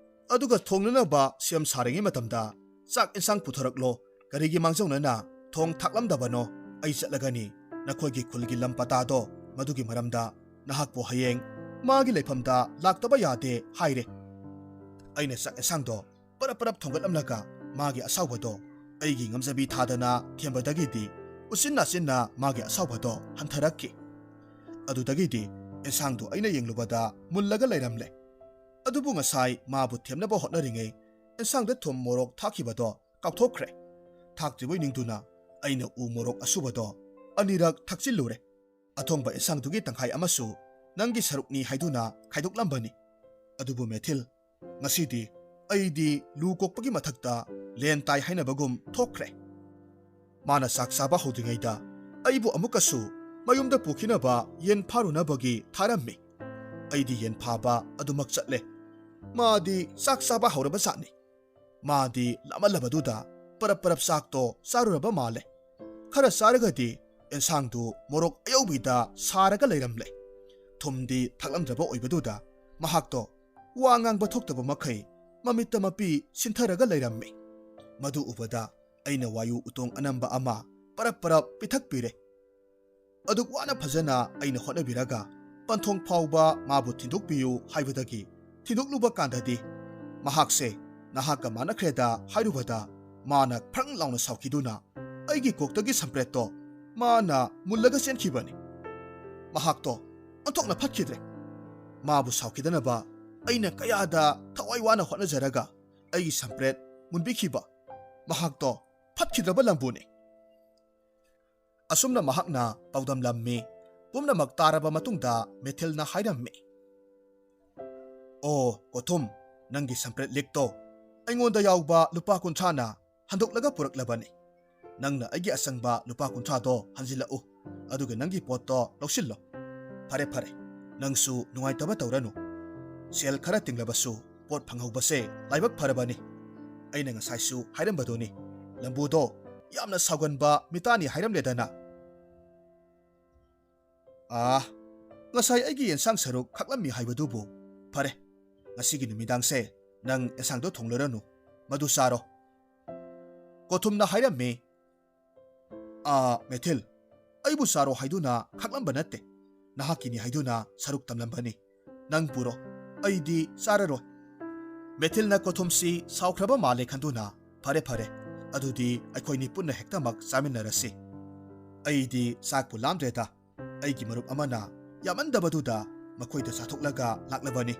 ꯑꯗꯨꯒ ꯊꯣꯡꯅꯅꯕ ꯁꯦꯝ ꯁꯥꯔꯤꯉꯩ ꯃꯇꯝꯗ, "ꯆꯥꯛ ꯏꯟꯁꯥꯡ ꯄꯨꯊꯣꯔꯛꯂꯣ, ꯀꯔꯤꯒꯤ ꯃꯥꯡꯖꯧꯅꯅ ꯊꯣꯡ ꯊꯥꯛꯂꯝꯗꯕꯅꯣ? ꯑꯩ ꯆꯠꯂꯒꯅꯤ ꯅꯈꯣꯏꯒꯤ ꯈꯨꯜꯒꯤ ꯂꯝ ꯄꯇꯥꯗꯣ, ꯃꯗꯨꯒꯤ ꯃꯔꯝꯗ ꯅꯍꯥꯛꯄꯨ ꯍꯌꯦꯡ ꯃꯥꯒꯤ ꯂꯩꯐꯝꯗ ꯂꯥꯛꯇꯕ ꯌꯥꯗꯦ" ꯍꯥꯏꯔꯦ꯫ ꯑꯩꯅ ꯆꯥꯛ ꯏꯟꯁꯥꯡꯗꯣ ꯄꯔꯞ ꯄꯔꯞ ꯊꯣꯡꯒꯠꯂꯝꯂꯒ ꯃꯥꯒꯤ ꯑꯁꯥꯎꯕꯗꯣ ꯑꯩꯒꯤ ꯉꯝꯖꯕꯤ ꯊꯥꯗꯅ ꯊꯦꯝꯕꯗꯒꯤꯗꯤ ꯎꯆꯤꯟ ꯅꯥꯆꯤꯟꯅ ꯃꯥꯒꯤ ꯑꯁꯥꯎꯕꯗꯣ ꯍꯟꯊꯔꯛꯈꯤ꯫ ꯑꯗꯨꯗꯒꯤꯗꯤ ꯏꯟꯁꯥꯡꯗꯨ ꯑꯩꯅ ꯌꯦꯡꯂꯨꯕꯗ ꯃꯨꯜꯂꯒ ꯂꯩꯔꯝꯂꯦ꯫ ꯑꯗꯨꯕꯨ ꯉꯁꯥꯏ ꯃꯥꯕꯨ ꯊꯦꯝꯅꯕ ꯍꯣꯠꯅꯔꯤꯉꯩ ꯏꯟꯁꯥꯡꯗ ꯊꯨꯝ ꯃꯣꯔꯣꯛ ꯊꯥꯛꯈꯤꯕꯗꯣ ꯀꯥꯎꯊꯣꯛꯈ꯭ꯔꯦ꯫ ꯊꯥꯛꯇ꯭ꯔꯤꯕꯣꯏ ꯅꯤꯡꯗꯨꯅ ꯑꯩꯅ ꯎ ꯃꯣꯔꯣꯛ ꯑꯁꯨꯕꯗꯣ ꯑꯅꯤꯔꯛ ꯊꯛꯆꯤꯜꯂꯨꯔꯦ꯫ ꯑꯊꯣꯡꯕ ꯏꯟꯁꯥꯡꯗꯨꯒꯤ ꯇꯪꯈꯥꯏ ꯑꯃꯁꯨ ꯅꯪꯒꯤ ꯁꯔꯨꯛꯅꯤ ꯍꯥꯏꯗꯨꯅ ꯈꯥꯏꯗꯣꯛꯂꯝꯕꯅꯤ꯫ ꯑꯗꯨꯕꯨ ꯃꯦꯊꯤꯜ, ꯉꯁꯤꯗꯤ ꯑꯩꯗꯤ ꯂꯨ ꯀꯣꯛꯄꯒꯤ ꯃꯊꯛꯇ ꯂꯦꯟ ꯇꯥꯏ ꯍꯥꯏꯅꯕꯒꯨꯝ ꯊꯣꯛꯈ꯭ꯔꯦ꯫ ꯃꯥꯅ ꯆꯥꯛ ꯆꯥꯕ ꯍꯧꯗ꯭ꯔꯤꯉꯩꯗ ꯑꯩꯕꯨ ꯑꯃꯨꯛꯀꯁꯨ ꯃꯌꯨꯝꯗ ꯄꯨꯈꯤꯅꯕ ꯌꯦꯟ ꯐꯥꯔꯨꯅꯕꯒꯤ ꯊꯥꯔꯝꯃꯤ꯫ ꯑꯩꯗꯤ ꯌꯦꯟ ꯐꯥꯕ ꯑꯗꯨꯃꯛ ꯆꯠꯂꯦ꯫ ꯃꯥꯗꯤ ꯆꯥꯛ ꯆꯥꯕ ꯍꯧꯔꯕ ꯖꯥꯠꯅꯤ꯫ ꯃꯥꯗꯤ ꯂꯥꯃꯜꯂꯕꯗꯨꯗ ꯄꯔꯞ ꯄꯔꯞ ꯆꯥꯛꯇꯣ ꯆꯥꯔꯨꯔꯕ ꯃꯥꯜꯂꯦ꯫ ꯈꯔ ꯆꯥꯔꯒꯗꯤ ꯏꯟꯁꯥꯡꯗꯨ ꯃꯣꯔꯣꯛ ꯑꯌꯧꯕꯤꯗ ꯁꯥꯔꯒ ꯂꯩꯔꯝꯂꯦ꯫ ꯊꯨꯝꯗꯤ ꯊꯥꯛꯂꯝꯗ꯭ꯔꯕ ꯑꯣꯏꯕꯗꯨꯗ ꯃꯍꯥꯛꯇꯣ ꯋꯥ ꯉꯥꯡꯕ ꯊꯣꯛꯇꯕ ꯃꯈꯩ ꯃꯃꯤꯠꯇ ꯃꯄꯤ ꯁꯤꯟꯊꯔꯒ ꯂꯩꯔꯝꯃꯤ꯫ ꯃꯗꯨ ꯎꯕꯗ ꯑꯩꯅ ꯋꯥꯌꯨ ꯎꯇꯣꯡ ꯑꯅꯝꯕ ꯑꯃ ꯄꯔꯞ ꯄꯔꯞ ꯄꯤꯊꯛꯄꯤꯔꯦ꯫ ꯑꯗꯨꯛ ꯋꯥꯅ ꯐꯖꯅ ꯑꯩꯅ ꯍꯣꯠꯅꯕꯤꯔꯒ ꯄꯟꯊꯣꯡ ꯐꯥꯎꯕ ꯃꯥꯕꯨ ꯊꯤꯟꯗꯣꯛꯄꯤꯌꯨ ꯍꯥꯏꯕꯗꯒꯤ ꯊꯤꯟꯗꯣꯛꯂꯨꯕ ꯀꯥꯟꯗꯗꯤ ꯃꯍꯥꯛꯁꯦ ꯅꯍꯥꯛꯀ ꯃꯥꯟꯅꯈ꯭ꯔꯦꯗ ꯍꯥꯏꯔꯨꯕꯗ ꯃꯥꯅ ꯐ꯭ꯔꯪ ꯂꯥꯎꯅ ꯁꯥꯎꯈꯤꯗꯨꯅ ꯑꯩꯒꯤ ꯀꯣꯛꯇꯒꯤ ꯁꯝꯄ꯭ꯔꯦꯠꯇꯣ ꯃꯥꯅ ꯃꯨꯜꯂꯒ ꯆꯦꯟꯈꯤꯕꯅꯤ꯫ ꯃꯍꯥꯛꯇꯣ ꯑꯣꯟꯊꯣꯛꯅ ꯐꯠꯈꯤꯗ꯭ꯔꯦ꯫ ꯃꯥꯕꯨ ꯁꯥꯎꯈꯤꯗꯅꯕ ꯑꯩꯅ ꯀꯌꯥꯗ ꯊꯋꯥꯏ ꯋꯥꯅ ꯍꯣꯠꯅꯖꯔꯒ ꯑꯩꯒꯤ ꯁꯝꯄ꯭ꯔꯦꯠ ꯃꯨꯟꯕꯤꯈꯤꯕ꯫ ꯃꯍꯥꯛꯇꯣ ꯐꯠꯈꯤꯗ꯭ꯔꯕ ꯂꯝꯕꯨꯅꯤ꯫ ꯑꯁꯨꯝꯅ ꯃꯍꯥꯛꯅ ꯄꯥꯎꯗꯝꯂꯝꯃꯤ꯫ ꯄꯨꯝꯅꯃꯛ ꯇꯥꯔꯕ ꯃꯇꯨꯡꯗ ꯃꯦꯊꯤꯜꯅ ꯍꯥꯏꯔꯝꯃꯤ, "ꯑꯣ ꯀꯣꯊꯨꯝ, ꯅꯪꯒꯤ ꯁꯝꯄ꯭ꯔꯦꯠ ꯂꯤꯛꯇꯣ ꯑꯩꯉꯣꯟꯗ ꯌꯥꯎꯕ ꯂꯨꯄꯥ ꯀꯨꯟꯊ꯭ꯔꯥꯅ ꯍꯟꯗꯣꯛꯂꯒ ꯄꯨꯔꯛꯂꯕꯅꯤ꯫ ꯅꯪꯅ ꯑꯩꯒꯤ ꯑꯆꯪꯕ ꯂꯨꯄꯥ ꯀꯨꯟꯊ꯭ꯔꯥꯗꯣ ꯍꯟꯖꯤꯜꯂꯛꯎ꯫ ꯑꯗꯨꯒ ꯅꯪꯒꯤ ꯄꯣꯠꯇꯣ ꯂꯧꯁꯤꯜꯂꯣ꯫ ꯐꯔꯦ ꯐꯔꯦ, ꯅꯪꯁꯨ ꯅꯨꯡꯉꯥꯏꯇꯕ ꯇꯧꯔꯅꯨ꯫ ꯁꯦꯜ ꯈꯔ ꯇꯤꯡꯂꯕꯁꯨ ꯄꯣꯠ ꯐꯪꯍꯧꯕꯁꯦ ꯂꯥꯏꯕꯛ ꯐꯔꯕꯅꯤ꯫ ꯑꯩꯅ ꯉꯁꯥꯏꯁꯨ ꯍꯥꯏꯔꯝꯕꯗꯨꯅꯤ, ꯂꯝꯕꯨꯗꯣ ꯌꯥꯝꯅ ꯁꯥꯎꯒꯟꯕ ꯃꯤꯇꯥꯅꯤ ꯍꯥꯏꯔꯝꯂꯦꯗꯅ꯫ ꯑꯥ, ꯉꯁꯥꯏ ꯑꯩꯒꯤ ꯌꯦꯟꯁꯥꯡ ꯁꯔꯨꯛ ꯈꯥꯛꯂꯝꯃꯤ ꯍꯥꯏꯕꯗꯨꯕꯨ꯫ ꯐꯔꯦ, ꯉꯁꯤꯒꯤ ꯅꯨꯃꯤꯗꯥꯡꯁꯦ ꯅꯪ ꯌꯦꯟꯁꯥꯡꯗꯣ ꯊꯣꯡꯂꯔꯅꯨ, ꯃꯗꯨ ꯆꯥꯔꯣ," ꯀꯣꯊꯨꯝꯅ ꯍꯥꯏꯔꯝꯃꯤ꯫ "ꯑꯥ ꯃꯦꯊꯤꯜ, ꯑꯩꯕꯨ ꯆꯥꯔꯣ ꯍꯥꯏꯗꯨꯅ ꯈꯥꯛꯂꯝꯕ ꯅꯠꯇꯦ, ꯅꯍꯥꯛꯀꯤꯅꯤ ꯍꯥꯏꯗꯨꯅ ꯁꯔꯨꯛ ꯇꯝꯂꯝꯕꯅꯤ꯫ ꯅꯪ ꯄꯨꯔꯣ, ꯑꯩꯗꯤ ꯆꯥꯔꯔꯣꯏ꯫" ꯃꯦꯊꯤꯜꯅ ꯀꯣꯊꯨꯝꯁꯤ ꯁꯥꯎꯈ꯭ꯔꯕ ꯃꯥꯜꯂꯦ ꯈꯟꯗꯨꯅ, "ꯐꯔꯦ ꯐꯔꯦ, ꯑꯗꯨꯗꯤ ꯑꯩꯈꯣꯏꯅꯤ ꯄꯨꯟꯅ ꯍꯦꯛꯇꯃꯛ ꯆꯥꯃꯤꯟꯅꯔꯁꯤ꯫ ꯑꯩꯗꯤ ꯆꯥꯛꯄꯨ ꯂꯥꯝꯗ꯭ꯔꯦꯗ꯫" ꯑꯩꯒꯤ ꯃꯔꯨꯞ ꯑꯃꯅ ꯌꯥꯝꯃꯟꯗꯕꯗꯨꯗ ꯃꯈꯣꯏꯗ ꯆꯥꯊꯣꯛꯂꯒ ꯂꯥꯛꯂꯕꯅꯤ꯫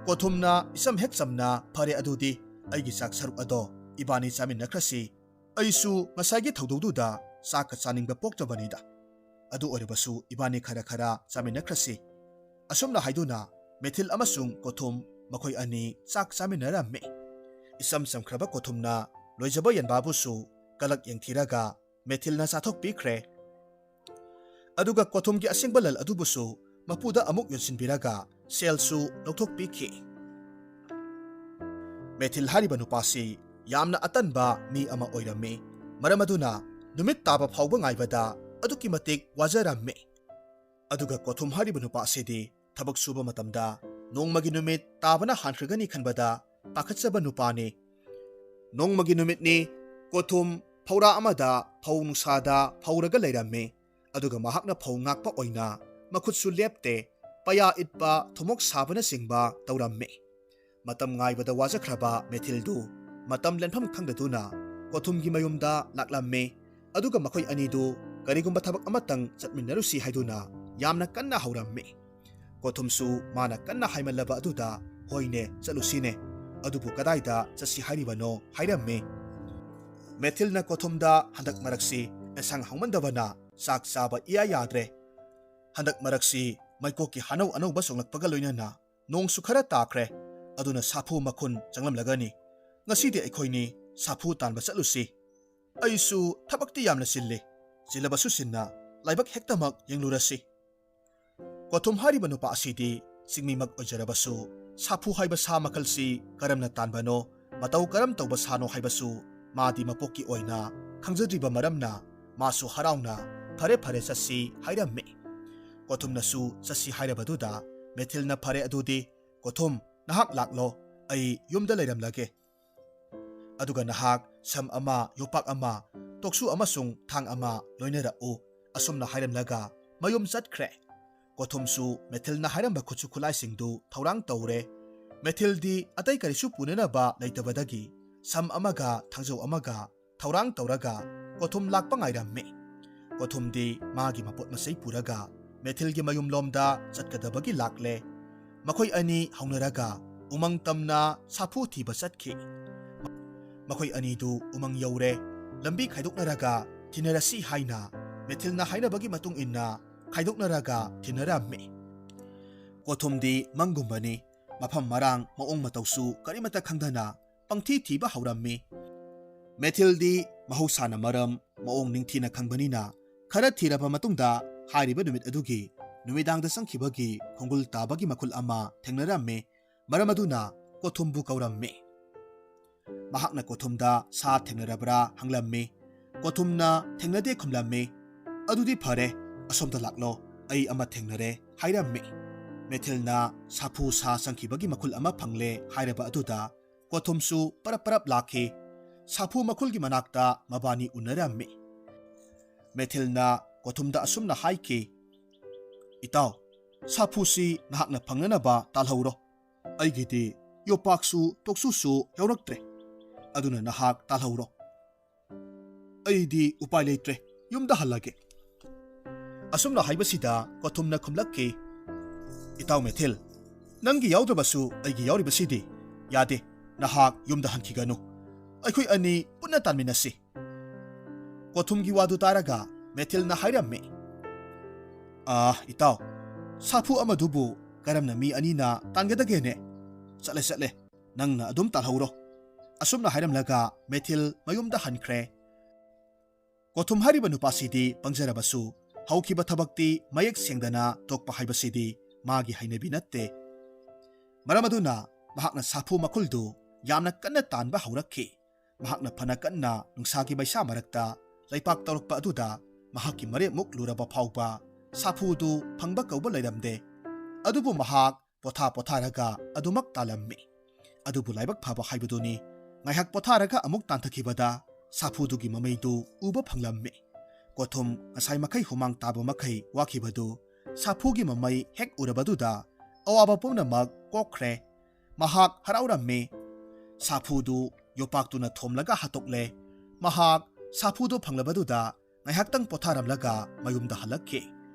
ꯀꯣꯊꯨꯝꯅ ꯏꯆꯝ ꯍꯦꯛ ꯆꯝꯅ, "ꯐꯔꯦ ꯑꯗꯨꯗꯤ, ꯑꯩꯒꯤ ꯆꯥꯛ ꯁꯔꯨꯛ ꯑꯗꯣ ꯏꯕꯥꯅꯤ ꯆꯥꯃꯤꯟꯅꯈ꯭ꯔꯁꯤ꯫ ꯑꯩꯁꯨ ꯉꯁꯥꯏꯒꯤ ꯊꯧꯗꯧꯗꯨꯗ ꯆꯥꯛꯀ ꯆꯥꯅꯤꯡꯕ ꯄꯣꯛꯇꯕꯅꯤꯗ꯫ ꯑꯗꯨ ꯑꯣꯏꯔꯕꯁꯨ ꯏꯕꯥꯅꯤ ꯈꯔ ꯈꯔ ꯆꯥꯃꯤꯟꯅꯈ꯭ꯔꯁꯤ꯫" ꯑꯁꯨꯝꯅ ꯍꯥꯏꯗꯨꯅ ꯃꯦꯊꯤꯜ ꯑꯃꯁꯨꯡ ꯀꯣꯊꯨꯝ ꯃꯈꯣꯏ ꯑꯅꯤ ꯆꯥꯛ ꯆꯥꯃꯤꯟꯅꯔꯝꯃꯤ꯫ ꯏꯆꯝ ꯆꯝꯈ꯭ꯔꯕ ꯀꯣꯊꯨꯝꯅ ꯂꯣꯏꯖꯕ ꯌꯦꯟꯕꯥꯕꯨꯁꯨ ꯀꯂꯛ ꯌꯦꯡꯊꯤꯔꯒ ꯃꯦꯊꯤꯜꯅ ꯆꯥꯊꯣꯛꯄꯤꯈ꯭ꯔꯦ꯫ ꯑꯗꯨꯒ ꯀꯣꯊꯨꯝꯒꯤ ꯑꯁꯦꯡꯕ ꯂꯜ ꯑꯗꯨꯕꯨꯁꯨ ꯃꯄꯨꯗ ꯑꯃꯨꯛ ꯌꯣꯟꯁꯤꯟꯕꯤꯔꯒ ꯁꯦꯜꯁꯨ ꯂꯧꯊꯣꯛꯄꯤꯈꯤ꯫ ꯃꯦꯊꯤꯜ ꯍꯥꯏꯔꯤꯕ ꯅꯨꯄꯥꯁꯤ ꯌꯥꯝꯅ ꯑꯇꯟꯕ ꯃꯤ ꯑꯃ ꯑꯣꯏꯔꯝꯃꯤ꯫ ꯃꯔꯝ ꯑꯗꯨꯅ ꯅꯨꯃꯤꯠ ꯇꯥꯕ ꯐꯥꯎꯕ ꯉꯥꯏꯕꯗ ꯑꯗꯨꯛꯀꯤ ꯃꯇꯤꯛ ꯋꯥꯖꯔꯝꯃꯤ꯫ ꯑꯗꯨꯒ ꯀꯣꯊꯨꯝ ꯍꯥꯏꯔꯤꯕ ꯅꯨꯄꯥ ꯑꯁꯤꯗꯤ ꯊꯕꯛ ꯁꯨꯕ ꯃꯇꯝꯗ ꯅꯣꯡꯃꯒꯤ ꯅꯨꯃꯤꯠ ꯇꯥꯕꯅ ꯍꯥꯟꯈ꯭ꯔꯒꯅꯤ ꯈꯟꯕꯗ ꯄꯥꯈꯠꯆꯕ ꯅꯨꯄꯥꯅꯤ꯫ ꯅꯣꯡꯃꯒꯤ ꯅꯨꯃꯤꯠꯅꯤ꯫ ꯀꯣꯊꯨꯝ ꯐꯧꯔꯥ ꯑꯃꯗ ꯐꯧ ꯅꯨꯡꯁꯥꯗ ꯐꯧꯔꯒ ꯂꯩꯔꯝꯃꯤ꯫ ꯑꯗꯨꯒ ꯃꯍꯥꯛꯅ ꯐꯧ ꯉꯥꯛꯄ ꯑꯣꯏꯅ ꯃꯈꯨꯠꯁꯨ ꯂꯦꯞꯇꯦ, ꯄꯩꯌꯥ ꯏꯠꯄ ꯊꯨꯝꯃꯣꯛ ꯁꯥꯕꯅꯆꯤꯡꯕ ꯇꯧꯔꯝꯃꯤ꯫ ꯃꯇꯝ ꯉꯥꯏꯕꯗ ꯋꯥꯖꯈ꯭ꯔꯕ ꯃꯦꯊꯤꯜꯗꯨ ꯃꯇꯝ ꯂꯦꯟꯐꯝ ꯈꯪꯗꯗꯨꯅ ꯀꯣꯊꯨꯝꯒꯤ ꯃꯌꯨꯝꯗ ꯂꯥꯛꯂꯝꯃꯤ꯫ ꯑꯗꯨꯒ ꯃꯈꯣꯏ ꯑꯅꯤꯗꯨ ꯀꯔꯤꯒꯨꯝꯕ ꯊꯕꯛ ꯑꯃꯇꯪ ꯆꯠꯃꯤꯟꯅꯔꯨꯁꯤ ꯍꯥꯏꯗꯨꯅ ꯌꯥꯝꯅ ꯀꯟꯅ ꯍꯧꯔꯝꯃꯤ꯫ ꯀꯣꯊꯨꯝꯁꯨ ꯃꯥꯅ ꯀꯟꯅ ꯍꯥꯏꯃꯜꯂꯕ ꯑꯗꯨꯗ, "ꯍꯣꯏꯅꯦ, ꯆꯠꯂꯨꯁꯤꯅꯦ꯫ ꯑꯗꯨꯕꯨ ꯀꯗꯥꯏꯗ ꯆꯠꯁꯤ ꯍꯥꯏꯔꯤꯕꯅꯣ?" ꯍꯥꯏꯔꯝꯃꯤ꯫ ꯃꯦꯊꯤꯜꯅ ꯀꯣꯊꯨꯝꯗ, "ꯍꯟꯗꯛ ꯃꯔꯛꯁꯤ ꯑꯦꯟꯁꯥꯡ ꯍꯥꯎꯃꯟꯗꯕꯅ ꯆꯥꯛ ꯆꯥꯕ ꯏꯌꯥ ꯌꯥꯗ꯭ꯔꯦ꯫ ꯍꯟꯗꯛ ꯃꯔꯛꯁꯤ ꯃꯩꯀꯣꯛꯀꯤ ꯍꯥꯅꯧ ꯑꯅꯧꯕ ꯆꯣꯡꯂꯛꯄꯒ ꯂꯣꯏꯅꯅ ꯅꯣꯡꯁꯨ ꯈꯔ ꯇꯥꯈ꯭ꯔꯦ꯫ ꯑꯗꯨꯅ ꯁꯥꯐꯨ ꯃꯈꯨꯟ ꯆꯪꯂꯝꯂꯒꯅꯤ꯫ ꯉꯁꯤꯗꯤ ꯑꯩꯈꯣꯏꯅꯤ ꯁꯥꯐꯨ ꯇꯥꯟꯕ ꯆꯠꯂꯨꯁꯤ꯫ ꯑꯩꯁꯨ ꯊꯕꯛꯇꯤ ꯌꯥꯝꯅ ꯆꯤꯜꯂꯤ꯫ ꯆꯤꯜꯂꯕꯁꯨ ꯆꯤꯟꯅ ꯂꯥꯏꯕꯛ ꯍꯦꯛꯇꯃꯛ ꯌꯦꯡꯂꯨꯔꯁꯤ꯫" ꯀꯣꯊꯨꯝ ꯍꯥꯏꯔꯤꯕ ꯅꯨꯄꯥ ꯑꯁꯤꯗꯤ ꯆꯤꯡꯃꯤꯃꯛ ꯑꯣꯏꯖꯔꯕꯁꯨ, ꯁꯥꯐꯨ ꯍꯥꯏꯕ ꯁꯥ ꯃꯈꯜꯁꯤ ꯀꯔꯝꯅ ꯇꯥꯟꯕꯅꯣ, ꯃꯇꯧ ꯀꯔꯝ ꯇꯧꯕ ꯁꯥꯅꯣ ꯍꯥꯏꯕꯁꯨ ꯃꯥꯗꯤ ꯃꯄꯣꯛꯀꯤ ꯑꯣꯏꯅ ꯈꯪꯖꯗ꯭ꯔꯤꯕ ꯃꯔꯝꯅ, ꯃꯥꯁꯨ ꯍꯔꯥꯎꯅ, "ꯐꯔꯦ, ꯐꯔꯦ, ꯆꯠꯁꯤ" ꯍꯥꯏꯔꯝꯃꯤ꯫ ꯀꯣꯊꯨꯝꯅꯁꯨ ꯆꯠꯁꯤ ꯍꯥꯏꯔꯕꯗꯨꯗ ꯃꯦꯊꯤꯜꯅ, "ꯐꯔꯦ ꯑꯗꯨꯗꯤ, ꯀꯣꯊꯨꯝ, ꯅꯍꯥꯛ ꯂꯥꯛꯂꯣ, ꯑꯩ ꯌꯨꯝꯗ ꯂꯩꯔꯝꯂꯒꯦ꯫ ꯑꯗꯨꯒ ꯅꯍꯥꯛ ꯁꯝ ꯑꯃ, ꯌꯣꯄꯥꯛ ꯑꯃ, ꯇꯣꯛꯁꯨ ꯑꯃꯁꯨꯡ ꯊꯥꯡ ꯑꯃ ꯂꯣꯏꯅꯔꯛꯎ꯫" ꯑꯁꯨꯝꯅ ꯍꯥꯏꯔꯝꯂꯒ ꯃꯌꯨꯝ ꯆꯠꯈ꯭ꯔꯦ꯫ ꯀꯣꯊꯨꯝꯁꯨ ꯃꯦꯊꯤꯜꯅ ꯍꯥꯏꯔꯝꯕ ꯈꯨꯠꯁꯨ ꯈꯨꯠꯂꯥꯏꯁꯤꯡꯗꯨ ꯊꯧꯔꯥꯡ ꯇꯧꯔꯦ꯫ ꯃꯦꯊꯤꯜꯗꯤ ꯑꯇꯩ ꯀꯔꯤꯁꯨ ꯄꯨꯅꯅꯕ ꯂꯩꯇꯕꯗꯒꯤ ꯁꯝ ꯑꯃꯒ ꯊꯥꯡꯖꯧ ꯑꯃꯒ ꯊꯧꯔꯥꯡ ꯇꯧꯔꯒ ꯀꯣꯊꯨꯝ ꯂꯥꯛꯄ ꯉꯥꯏꯔꯝꯃꯤ꯫ ꯀꯣꯊꯨꯝꯗꯤ ꯃꯥꯒꯤ ꯃꯄꯣꯠ ꯃꯆꯩ ꯄꯨꯔꯒ ꯃꯦꯊꯤꯜꯒꯤ ꯃꯌꯨꯝꯂꯣꯝꯗ ꯆꯠꯀꯗꯕꯒꯤ ꯂꯥꯛꯂꯦ꯫ ꯃꯈꯣꯏ ꯑꯅꯤ ꯍꯧꯅꯔꯒ ꯎꯃꯪ ꯇꯝꯅ ꯁꯥꯐꯨ ꯊꯤꯕ ꯆꯠꯈꯤ꯫ ꯃꯈꯣꯏ ꯑꯅꯤꯗꯨ ꯎꯃꯪ ꯌꯧꯔꯦ꯫ ꯂꯝꯕꯤ ꯈꯥꯏꯗꯣꯛꯅꯔꯒ ꯊꯤꯅꯔꯁꯤ ꯍꯥꯏꯅ ꯃꯦꯊꯤꯜꯅ ꯍꯥꯏꯅꯕꯒꯤ ꯃꯇꯨꯡ ꯏꯟꯅ ꯈꯥꯏꯗꯣꯛꯅꯔꯒ ꯊꯤꯅꯔꯝꯃꯤ꯫ ꯀꯣꯊꯨꯝꯗꯤ ꯃꯪꯒꯨꯝꯕꯅꯤ꯫ ꯃꯐꯝ ꯃꯔꯥꯡ ꯃꯑꯣꯡ ꯃꯇꯧꯁꯨ ꯀꯔꯤꯃꯠꯇ ꯈꯪꯗꯅ ꯄꯪꯊꯤ ꯊꯤꯕ ꯍꯧꯔꯝꯃꯤ꯫ ꯃꯦꯊꯤꯜꯗꯤ ꯃꯍꯧꯁꯥꯅ ꯃꯔꯝ ꯃꯑꯣꯡ ꯅꯤꯡꯊꯤꯅ ꯈꯪꯕꯅꯤꯅ ꯈꯔ ꯊꯤꯔꯕ ꯃꯇꯨꯡꯗ ꯍꯥꯏꯔꯤꯕ ꯅꯨꯃꯤꯠ ꯑꯗꯨꯒꯤ ꯅꯨꯃꯤꯗꯥꯡꯗ ꯆꯪꯈꯤꯕꯒꯤ ꯈꯣꯡꯒꯨꯜ ꯇꯥꯕꯒꯤ ꯃꯈꯨꯜ ꯑꯃ ꯊꯦꯡꯅꯔꯝꯃꯤ꯫ ꯃꯔꯝ ꯑꯗꯨꯅ ꯀꯣꯊꯨꯝꯕꯨ ꯀꯧꯔꯝꯃꯤ꯫ ꯃꯍꯥꯛꯅ ꯀꯣꯊꯨꯝꯗ ꯁꯥ ꯊꯦꯡꯅꯔꯕ꯭ꯔꯥ ꯍꯪꯂꯝꯃꯤ꯫ ꯀꯣꯊꯨꯝꯅ ꯊꯦꯡꯅꯗꯦ ꯈꯨꯝꯂꯝꯃꯤ꯫ "ꯑꯗꯨꯗꯤ ꯐꯔꯦ, ꯑꯁꯣꯝꯗ ꯂꯥꯛꯂꯣ, ꯑꯩ ꯑꯃ ꯊꯦꯡꯅꯔꯦ" ꯍꯥꯏꯔꯝꯃꯤ꯫ ꯃꯦꯊꯤꯜꯅ ꯁꯥꯐꯨ ꯁꯥ ꯆꯪꯈꯤꯕꯒꯤ ꯃꯈꯨꯜ ꯑꯃ ꯐꯪꯂꯦ ꯍꯥꯏꯔꯕ ꯑꯗꯨꯗ ꯀꯣꯊꯨꯝꯁꯨ ꯄꯔꯞ ꯄꯔꯞ ꯂꯥꯛꯈꯤ꯫ ꯁꯥꯐꯨ ꯃꯈꯨꯜꯒꯤ ꯃꯅꯥꯛꯇ ꯃꯕꯥꯅꯤ ꯎꯅꯔꯝꯃꯤ꯫ ꯃꯦꯊꯤꯜꯅ ꯀꯣꯊꯨꯝꯗ ꯑꯁꯨꯝꯅ ꯍꯥꯏꯈꯤ, "ꯏꯇꯥꯎ, ꯁꯥꯐꯨꯁꯤ ꯅꯍꯥꯛꯅ ꯐꯪꯅꯅꯕ ꯇꯥꯜꯍꯧꯔꯣ꯫ ꯑꯩꯒꯤꯗꯤ ꯌꯣꯄꯥꯛꯁꯨ ꯇꯣꯛꯁꯨꯁꯨ ꯌꯥꯎꯔꯛꯇ꯭ꯔꯦ꯫ ꯑꯗꯨꯅ ꯅꯍꯥꯛ ꯇꯥꯜꯍꯧꯔꯣ꯫ ꯑꯩꯗꯤ ꯎꯄꯥꯏ ꯂꯩꯇ꯭ꯔꯦ, ꯌꯨꯝꯗ ꯍꯜꯂꯒꯦ꯫" ꯑꯁꯨꯝꯅ ꯍꯥꯏꯕꯁꯤꯗ ꯀꯣꯊꯨꯝꯅ ꯈꯨꯝꯂꯛꯈꯤ, "ꯏꯇꯥꯎ ꯃꯦꯊꯤꯜ, ꯅꯪꯒꯤ ꯌꯥꯎꯗ꯭ꯔꯕꯁꯨ ꯑꯩꯒꯤ ꯌꯥꯎꯔꯤꯕꯁꯤꯗꯤ꯫ ꯌꯥꯗꯦ, ꯅꯍꯥꯛ ꯌꯨꯝꯗ ꯍꯟꯈꯤꯒꯅꯨ꯫ ꯑꯩꯈꯣꯏ ꯑꯅꯤ ꯄꯨꯟꯅ ꯇꯥꯟꯃꯤꯟꯅꯁꯤ꯫" ꯀꯣꯊꯨꯝꯒꯤ ꯋꯥꯗꯨ ꯇꯥꯔꯒ ꯃꯦꯊꯤꯜꯅ ꯍꯥꯏꯔꯝꯃꯤ, "ꯑꯥ, ꯏꯇꯥꯎ, ꯁꯥꯐꯨ ꯑꯃꯗꯨꯕꯨ ꯀꯔꯝꯅ ꯃꯤ ꯑꯅꯤꯅ ꯇꯥꯟꯒꯗꯒꯦꯅꯦ? ꯆꯠꯂꯦ, ꯆꯠꯂꯦ, ꯅꯪꯅ ꯑꯗꯨꯝ ꯇꯥꯜꯍꯧꯔꯣ꯫" ꯑꯁꯨꯝꯅ ꯍꯥꯏꯔꯝꯂꯒ ꯃꯦꯊꯤꯜ ꯃꯌꯨꯝꯗ ꯍꯟꯈ꯭ꯔꯦ꯫ ꯀꯣꯊꯨꯝ ꯍꯥꯏꯔꯤꯕ ꯅꯨꯄꯥꯁꯤꯗꯤ ꯄꯪꯖꯔꯕꯁꯨ, ꯍꯧꯈꯤꯕ ꯊꯕꯛꯇꯤ ꯃꯌꯦꯛ ꯁꯦꯡꯗꯅ ꯇꯣꯛꯄ ꯍꯥꯏꯕꯁꯤꯗꯤ ꯃꯥꯒꯤ ꯍꯩꯅꯕꯤ ꯅꯠꯇꯦ꯫ ꯃꯔꯝ ꯑꯗꯨꯅ ꯃꯍꯥꯛꯅ ꯁꯥꯐꯨ ꯃꯈꯨꯜꯗꯨ ꯌꯥꯝꯅ ꯀꯟꯅ ꯇꯥꯟꯕ ꯍꯧꯔꯛꯈꯤ꯫ ꯃꯍꯥꯛꯅ ꯐꯅ ꯀꯟꯅ ꯅꯨꯡꯁꯥꯒꯤ ꯃꯩꯁꯥ ꯃꯔꯛꯇ ꯂꯩꯄꯥꯛ ꯇꯧꯔꯛꯄ ꯑꯗꯨꯗ ꯃꯍꯥꯛꯀꯤ ꯃꯔꯦꯞꯃꯨꯛ ꯂꯨꯔꯕ ꯐꯥꯎꯕ ꯁꯥꯐꯨꯗꯨ ꯐꯪꯕ ꯀꯧꯕ ꯂꯩꯔꯝꯗꯦ꯫ ꯑꯗꯨꯕꯨ ꯃꯍꯥꯛ ꯄꯣꯊꯥ ꯄꯣꯊꯥꯔꯒ ꯑꯗꯨꯃꯛ ꯇꯥꯜꯂꯝꯃꯤ꯫ ꯑꯗꯨꯕꯨ ꯂꯥꯏꯕꯛ ꯐꯕ ꯍꯥꯏꯕꯗꯨꯅꯤ, ꯉꯥꯏꯍꯥꯛ ꯄꯣꯊꯥꯔꯒ ꯑꯃꯨꯛ ꯇꯥꯟꯊꯈꯤꯕꯗ ꯁꯥꯐꯨꯗꯨꯒꯤ ꯃꯃꯩꯗꯨ ꯎꯕ ꯐꯪꯂꯝꯃꯤ꯫ ꯀꯣꯊꯨꯝ ꯉꯁꯥꯏ ꯃꯈꯩ ꯍꯨꯃꯥꯡ ꯇꯥꯕ ꯃꯈꯩ ꯋꯥꯈꯤꯕꯗꯨ ꯁꯥꯐꯨꯒꯤ ꯃꯃꯩ ꯍꯦꯛ ꯎꯔꯕꯗꯨꯗ ꯑꯋꯥꯕ ꯄꯨꯝꯅꯃꯛ ꯀꯣꯛꯈ꯭ꯔꯦ꯫ ꯃꯍꯥꯛ ꯍꯔꯥꯎꯔꯝꯃꯤ꯫ ꯁꯥꯐꯨꯗꯨ ꯌꯣꯄꯥꯛꯇꯨꯅ ꯊꯣꯝꯂꯒ ꯍꯥꯠꯇꯣꯛꯂꯦ꯫ ꯃꯍꯥꯛ ꯁꯥꯐꯨꯗꯨ ꯐꯪꯂꯕꯗꯨꯗ ꯉꯥꯏꯍꯥꯛꯇꯪ ꯄꯣꯊꯥꯔꯝꯂꯒ ꯃꯌꯨꯝꯗ ꯍꯜꯂꯛꯈꯤ꯫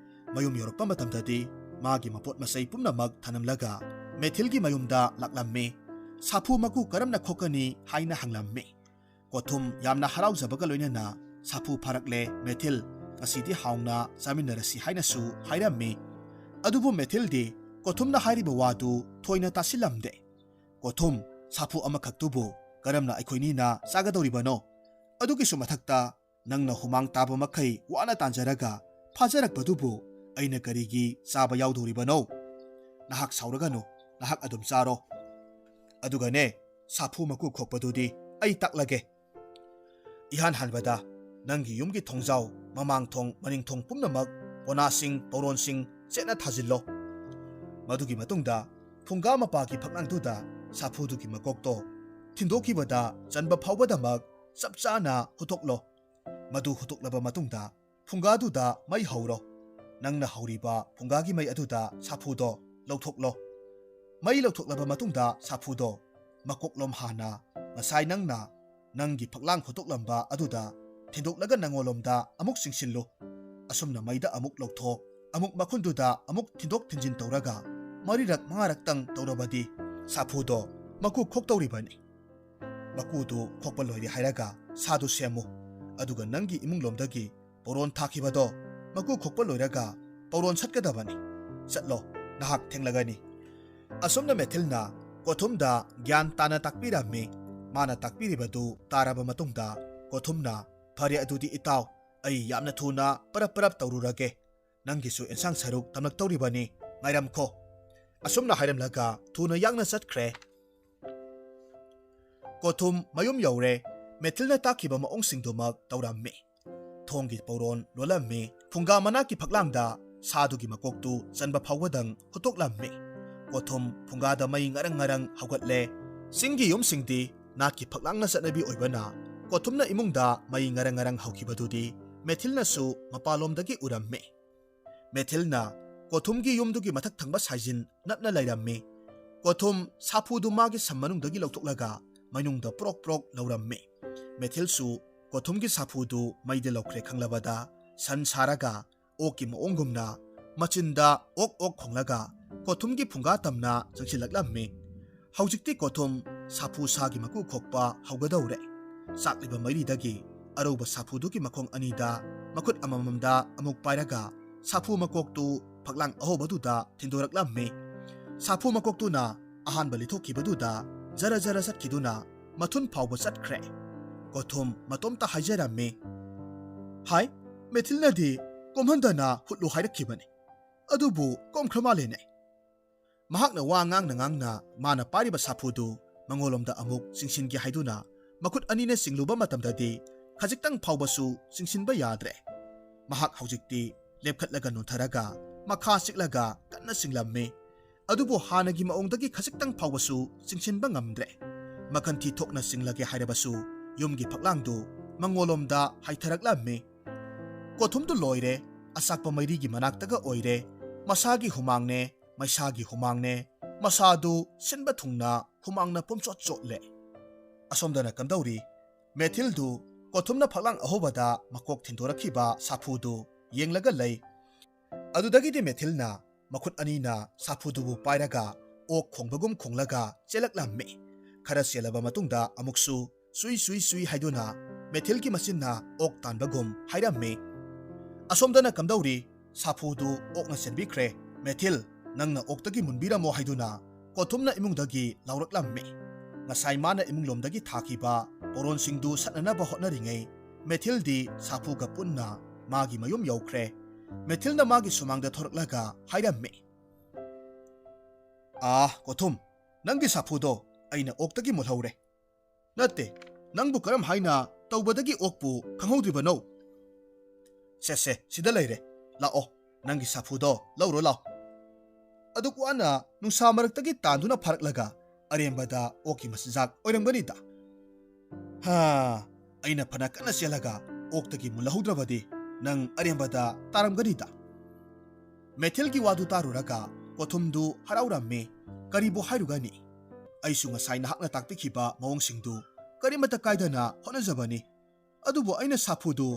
ꯃꯌꯨꯝ ꯌꯧꯔꯛꯄ ꯃꯇꯝꯗꯗꯤ ꯃꯥꯒꯤ ꯃꯄꯣꯠ ꯃꯆꯩ ꯄꯨꯝꯅꯃꯛ ꯊꯅꯝꯂꯒ ꯃꯦꯊꯤꯜꯒꯤ ꯃꯌꯨꯝꯗ ꯂꯥꯛꯂꯝꯃꯤ꯫ ꯁꯥꯐꯨ ꯃꯀꯨ ꯀꯔꯝꯅ ꯈꯣꯛꯀꯅꯤ ꯍꯥꯏꯅ ꯍꯪꯂꯝꯃꯤ꯫ ꯀꯣꯊꯨꯝ ꯌꯥꯝꯅ ꯍꯔꯥꯎꯖꯕꯒ ꯂꯣꯏꯅꯅ "ꯁꯥꯐꯨ ꯐꯥꯔꯛꯂꯦ ꯃꯦꯊꯤꯜ, ꯉꯁꯤꯗꯤ ꯍꯥꯎꯅ ꯆꯥꯃꯤꯟꯅꯔꯁꯤ" ꯍꯥꯏꯅꯁꯨ ꯍꯥꯏꯔꯝꯃꯤ꯫ ꯑꯗꯨꯕꯨ ꯃꯦꯊꯤꯜꯗꯤ ꯀꯣꯊꯨꯝꯅ ꯍꯥꯏꯔꯤꯕ ꯋꯥꯗꯨ ꯊꯣꯏꯅ ꯇꯥꯁꯤꯜꯂꯝꯗꯦ꯫ "ꯀꯣꯊꯨꯝ, ꯁꯥꯐꯨ ꯑꯃꯈꯛꯇꯨꯕꯨ ꯀꯔꯝꯅ ꯑꯩꯈꯣꯏꯅꯤꯅ ꯆꯥꯒꯗꯧꯔꯤꯕꯅꯣ? ꯑꯗꯨꯒꯤꯁꯨ ꯃꯊꯛꯇ ꯅꯪꯅ ꯍꯨꯃꯥꯡ ꯇꯥꯕ ꯃꯈꯩ ꯋꯥꯅ ꯇꯥꯟꯖꯔꯒ ꯐꯥꯖꯔꯛꯄꯗꯨꯕꯨ ꯑꯩꯅ ꯀꯔꯤꯒꯤ ꯆꯥꯕ ꯌꯥꯎꯗꯧꯔꯤꯕꯅꯣ? ꯅꯍꯥꯛ ꯁꯥꯎꯔꯒꯅꯨ, ꯅꯍꯥꯛ ꯑꯗꯨꯝ ꯆꯥꯔꯣ꯫ ꯑꯗꯨꯒꯅꯦ, ꯁꯥꯐꯨ ꯃꯀꯨ ꯈꯣꯛꯄꯗꯨꯗꯤ ꯑꯩ ꯇꯥꯛꯂꯒꯦ꯫ ꯏꯍꯥꯟ ꯍꯥꯟꯕꯗ ꯅꯪꯒꯤ ꯌꯨꯝꯒꯤ ꯊꯣꯡꯖꯥꯎ, ꯃꯃꯥꯡ ꯊꯣꯡ, ꯃꯅꯤꯡ ꯊꯣꯡ ꯄꯨꯝꯅꯃꯛ ꯀꯣꯅꯥꯁꯤꯡ, ꯄꯧꯔꯣꯟꯁꯤꯡ ꯆꯦꯠꯅ ꯊꯥꯖꯤꯜꯂꯣ꯫ ꯃꯗꯨꯒꯤ ꯃꯇꯨꯡꯗ ꯐꯨꯡꯒꯥ ꯃꯄꯥꯒꯤ ꯐꯛꯂꯥꯡꯗꯨꯗ ꯁꯥꯐꯨꯗꯨꯒꯤ ꯃꯀꯣꯛꯇꯣ ꯊꯤꯟꯗꯣꯛꯈꯤꯕꯗ ꯆꯟꯕ ꯐꯥꯎꯕꯗꯃꯛ ꯆꯞ ꯆꯥꯅ ꯍꯨꯠꯇꯣꯛꯂꯣ꯫ ꯃꯗꯨ ꯍꯨꯠꯇꯣꯛꯂꯕ ꯃꯇꯨꯡꯗ ꯐꯨꯡꯒꯥꯗꯨꯗ ꯃꯩ ꯍꯧꯔꯣ꯫ ꯅꯪꯅ ꯍꯧꯔꯤꯕ ꯐꯨꯡꯒꯥꯒꯤ ꯃꯩ ꯑꯗꯨꯗ ꯁꯥꯐꯨꯗꯣ ꯂꯧꯊꯣꯛꯂꯣ꯫ ꯃꯩ ꯂꯧꯊꯣꯛꯂꯕ ꯃꯇꯨꯡꯗ ꯁꯥꯐꯨꯗꯣ ꯃꯀꯣꯛꯂꯣꯝ ꯍꯥꯟꯅ ꯉꯁꯥꯏ ꯅꯪꯅ ꯅꯪꯒꯤ ꯐꯛꯂꯥꯡ ꯍꯨꯠꯇꯣꯛꯂꯝꯕ ꯑꯗꯨꯗ ꯊꯤꯟꯗꯣꯛꯂꯒ ꯅꯪꯉꯣꯟꯂꯣꯝꯗ ꯑꯃꯨꯛ ꯆꯤꯡꯁꯤꯜꯂꯨ꯫ ꯑꯁꯨꯝꯅ ꯃꯩꯗ ꯑꯃꯨꯛ ꯂꯧꯊꯣꯛ, ꯑꯃꯨꯛ ꯃꯈꯨꯟꯗꯨꯗ ꯑꯃꯨꯛ ꯊꯤꯟꯗꯣꯛ ꯊꯤꯟꯖꯤꯟ ꯇꯧꯔꯒ ꯃꯔꯤꯔꯛ ꯃꯉꯥꯔꯛꯇꯪ ꯇꯧꯔꯕꯗꯤ ꯁꯥꯐꯨꯗꯣ ꯃꯀꯨ ꯈꯣꯛꯇꯧꯔꯤꯕꯅꯤ꯫ ꯃꯀꯨꯗꯨ ꯈꯣꯛꯄ ꯂꯣꯏꯔꯦ ꯍꯥꯏꯔꯒ ꯁꯥꯗꯨ ꯁꯦꯝꯃꯨ꯫ ꯑꯗꯨꯒ ꯅꯪꯒꯤ ꯏꯃꯨꯡꯂꯣꯝꯗꯒꯤ ꯄꯧꯔꯣꯟ ꯊꯥꯈꯤꯕꯗꯣ ꯃꯀꯨ ꯈꯣꯛꯄ ꯂꯣꯏꯔꯒ ꯄꯧꯔꯣꯟ ꯁꯠꯀꯗꯕꯅꯤ꯫ ꯆꯠꯂꯣ, ꯅꯍꯥꯛ ꯊꯦꯡꯂꯒꯅꯤ꯫ ꯑꯁꯨꯝꯅ ꯃꯦꯊꯤꯜꯅ ꯀꯣꯊꯨꯝꯗ ꯒ꯭ꯌꯥꯟ ꯇꯥꯅ ꯇꯥꯛꯄꯤꯔꯝꯃꯤ꯫ ꯃꯥꯅ ꯇꯥꯛꯄꯤꯔꯤꯕꯗꯨ ꯇꯥꯔꯕ ꯃꯇꯨꯡꯗ ꯀꯣꯊꯨꯝꯅ, "ꯐꯔꯦ ꯑꯗꯨꯗꯤ ꯏꯇꯥꯎ, ꯑꯩ ꯌꯥꯝꯅ ꯊꯨꯅ ꯄꯔꯞ ꯄꯔꯞ ꯇꯧꯔꯨꯔꯒꯦ꯫ ꯅꯪꯒꯤꯁꯨ ꯑꯦꯟꯁꯥꯡ ꯁꯔꯨꯛ ꯇꯝꯂꯛꯇꯧꯔꯤꯕꯅꯤ, ꯉꯥꯏꯔꯝꯈꯣ"꯫ ꯑꯁꯨꯝꯅ ꯍꯥꯏꯔꯝꯂꯒ ꯊꯨꯅ ꯌꯥꯡꯅ ꯆꯠꯈ꯭ꯔꯦ꯫ ꯀꯣꯊꯨꯝ ꯃꯌꯨꯝ ꯌꯧꯔꯦ꯫ ꯃꯦꯊꯤꯜꯅ ꯇꯥꯛꯈꯤꯕ ꯃꯑꯣꯡꯁꯤꯡꯗꯨꯃꯛ ꯇꯧꯔꯝꯃꯤ꯫ ꯊꯣꯡꯒꯤ ꯄꯧꯔꯣꯟ ꯂꯣꯜꯂꯝꯃꯤ꯫ ꯐꯨꯡꯒꯥ ꯃꯅꯥꯛꯀꯤ ꯐꯛꯂꯥꯡꯗ ꯁꯥꯗꯨꯒꯤ ꯃꯀꯣꯛꯇꯨ ꯆꯟꯕ ꯐꯥꯎꯕꯗꯪ ꯍꯨꯠꯇꯣꯛꯂꯝꯃꯤ꯫ ꯀꯣꯊꯨꯝ ꯐꯨꯡꯒꯥꯗ ꯃꯩ ꯉꯔꯪ ꯉꯔꯪ ꯍꯧꯒꯠꯂꯦ꯫ ꯆꯤꯡꯒꯤ ꯌꯨꯝꯁꯤꯡꯗꯤ ꯅꯥꯠꯀꯤ ꯐꯛꯂꯥꯡꯅ ꯆꯠꯅꯕꯤ ꯑꯣꯏꯕꯅ ꯀꯣꯊꯨꯝꯅ ꯏꯃꯨꯡꯗ ꯃꯩ ꯉꯔꯪ ꯉꯔꯪ ꯍꯧꯈꯤꯕꯗꯨꯗꯤ ꯃꯦꯊꯤꯜꯅꯁꯨ ꯃꯄꯥꯟꯂꯣꯝꯗꯒꯤ ꯎꯔꯝꯃꯤ꯫ ꯃꯦꯊꯤꯜꯅ ꯀꯣꯊꯨꯝꯒꯤ ꯌꯨꯝꯗꯨꯒꯤ ꯃꯊꯛ ꯊꯪꯕ ꯁꯥꯏꯖꯤꯟ ꯅꯞꯅ ꯂꯩꯔꯝꯃꯤ꯫ ꯀꯣꯊꯨꯝ ꯁꯥꯐꯨꯗꯨ ꯃꯥꯒꯤ ꯁꯝ ꯃꯅꯨꯡꯗꯒꯤ ꯂꯧꯊꯣꯛꯂꯒ ꯃꯅꯨꯡꯗ ꯄ꯭ꯔꯣꯛ ꯄ꯭ꯔꯣꯛ ꯂꯧꯔꯝꯃꯤ꯫ ꯃꯦꯊꯤꯜꯁꯨ ꯀꯣꯊꯨꯝꯒꯤ ꯁꯥꯐꯨꯗꯨ ꯃꯩꯗ ꯂꯧꯈ꯭ꯔꯦ ꯈꯪꯂꯕꯗ ꯁꯟ ꯁꯥꯔꯒ ꯑꯣꯛꯀꯤ ꯃꯑꯣꯡꯒꯨꯝꯅ ꯃꯆꯤꯟꯗ ꯑꯣꯛ ꯑꯣꯛ ꯈꯣꯡꯂꯒ ꯀꯣꯊꯨꯝꯒꯤ ꯐꯨꯡꯒꯥ ꯇꯝꯅ ꯆꯪꯁꯤꯜꯂꯛꯂꯝꯃꯤ꯫ ꯍꯧꯖꯤꯛꯇꯤ ꯀꯣꯊꯨꯝ ꯁꯥꯐꯨ ꯁꯥꯒꯤ ꯃꯀꯨ ꯈꯣꯛꯄ ꯍꯧꯒꯗꯧꯔꯦ꯫ ꯆꯥꯛꯂꯤꯕ ꯃꯩꯔꯤꯗꯒꯤ ꯑꯔꯧꯕ ꯁꯥꯐꯨꯗꯨꯒꯤ ꯃꯈꯣꯡ ꯑꯅꯤꯗ ꯃꯈꯨꯠ ꯑꯃꯃꯝꯗ ꯑꯃꯨꯛ ꯄꯥꯏꯔꯒ ꯁꯥꯐꯨ ꯃꯀꯣꯛꯇꯨ ꯐꯛꯂꯥꯡ ꯑꯍꯧꯕꯗꯨꯗ ꯊꯤꯟꯗꯣꯔꯛꯂꯝꯃꯤ꯫ ꯁꯥꯐꯨ ꯃꯀꯣꯛꯇꯨꯅ ꯑꯍꯥꯟꯕ ꯂꯤꯊꯣꯛꯈꯤꯕꯗꯨꯗ ꯖꯔ ꯖꯔ ꯆꯠꯈꯤꯗꯨꯅ ꯃꯊꯨꯟ ꯐꯥꯎꯕ ꯆꯠꯈ꯭ꯔꯦ꯫ ꯀꯣꯊꯨꯝ ꯃꯇꯣꯝꯇ ꯍꯥꯏꯖꯔꯝꯃꯤ, "ꯍꯥꯏ, ꯃꯦꯊꯤꯜꯅꯗꯤ ꯀꯣꯝꯍꯟꯗꯅ ꯍꯨꯠꯂꯨ ꯍꯥꯏꯔꯛꯈꯤꯕꯅꯤ꯫ ꯑꯗꯨꯕꯨ ꯀꯣꯝꯈ꯭ꯔ ꯃꯥꯜꯂꯦꯅꯦ"꯫ ꯃꯍꯥꯛꯅ ꯋꯥ ꯉꯥꯡꯅ ꯉꯥꯡꯅ ꯃꯥꯅ ꯄꯥꯏꯔꯤꯕ ꯁꯥꯐꯨꯗꯨ ꯃꯉꯣꯟꯂꯣꯝꯗ ꯑꯃꯨꯛ ꯆꯤꯡꯁꯤꯟꯒꯦ ꯍꯥꯏꯗꯨꯅ ꯃꯈꯨꯠ ꯑꯅꯤꯅ ꯆꯤꯡꯂꯨꯕ ꯃꯇꯝꯗꯗꯤ ꯈꯖꯤꯛꯇꯪ ꯐꯥꯎꯕꯁꯨ ꯆꯤꯡꯁꯤꯟꯕ ꯌꯥꯗ꯭ꯔꯦ꯫ ꯃꯍꯥꯛ ꯍꯧꯖꯤꯛꯇꯤ ꯂꯦꯞꯈꯠꯂꯒ ꯅꯣꯟꯊꯔꯒ ꯃꯈꯥ ꯆꯤꯛꯂꯒ ꯀꯟꯅ ꯆꯤꯡꯂꯝꯃꯤ꯫ ꯑꯗꯨꯕꯨ ꯍꯥꯟꯅꯒꯤ ꯃꯑꯣꯡꯗꯒꯤ ꯈꯖꯤꯛꯇꯪ ꯐꯥꯎꯕꯁꯨ ꯆꯤꯡꯁꯤꯟꯕ ꯉꯝꯗ꯭ꯔꯦ꯫ ꯃꯈꯟꯊꯤ ꯊꯣꯛꯅ ꯆꯤꯡꯂꯒꯦ ꯍꯥꯏꯔꯕꯁꯨ ꯌꯨꯝꯒꯤ ꯐꯛꯂꯥꯡꯗꯨ ꯃꯉꯣꯜꯂꯣꯝꯗ ꯍꯥꯏꯊꯔꯛꯂꯝꯃꯤ꯫ ꯀꯣꯊꯨꯝꯗꯨ ꯂꯣꯏꯔꯦ, ꯑꯆꯥꯛꯄ ꯃꯩꯔꯤꯒꯤ ꯃꯅꯥꯛꯇꯒ ꯑꯣꯏꯔꯦ, ꯃꯁꯥꯒꯤ ꯍꯨꯃꯥꯡꯅꯦ, ꯃꯩꯁꯥꯒꯤ ꯍꯨꯃꯥꯡꯅꯦ, ꯃꯁꯥꯗꯨ ꯁꯤꯟꯕ ꯊꯨꯡꯅ ꯍꯨꯃꯥꯡꯅ ꯄꯨꯝꯆꯣꯠ ꯆꯣꯠꯂꯦ꯫ ꯑꯁꯣꯝꯗꯅ ꯀꯝꯗꯧꯔꯤ? ꯃꯦꯊꯤꯜꯗꯨ ꯀꯣꯊꯨꯝꯅ ꯐꯛꯂꯥꯡ ꯑꯍꯧꯕꯗ ꯃꯀꯣꯛ ꯊꯤꯟꯗꯣꯔꯛꯈꯤꯕ ꯁꯥꯐꯨꯗꯨ ꯌꯦꯡꯂꯒ ꯂꯩ꯫ ꯑꯗꯨꯗꯒꯤꯗꯤ ꯃꯦꯊꯤꯜꯅ ꯃꯈꯨꯠ ꯑꯅꯤꯅ ꯁꯥꯐꯨꯗꯨꯕꯨ ꯄꯥꯏꯔꯒ ꯑꯣꯛ ꯈꯣꯡꯕꯒꯨꯝ ꯈꯣꯡꯂꯒ ꯆꯦꯜꯂꯛꯂꯝꯃꯤ꯫ ꯈꯔ ꯆꯦꯜꯂꯕ ꯃꯇꯨꯡꯗ ꯑꯃꯨꯛꯁꯨ ꯁꯨꯏ ꯁꯨꯏ ꯁꯨꯏ ꯍꯥꯏꯗꯨꯅ ꯃꯦꯊꯤꯜꯒꯤ ꯃꯆꯤꯟꯅ ꯑꯣꯛ ꯇꯥꯟꯕꯒꯨꯝ ꯍꯥꯏꯔꯝꯃꯤ꯫ ꯑꯁꯣꯝꯗꯅ ꯀꯝꯗꯧꯔꯤ? ꯁꯥꯐꯨꯗꯨ ꯑꯣꯛꯅ ꯆꯦꯟꯕꯤꯈ꯭ꯔꯦ꯫ "ꯃꯦꯊꯤꯜ, ꯅꯪꯅ ꯑꯣꯛꯇꯒꯤ ꯃꯨꯟꯕꯤꯔꯝꯃꯣ" ꯍꯥꯏꯗꯨꯅ ꯀꯣꯊꯨꯝꯅ ꯏꯃꯨꯡꯗꯒꯤ ꯂꯥꯎꯔꯛꯂꯝꯃꯤ꯫ ꯉꯁꯥꯏ ꯃꯥꯅ ꯏꯃꯨꯡꯂꯣꯝꯗꯒꯤ ꯊꯥꯈꯤꯕ ꯄꯣꯔꯣꯟꯁꯤꯡꯗꯨ ꯁꯠꯅꯅꯕ ꯍꯣꯠꯅꯔꯤꯉꯩ ꯃꯦꯊꯤꯜꯗꯤ ꯁꯥꯐꯨꯒ ꯄꯨꯟꯅ ꯃꯥꯒꯤ ꯃꯌꯨꯝ ꯌꯧꯈ꯭ꯔꯦ꯫ ꯃꯦꯊꯤꯜꯅ ꯃꯥꯒꯤ ꯁꯨꯃꯥꯡꯗ ꯊꯣꯔꯛꯂꯒ ꯍꯥꯏꯔꯝꯃꯤ, "ꯑꯥ, ꯀꯣꯊꯨꯝ, ꯅꯪꯒꯤ ꯁꯥꯐꯨꯗꯣ ꯑꯩꯅ ꯑꯣꯛꯇꯒꯤ ꯃꯨꯜꯍꯧꯔꯦ꯫" "ꯅꯠꯇꯦ, ꯅꯪꯕꯨ ꯀꯔꯝ ꯍꯥꯏꯅ ꯇꯧꯕꯗꯒꯤ ꯑꯣꯛꯄꯨ ꯈꯪꯍꯧꯗ꯭ꯔꯤꯕꯅꯣ?" "ꯁꯦ, ꯁꯦ, ꯁꯤꯗ ꯂꯩꯔꯦ꯫ ꯂꯥꯛꯑꯣ, ꯅꯪꯒꯤ ꯁꯥꯐꯨꯗꯣ ꯂꯧꯔꯣ ꯂꯥꯎ꯫" ꯑꯗꯨꯛ ꯋꯥꯅ ꯅꯨꯡꯁꯥ ꯃꯔꯛꯇꯒꯤ ꯇꯥꯟꯗꯨꯅ ꯐꯥꯔꯛꯂꯒ ꯑꯔꯦꯝꯕꯗ ꯑꯣꯛꯀꯤ ꯃꯆꯤꯟꯖꯥꯛ ꯑꯣꯏꯔꯝꯒꯅꯤꯗ꯫ "ꯍꯥ, ꯑꯩꯅ ꯐꯅ ꯀꯟꯅ ꯆꯦꯜꯂꯒ ꯑꯣꯛꯇꯒꯤ ꯃꯨꯜꯍꯧꯗ꯭ꯔꯕꯗꯤ ꯅꯪ ꯑꯔꯦꯝꯕꯗ ꯇꯥꯔꯝꯒꯅꯤꯗ꯫" ꯃꯦꯊꯤꯜꯒꯤ ꯋꯥꯗꯨ ꯇꯥꯔꯨꯔꯒ ꯀꯣꯊꯨꯝꯗꯨ ꯍꯔꯥꯎꯔꯝꯃꯤ꯫ "ꯀꯔꯤꯕꯨ ꯍꯥꯏꯔꯨꯒꯅꯤ? ꯑꯩꯁꯨ ꯉꯁꯥꯏ ꯅꯍꯥꯛꯅ ꯇꯥꯛꯄꯤꯈꯤꯕ ꯃꯑꯣꯡꯁꯤꯡꯗꯨ ꯀꯔꯤꯃꯠꯇ ꯀꯥꯏꯗꯅ ꯍꯣꯠꯅꯖꯕꯅꯤ꯫ ꯑꯗꯨꯕꯨ ꯑꯩꯅ ꯁꯥꯐꯨꯗꯨ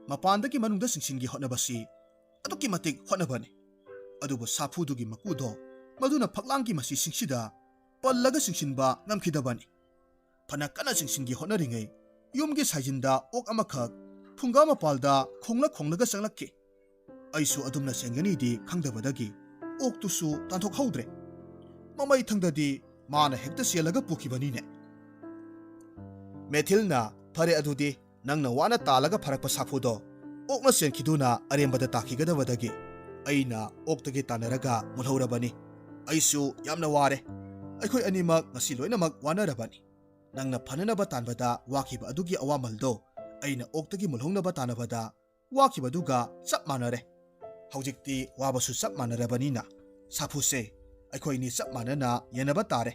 ꯃꯄꯥꯟꯗꯒꯤ ꯃꯅꯨꯡꯗ ꯆꯤꯡꯁꯤꯟꯒꯦ ꯍꯣꯠꯅꯕꯁꯤ ꯑꯗꯨꯛꯀꯤ ꯃꯇꯤꯛ ꯍꯣꯠꯅꯕꯅꯤ꯫ ꯑꯗꯨꯕꯨ ꯁꯥꯐꯨꯗꯨꯒꯤ ꯃꯀꯨꯗꯣ ꯃꯗꯨꯅ ꯐꯛꯂꯥꯡꯒꯤ ꯃꯁꯤꯁꯤꯡꯁꯤꯗ ꯄꯜꯂꯒ ꯆꯤꯡꯁꯤꯟꯕ ꯉꯝꯈꯤꯗꯕꯅꯤ꯫ ꯐꯅ ꯀꯟꯅ ꯆꯤꯡꯁꯤꯟꯒꯦ ꯍꯣꯠꯅꯔꯤꯉꯩ ꯌꯨꯝꯒꯤ ꯁꯥꯏꯖꯤꯟꯗ ꯑꯣꯛ ꯑꯃꯈꯛ ꯐꯨꯡꯒꯥ ꯃꯄꯥꯜꯗ ꯈꯣꯡꯂ ꯈꯣꯡꯂꯒ ꯆꯪꯂꯛꯈꯤ꯫ ꯑꯩꯁꯨ ꯑꯗꯨꯝꯅ ꯆꯦꯟꯒꯅꯤꯗꯤ ꯈꯪꯗꯕꯗꯒꯤ ꯑꯣꯛꯇꯨꯁꯨ ꯇꯥꯟꯊꯣꯛꯍꯧꯗ꯭ꯔꯦ꯫ ꯃꯃꯩ ꯊꯪꯗꯗꯤ ꯃꯥꯅ ꯍꯦꯛꯇ ꯆꯦꯜꯂꯒ ꯄꯨꯈꯤꯕꯅꯤꯅꯦ꯫" ꯃꯦꯊꯤꯜꯅ, "ꯐꯔꯦ ꯑꯗꯨꯗꯤ, ꯅꯪꯅ ꯋꯥꯅ ꯇꯥꯜꯂꯒ ꯐꯔꯛꯄ ꯁꯥꯐꯨꯗꯣ ꯑꯣꯛꯅ ꯆꯦꯟꯈꯤꯗꯨꯅ ꯑꯔꯦꯝꯕꯗ ꯇꯥꯈꯤꯒꯗꯕꯗꯒꯤ ꯑꯩꯅ ꯑꯣꯛꯇꯒꯤ ꯇꯥꯟꯅꯔꯒ ꯃꯨꯜꯍꯧꯔꯕꯅꯤ꯫ ꯑꯩꯁꯨ ꯌꯥꯝꯅ ꯋꯥꯔꯦ꯫ ꯑꯩꯈꯣꯏ ꯑꯅꯤꯃꯛ ꯉꯁꯤ ꯂꯣꯏꯅꯃꯛ ꯋꯥꯅꯔꯕꯅꯤ꯫ ꯅꯪꯅ ꯐꯅꯅꯕ ꯇꯥꯟꯕꯗ ꯋꯥꯈꯤꯕ ꯑꯗꯨꯒꯤ ꯑꯋꯥꯃꯜꯗꯣ ꯑꯩꯅ ꯑꯣꯛꯇꯒꯤ ꯃꯨꯜꯍꯧꯅꯕ ꯇꯥꯟꯅꯕꯗ ꯋꯥꯈꯤꯕꯗꯨꯒ ꯆꯞ ꯃꯥꯟꯅꯔꯦ꯫ ꯍꯧꯖꯤꯛꯇꯤ ꯋꯥꯕꯁꯨ ꯆꯞ ꯃꯥꯟꯅꯔꯕꯅꯤꯅ ꯁꯥꯐꯨꯁꯦ ꯑꯩꯈꯣꯏꯅꯤ ꯆꯞ ꯃꯥꯟꯅꯅ ꯌꯦꯟꯅꯕ ꯇꯥꯔꯦ꯫"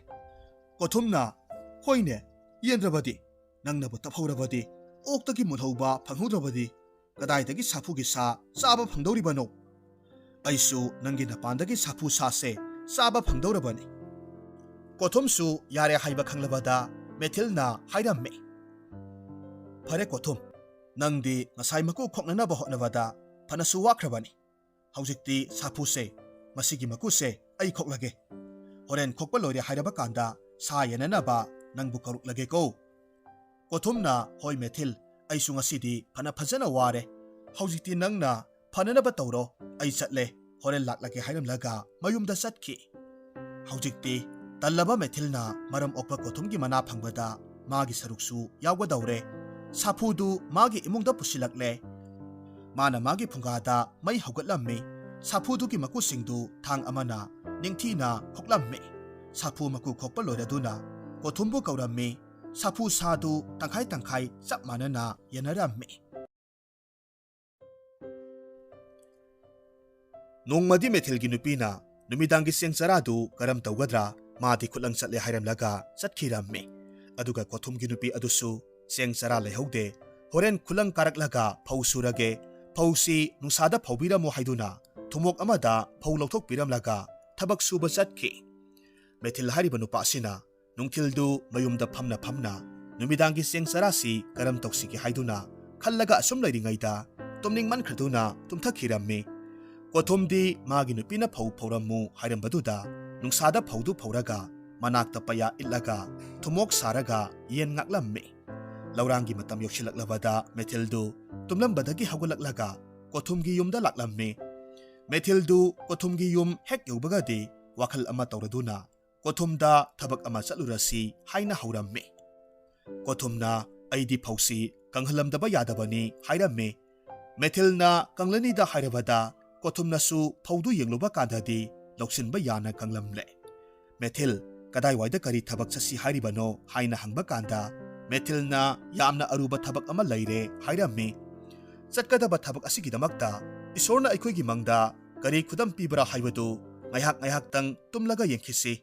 ꯀꯣꯊꯨꯝꯅ, "ꯍꯣꯏꯅꯦ, ꯌꯦꯟꯗ꯭ꯔꯕꯗꯤ? ꯅꯪꯅꯕꯨ ꯇꯞꯍꯧꯔꯕꯗꯤ, ꯑꯣꯛꯇꯒꯤ ꯃꯨꯜꯍꯧꯕ ꯐꯪꯍꯧꯗ꯭ꯔꯕꯗꯤ, ꯀꯗꯥꯏꯗꯒꯤ ꯁꯥꯐꯨꯒꯤ ꯁꯥ ꯆꯥꯕ ꯐꯪꯗꯧꯔꯤꯕꯅꯣ? ꯑꯩꯁꯨ ꯅꯪꯒꯤ ꯅꯄꯥꯟꯗꯒꯤ ꯁꯥꯐꯨ ꯁꯥꯁꯦ ꯆꯥꯕ ꯐꯪꯗꯧꯔꯕꯅꯤ꯫" ꯀꯣꯊꯨꯝꯁꯨ ꯌꯥꯔꯦ ꯍꯥꯏꯕ ꯈꯪꯂꯕꯗ ꯃꯦꯊꯤꯜꯅ ꯍꯥꯏꯔꯝꯃꯤ, "ꯐꯔꯦ ꯀꯣꯊꯨꯝ, ꯅꯪꯗꯤ ꯉꯁꯥꯏ ꯃꯀꯨ ꯈꯣꯛꯅꯅꯕ ꯍꯣꯠꯅꯕꯗ ꯐꯅꯁꯨ ꯋꯥꯈ꯭ꯔꯕꯅꯤ꯫ ꯍꯧꯖꯤꯛꯇꯤ ꯁꯥꯐꯨꯁꯦ, ꯃꯁꯤꯒꯤ ꯃꯀꯨꯁꯦ ꯑꯩ ꯈꯣꯛꯂꯒꯦ꯫ ꯍꯣꯔꯦꯟ ꯈꯣꯛꯄ ꯂꯣꯏꯔꯦ ꯍꯥꯏꯔꯕ ꯀꯥꯟꯗ ꯁꯥ ꯌꯦꯟꯅꯅꯕ ꯅꯪꯕꯨ ꯀꯧꯔꯛꯂꯒꯦꯀꯣ꯫" ꯀꯣꯊꯨꯝꯅ, "ꯍꯣꯏ ꯃꯦꯊꯤꯜ, ꯑꯩꯁꯨ ꯉꯁꯤꯗꯤ ꯐꯅ ꯐꯖꯅ ꯋꯥꯔꯦ꯫ ꯍꯧꯖꯤꯛꯇꯤ ꯅꯪꯅ ꯐꯅꯅꯕ ꯇꯧꯔꯣ, ꯑꯩ ꯆꯠꯂꯦ, ꯍꯣꯔꯦꯟ ꯂꯥꯛꯂꯒꯦ" ꯍꯥꯏꯔꯝꯂꯒ ꯃꯌꯨꯝꯗ ꯆꯠꯈꯤ꯫ ꯍꯧꯖꯤꯛꯇꯤ ꯇꯜꯂꯕ ꯃꯦꯊꯤꯜꯅ ꯃꯔꯝ ꯑꯣꯛꯄ ꯀꯣꯊꯨꯝꯒꯤ ꯃꯅꯥ ꯐꯪꯕꯗ ꯃꯥꯒꯤ ꯁꯔꯨꯛꯁꯨ ꯌꯥꯎꯒꯗꯧꯔꯦ꯫ ꯁꯥꯐꯨꯗꯨ ꯃꯥꯒꯤ ꯏꯃꯨꯡꯗ ꯄꯨꯁꯤꯜꯂꯛꯂꯦ꯫ ꯃꯥꯅ ꯃꯥꯒꯤ ꯐꯨꯡꯒꯥꯗ ꯃꯩ ꯍꯧꯒꯠꯂꯝꯃꯤ꯫ ꯁꯥꯐꯨꯗꯨꯒꯤ ꯃꯀꯨꯁꯤꯡꯗꯨ ꯊꯥꯡ ꯑꯃꯅ ꯅꯤꯡꯊꯤꯅ ꯈꯣꯛꯂꯝꯃꯤ꯫ ꯁꯥꯐꯨ ꯃꯀꯨ ꯈꯣꯛꯄ ꯂꯣꯏꯔꯗꯨꯅ ꯀꯣꯊꯨꯝꯕꯨ ꯀꯧꯔꯝꯃꯤ꯫ ꯁꯥꯐꯨ ꯁꯥꯗꯨ ꯇꯪꯈꯥꯏ ꯇꯪꯈꯥꯏ ꯆꯞ ꯃꯥꯟꯅꯅ ꯌꯦꯟꯅꯔꯝꯃꯤ꯫ ꯅꯣꯡꯃꯗꯤ ꯃꯦꯊꯤꯜꯒꯤ ꯅꯨꯄꯤꯅ ꯅꯨꯃꯤꯗꯥꯡꯒꯤ ꯆꯦꯡ ꯆꯔꯥꯗꯨ ꯀꯔꯝ ꯇꯧꯒꯗ꯭ꯔꯥ, ꯃꯥꯗꯤ ꯈꯨꯠꯂꯪ ꯆꯠꯂꯦ ꯍꯥꯏꯔꯝꯂꯒ ꯆꯠꯈꯤꯔꯝꯃꯤ꯫ ꯑꯗꯨꯒ ꯀꯣꯊꯨꯝꯒꯤ ꯅꯨꯄꯤ ꯑꯗꯨꯁꯨ ꯆꯦꯡ ꯆꯔꯥ ꯂꯩꯍꯧꯗꯦ, ꯍꯣꯔꯦꯟ ꯈꯨꯠꯂꯪ ꯀꯥꯔꯛꯂꯒ ꯐꯧ ꯁꯨꯔꯒꯦ, ꯐꯧꯁꯤ ꯅꯨꯡꯁꯥꯗ ꯐꯧꯕꯤꯔꯝꯃꯣ ꯍꯥꯏꯗꯨꯅ ꯊꯨꯝꯃꯣꯛ ꯑꯃꯗ ꯐꯧ ꯂꯧꯊꯣꯛꯄꯤꯔꯝꯂꯒ ꯊꯕꯛ ꯁꯨꯕ ꯆꯠꯈꯤ꯫ ꯃꯦꯊꯤꯜ ꯍꯥꯏꯔꯤꯕ ꯅꯨꯄꯥ ꯑꯁꯤꯅ ꯅꯨꯡꯊꯤꯜꯗꯨ ꯃꯌꯨꯝꯗ ꯐꯝꯅ ꯐꯝꯅ ꯅꯨꯃꯤꯗꯥꯡꯒꯤ ꯆꯦꯡ ꯆꯔꯥꯁꯤ ꯀꯔꯝ ꯇꯧꯁꯤꯒꯦ ꯍꯥꯏꯗꯨꯅ ꯈꯜꯂꯒ ꯑꯁꯨꯝ ꯂꯩꯔꯤꯉꯩꯗ ꯇꯨꯝꯅꯤꯡꯃꯟꯈ꯭ꯔꯗꯨꯅ ꯇꯨꯝꯊꯈꯤꯔꯝꯃꯤ꯫ ꯀꯣꯊꯨꯝꯗꯤ ꯃꯥꯒꯤ ꯅꯨꯄꯤꯅ ꯐꯧ ꯐꯧꯔꯝꯃꯨ ꯍꯥꯏꯔꯝꯕꯗꯨꯗ ꯅꯨꯡꯁꯥꯗ ꯐꯧꯗꯨ ꯐꯧꯔꯒ ꯃꯅꯥꯛꯇ ꯄꯩꯌꯥ ꯏꯠꯂꯒ ꯊꯨꯝꯃꯣꯛ ꯁꯥꯔꯒ ꯌꯦꯟ ꯉꯥꯛꯂꯝꯃꯤ꯫ ꯂꯧꯔꯥꯡꯒꯤ ꯃꯇꯝ ꯌꯧꯁꯤꯜꯂꯛꯂꯕꯗ ꯃꯦꯊꯤꯜꯗꯨ ꯇꯨꯝꯂꯝꯕꯗꯒꯤ ꯍꯧꯒꯠꯂꯛꯂꯒ ꯀꯣꯊꯨꯝꯒꯤ ꯌꯨꯝꯗ ꯂꯥꯛꯂꯝꯃꯤ꯫ ꯃꯦꯊꯤꯜꯗꯨ ꯀꯣꯊꯨꯝꯒꯤ ꯌꯨꯝ ꯍꯦꯛ ꯌꯧꯕꯒꯗꯤ ꯋꯥꯈꯜ ꯑꯃ ꯇꯧꯔꯗꯨꯅ ꯀꯣꯊꯨꯝꯗ ꯊꯕꯛ ꯑꯃ ꯆꯠꯂꯨꯔꯁꯤ ꯍꯥꯏꯅ ꯍꯧꯔꯝꯃꯤ꯫ ꯀꯣꯊꯨꯝꯅ, "ꯑꯩꯗꯤ ꯐꯧꯁꯤ ꯀꯪꯍꯜꯂꯝꯗꯕ ꯌꯥꯗꯕꯅꯤ" ꯍꯥꯏꯔꯝꯃꯤ꯫ ꯃꯦꯊꯤꯜꯅ ꯀꯪꯂꯅꯤꯗ ꯍꯥꯏꯔꯕꯗ ꯀꯣꯊꯨꯝꯅꯁꯨ ꯐꯧꯗꯨ ꯌꯦꯡꯂꯨꯕ ꯀꯥꯟꯗꯗꯤ ꯂꯧꯁꯤꯟꯕ ꯌꯥꯅ ꯀꯪꯂꯝꯂꯦ꯫ "ꯃꯦꯊꯤꯜ, ꯀꯗꯥꯏꯋꯥꯏꯗ ꯀꯔꯤ ꯊꯕꯛ ꯆꯠꯁꯤ ꯍꯥꯏꯔꯤꯕꯅꯣ?" ꯍꯥꯏꯅ ꯍꯪꯕ ꯀꯥꯟꯗ ꯃꯦꯊꯤꯜꯅ, "ꯌꯥꯝꯅ ꯑꯔꯨꯕ ꯊꯕꯛ ꯑꯃ ꯂꯩꯔꯦ" ꯍꯥꯏꯔꯝꯃꯤ꯫ "ꯆꯠꯀꯗꯕ ꯊꯕꯛ ꯑꯁꯤꯒꯤꯗꯃꯛꯇ ꯏꯁꯣꯔꯅ ꯑꯩꯈꯣꯏꯒꯤ ꯃꯪꯗ ꯀꯔꯤ ꯈꯨꯗꯝ ꯄꯤꯕ꯭ꯔꯥ ꯍꯥꯏꯕꯗꯨ ꯉꯥꯏꯍꯥꯛ ꯉꯥꯏꯍꯥꯛꯇꯪ ꯇꯨꯝꯂꯒ ꯌꯦꯡꯈꯤꯁꯤ꯫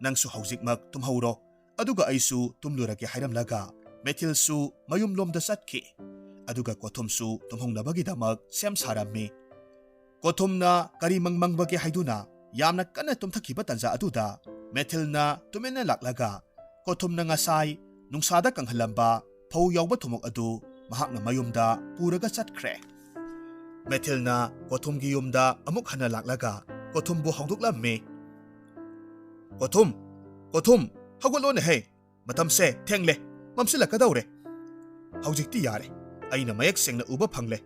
ꯅꯪꯁꯨ ꯍꯧꯖꯤꯛꯃꯛ ꯇꯨꯝꯍꯧꯔꯣ, ꯑꯗꯨꯒ ꯑꯩꯁꯨ ꯇꯨꯝꯂꯨꯔꯒꯦ ꯍꯥꯏꯔꯝꯂꯒ ꯃꯦꯊꯤꯜꯁꯨ ꯃꯌꯨꯝꯂꯣꯝꯗ ꯆꯠꯈꯤ꯫ ꯑꯗꯨꯒ ꯀꯣꯊꯨꯝꯁꯨ ꯇꯨꯝꯍꯧꯅꯕꯒꯤꯗꯃꯛ ꯁꯦꯝ ꯁꯥꯔꯝꯃꯤ꯫ ꯀꯣꯊꯨꯝꯅ ꯀꯔꯤ ꯃꯪ ꯃꯪꯕꯒꯦ ꯍꯥꯏꯗꯨꯅ ꯌꯥꯝꯅ ꯀꯟꯅ ꯇꯨꯝꯊꯈꯤꯕ ꯇꯥꯟꯖꯥ ꯑꯗꯨꯗ ꯃꯦꯊꯤꯜꯅ ꯇꯨꯃꯤꯟꯅ ꯂꯥꯛꯂꯒ ꯀꯣꯊꯨꯝꯅ ꯉꯁꯥꯏ ꯅꯨꯡꯁꯥꯗ ꯀꯪꯍꯜꯂꯝꯕ ꯐꯧ ꯌꯥꯎꯕ ꯊꯨꯝꯃꯣꯛ ꯑꯗꯨ ꯃꯍꯥꯛꯅ ꯃꯌꯨꯝꯗ ꯄꯨꯔꯒ ꯆꯠꯈ꯭ꯔꯦ꯫ ꯃꯦꯊꯤꯜꯅ ꯀꯣꯊꯨꯝꯒꯤ ꯌꯨꯝꯗ ꯑꯃꯨꯛ ꯍꯟꯅ ꯂꯥꯛꯂꯒ ꯀꯣꯊꯨꯝꯕꯨ ꯍꯧꯗꯣꯛꯂꯝꯃꯤ꯫ "ꯀꯣꯊꯨꯝ, ꯀꯣꯊꯨꯝ, ꯍꯧꯒꯠꯂꯣꯅꯦꯍꯦ! ꯃꯇꯝꯁꯦ ꯊꯦꯡꯂꯦ, ꯃꯝꯁꯤꯜꯂꯛꯀꯗꯧꯔꯦ꯫ ꯍꯧꯖꯤꯛꯇꯤ ꯌꯥꯔꯦ, ꯑꯩꯅ ꯃꯌꯦꯛ ꯁꯦꯡꯅ ꯎꯕ ꯐꯪꯂꯦ꯫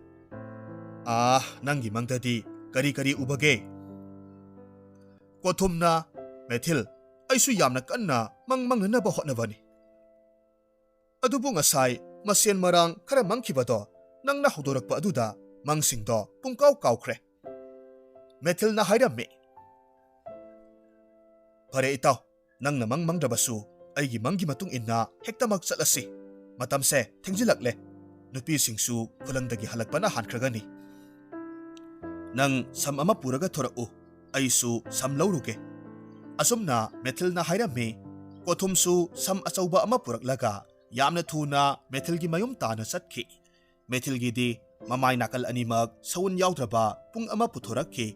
ꯑꯥ, ꯅꯪꯒꯤ ꯃꯪꯗꯗꯤ ꯀꯔꯤ ꯀꯔꯤ ꯎꯕꯒꯦ?" ꯀꯣꯊꯨꯝꯅ, "ꯃꯦꯊꯤꯜ, ꯑꯩꯁꯨ ꯌꯥꯝꯅ ꯀꯟꯅ ꯃꯪ ꯃꯪꯅꯅꯕ ꯍꯣꯠꯅꯕꯅꯤ꯫ ꯑꯗꯨꯕꯨ ꯉꯁꯥꯏ ꯃꯁꯦꯟ ꯃꯔꯥꯡ ꯈꯔ ꯃꯪꯈꯤꯕꯗꯣ ꯅꯪꯅ ꯍꯧꯗꯣꯔꯛꯄ ꯑꯗꯨꯗ ꯃꯪꯁꯤꯡꯗꯣ ꯄꯨꯡꯀꯥꯎ ꯀꯥꯎꯈ꯭ꯔꯦ꯫" ꯃꯦꯊꯤꯜꯅ ꯍꯥꯏꯔꯝꯃꯤ꯫ "ꯐꯔꯦ ꯏꯇꯥꯎ, ꯅꯪꯅ ꯃꯪ ꯃꯪꯗ꯭ꯔꯕꯁꯨ ꯑꯩꯒꯤ ꯃꯪꯒꯤ ꯃꯇꯨꯡ ꯏꯟꯅ ꯍꯦꯛꯇꯃꯛ ꯆꯠꯂꯁꯤ꯫ ꯃꯇꯝꯁꯦ ꯊꯦꯡꯖꯤꯜꯂꯛꯂꯦ꯫ ꯅꯨꯄꯤꯁꯤꯡꯁꯨ ꯈꯨꯂꯪꯗꯒꯤ ꯍꯜꯂꯛꯄꯅ ꯍꯥꯟꯈ꯭ꯔꯒꯅꯤ꯫ ꯅꯪ ꯁꯝ ꯑꯃ ꯄꯨꯔꯒ ꯊꯣꯔꯛꯎ, ꯑꯩꯁꯨ ꯁꯝ ꯂꯧꯔꯨꯒꯦ꯫" ꯑꯁꯨꯝꯅ ꯃꯦꯊꯤꯜꯅ ꯍꯥꯏꯔꯝꯃꯤ꯫ ꯀꯣꯊꯨꯝꯁꯨ ꯁꯝ ꯑꯆꯧꯕ ꯑꯃ ꯄꯨꯔꯛꯂꯒ ꯌꯥꯝꯅ ꯊꯨꯅ ꯃꯦꯊꯤꯜꯒꯤ ꯃꯌꯨꯝ ꯇꯥꯅ ꯆꯠꯈꯤ꯫ ꯃꯦꯊꯤꯜꯒꯤꯗꯤ ꯃꯃꯥꯏ ꯅꯥꯀꯜ ꯑꯅꯤꯃꯛ ꯁꯎꯟ ꯌꯥꯎꯗ꯭ꯔꯕ ꯄꯨꯡ ꯑꯃ ꯄꯨꯊꯣꯔꯛꯈꯤ꯫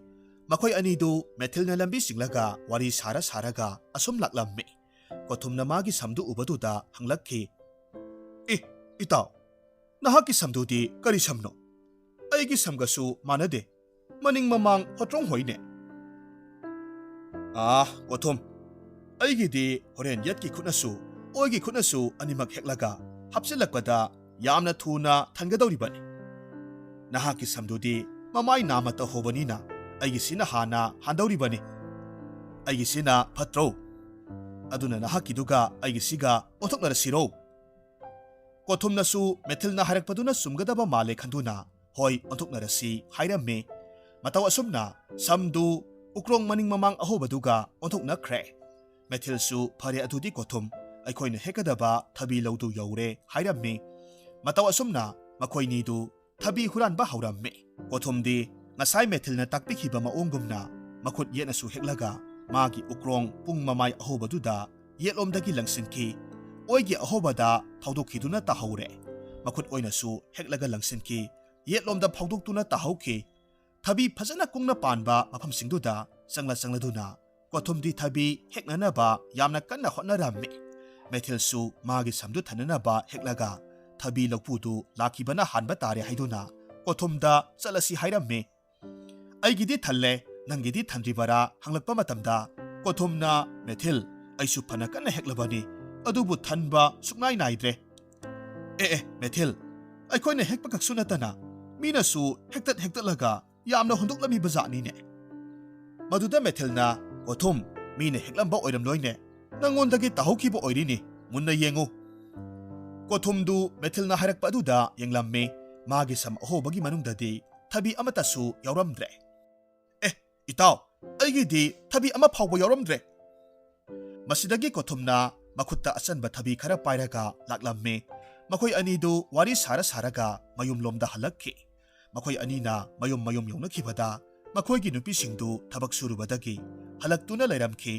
ꯃꯈꯣꯏ ꯑꯅꯤꯗꯨ ꯃꯦꯊꯤꯜꯅ ꯂꯝꯕꯤ ꯆꯤꯡꯂꯒ ꯋꯥꯔꯤ ꯁꯥꯔ ꯁꯥꯔꯒ ꯑꯁꯨꯝ ꯂꯥꯛꯂꯝꯃꯤ꯫ ꯀꯣꯊꯨꯝꯅ ꯃꯥꯒꯤ ꯁꯝꯗꯨ ꯎꯕꯗꯨꯗ ꯍꯪꯂꯛꯈꯤ, "ꯑꯦ, ꯏꯇꯥꯎ, ꯅꯍꯥꯛꯀꯤ ꯁꯝꯗꯨꯗꯤ ꯀꯔꯤ ꯁꯝꯅꯣ? ꯑꯩꯒꯤ ꯁꯝꯒꯁꯨ ꯃꯥꯟꯅꯗꯦ꯫ ꯃꯅꯤꯡ ꯃꯃꯥꯡ ꯍꯣꯇ꯭ꯔꯣꯡ ꯍꯣꯏꯅꯦ꯫" "ꯑꯥ, ꯀꯣꯊꯨꯝ, ꯑꯩꯒꯤꯗꯤ ꯍꯣꯔꯦꯟ ꯌꯦꯠꯀꯤ ꯈꯨꯠꯅꯁꯨ ꯑꯣꯏꯒꯤ ꯈꯨꯠꯅꯁꯨ ꯑꯅꯤꯃꯛ ꯍꯦꯛꯂꯒ ꯍꯥꯞꯆꯤꯜꯂꯛꯄꯗ ꯌꯥꯝꯅ ꯊꯨꯅ ꯊꯟꯒꯗꯧꯔꯤꯕꯅꯤ꯫ ꯅꯍꯥꯛꯀꯤ ꯁꯝꯗꯨꯗꯤ ꯃꯃꯥꯏ ꯅꯥꯝꯃ ꯇꯧꯍꯧꯕꯅꯤꯅ ꯑꯩꯒꯤꯁꯤꯅ ꯍꯥꯟꯅ ꯍꯥꯟꯗꯧꯔꯤꯕꯅꯤ꯫ ꯑꯩꯒꯤꯁꯤꯅ ꯐꯠꯇ꯭ꯔꯣ? ꯑꯗꯨꯅ ꯅꯍꯥꯛꯀꯤꯗꯨꯒ ꯑꯩꯒꯤꯁꯤꯒ ꯑꯣꯟꯊꯣꯛꯅꯔꯁꯤꯔꯣ?" ꯀꯣꯊꯨꯝꯅꯁꯨ ꯃꯦꯊꯤꯜꯅ ꯍꯥꯏꯔꯛꯄꯗꯨꯅ ꯆꯨꯝꯒꯗꯕ ꯃꯥꯜꯂꯦ ꯈꯟꯗꯨꯅ, "ꯍꯣꯏ, ꯑꯣꯟꯊꯣꯛꯅꯔꯁꯤ" ꯍꯥꯏꯔꯝꯃꯤ꯫ ꯃꯇꯧ ꯑꯁꯨꯝꯅ ꯁꯝꯗꯨ ꯎꯀ꯭ꯔꯣꯡ ꯃꯅꯤꯡ ꯃꯃꯥꯡ ꯑꯍꯧꯕꯗꯨꯒ ꯑꯣꯟꯊꯣꯛꯅꯈ꯭ꯔꯦ꯫ ꯃꯦꯊꯤꯜꯁꯨ, "ꯐꯔꯦ ꯑꯗꯨꯗꯤ ꯀꯣꯊꯨꯝ, ꯑꯩꯈꯣꯏꯅ ꯍꯦꯛꯀꯗꯕ ꯊꯕꯤ ꯂꯧꯗꯨ ꯌꯧꯔꯦ" ꯍꯥꯏꯔꯝꯃꯤ꯫ ꯃꯇꯧ ꯑꯁꯨꯝꯅ ꯃꯈꯣꯏꯅꯤꯗꯨ ꯊꯕꯤ ꯍꯨꯔꯥꯟꯕ ꯍꯧꯔꯝꯃꯤ꯫ ꯀꯣꯊꯨꯝꯗꯤ ꯉꯁꯥꯏ ꯃꯦꯊꯤꯜꯅ ꯇꯥꯛꯄꯤꯈꯤꯕ ꯃꯑꯣꯡꯒꯨꯝꯅ ꯃꯈꯨꯠ ꯌꯦꯠꯅꯁꯨ ꯍꯦꯛꯂꯒ ꯃꯥꯒꯤ ꯎꯀ꯭ꯔꯣꯡ ꯄꯨꯡ ꯃꯃꯥꯏ ꯑꯍꯧꯕꯗꯨꯗ ꯌꯦꯠꯂꯣꯝꯗꯒꯤ ꯂꯪꯁꯤꯟꯈꯤ꯫ ꯑꯣꯏꯒꯤ ꯑꯍꯣꯕꯗ ꯐꯥꯎꯗꯣꯛꯈꯤꯗꯨꯅ ꯇꯥꯍꯧꯔꯦ꯫ ꯃꯈꯨꯠ ꯑꯣꯏꯅꯁꯨ ꯍꯦꯛꯂꯒ ꯂꯪꯁꯤꯟꯈꯤ꯫ ꯌꯦꯠꯂꯣꯝꯗ ꯐꯥꯎꯗꯣꯛꯇꯨꯅ ꯇꯥꯍꯧꯈꯤ꯫ ꯊꯕꯤ ꯐꯖꯅ ꯀꯨꯡꯅ ꯄꯥꯟꯕ ꯃꯐꯝꯁꯤꯡꯗꯨꯗ ꯆꯪꯂ ꯆꯪꯂꯗꯨꯅ ꯀꯣꯊꯨꯝꯗꯤ ꯊꯕꯤ ꯍꯦꯛꯅꯅꯕ ꯌꯥꯝꯅ ꯀꯟꯅ ꯍꯣꯠꯅꯔꯝꯃꯤ꯫ ꯃꯦꯊꯤꯜꯁꯨ ꯃꯥꯒꯤ ꯁꯝꯗꯨ ꯊꯟꯅꯅꯕ ꯍꯦꯛꯂꯒ ꯊꯕꯤ ꯂꯧꯐꯨꯗꯨ ꯂꯥꯛꯈꯤꯕꯅ ꯍꯥꯟꯕ ꯇꯥꯔꯦ ꯍꯥꯏꯗꯨꯅ ꯀꯣꯊꯨꯝꯗ ꯆꯠꯂꯁꯤ ꯍꯥꯏꯔꯝꯃꯤ꯫ "ꯑꯩꯒꯤꯗꯤ ꯊꯜꯂꯦ, ꯅꯪꯒꯤꯗꯤ ꯊꯟꯗ꯭ꯔꯤꯕꯔꯥ?" ꯍꯪꯂꯛꯄ ꯃꯇꯝꯗ ꯀꯣꯊꯨꯝꯅ, "ꯃꯦꯊꯤꯜ, ꯑꯩꯁꯨ ꯐꯅ ꯀꯟꯅ ꯍꯦꯛꯂꯕꯅꯤ, ꯑꯗꯨꯕꯨ ꯊꯟꯕ ꯁꯨꯛꯅꯥꯏ ꯅꯥꯏꯗ꯭ꯔꯦ꯫" "ꯑꯦ ꯑꯦ ꯃꯦꯊꯤꯜ, ꯑꯩꯈꯣꯏꯅ ꯍꯦꯛꯄ ꯈꯛꯁꯨ ꯅꯠꯇꯅ ꯃꯤꯅꯁꯨ ꯍꯦꯛꯇꯠ ꯍꯦꯛꯇꯠꯂꯒ ꯌꯥꯝꯅ ꯍꯨꯟꯗꯣꯛꯂꯝꯃꯤꯕ ꯖꯥꯠꯅꯤꯅꯦ꯫" ꯃꯗꯨꯗ ꯃꯦꯊꯤꯜꯅ, "ꯀꯣꯊꯨꯝ, ꯃꯤꯅ ꯍꯦꯛꯂꯝꯕ ꯑꯣꯏꯔꯝꯂꯣꯏꯅꯦ, ꯅꯪꯉꯣꯟꯗꯒꯤ ꯇꯥꯍꯧꯈꯤꯕ ꯑꯣꯏꯔꯤꯅꯤ, ꯃꯨꯟꯅ ꯌꯦꯡꯉꯨ꯫" ꯀꯣꯊꯨꯝꯗꯨ ꯃꯦꯊꯤꯜꯅ ꯍꯥꯏꯔꯛꯄ ꯑꯗꯨꯗ ꯌꯦꯡꯂꯝꯃꯤ꯫ ꯃꯥꯒꯤ ꯁꯝ ꯑꯍꯣꯕꯒꯤ ꯃꯅꯨꯡꯗꯗꯤ ꯊꯕꯤ ꯑꯃꯠꯇꯁꯨ ꯌꯥꯎꯔꯝꯗ꯭ꯔꯦ꯫ "ꯑꯦ, ꯏꯇꯥꯎ, ꯑꯩꯒꯤꯗꯤ ꯊꯕꯤ ꯑꯃ ꯐꯥꯎꯕ ꯌꯥꯎꯔꯝꯗ꯭ꯔꯦ꯫" ꯃꯁꯤꯗꯒꯤ ꯀꯣꯊꯨꯝꯅ ꯃꯈꯨꯠꯇ ꯑꯆꯟꯕ ꯊꯕꯤ ꯈꯔ ꯄꯥꯏꯔꯒ ꯂꯥꯛꯂꯝꯃꯤ꯫ ꯃꯈꯣꯏ ꯑꯅꯤꯗꯨ ꯋꯥꯔꯤ ꯁꯥꯔ ꯁꯥꯔꯒ ꯃꯌꯨꯝꯂꯣꯝꯗ ꯍꯜꯂꯛꯈꯤ꯫ ꯃꯈꯣꯏ ꯑꯅꯤꯅ ꯃꯌꯨꯝ ꯃꯌꯨꯝ ꯌꯧꯅꯈꯤꯕꯗ ꯃꯈꯣꯏꯒꯤ ꯅꯨꯄꯤꯁꯤꯡꯗꯨ ꯊꯕꯛ ꯁꯨꯔꯨꯕꯗꯒꯤ ꯍꯜꯂꯛꯇꯨꯅ ꯂꯩꯔꯝꯈꯤ꯫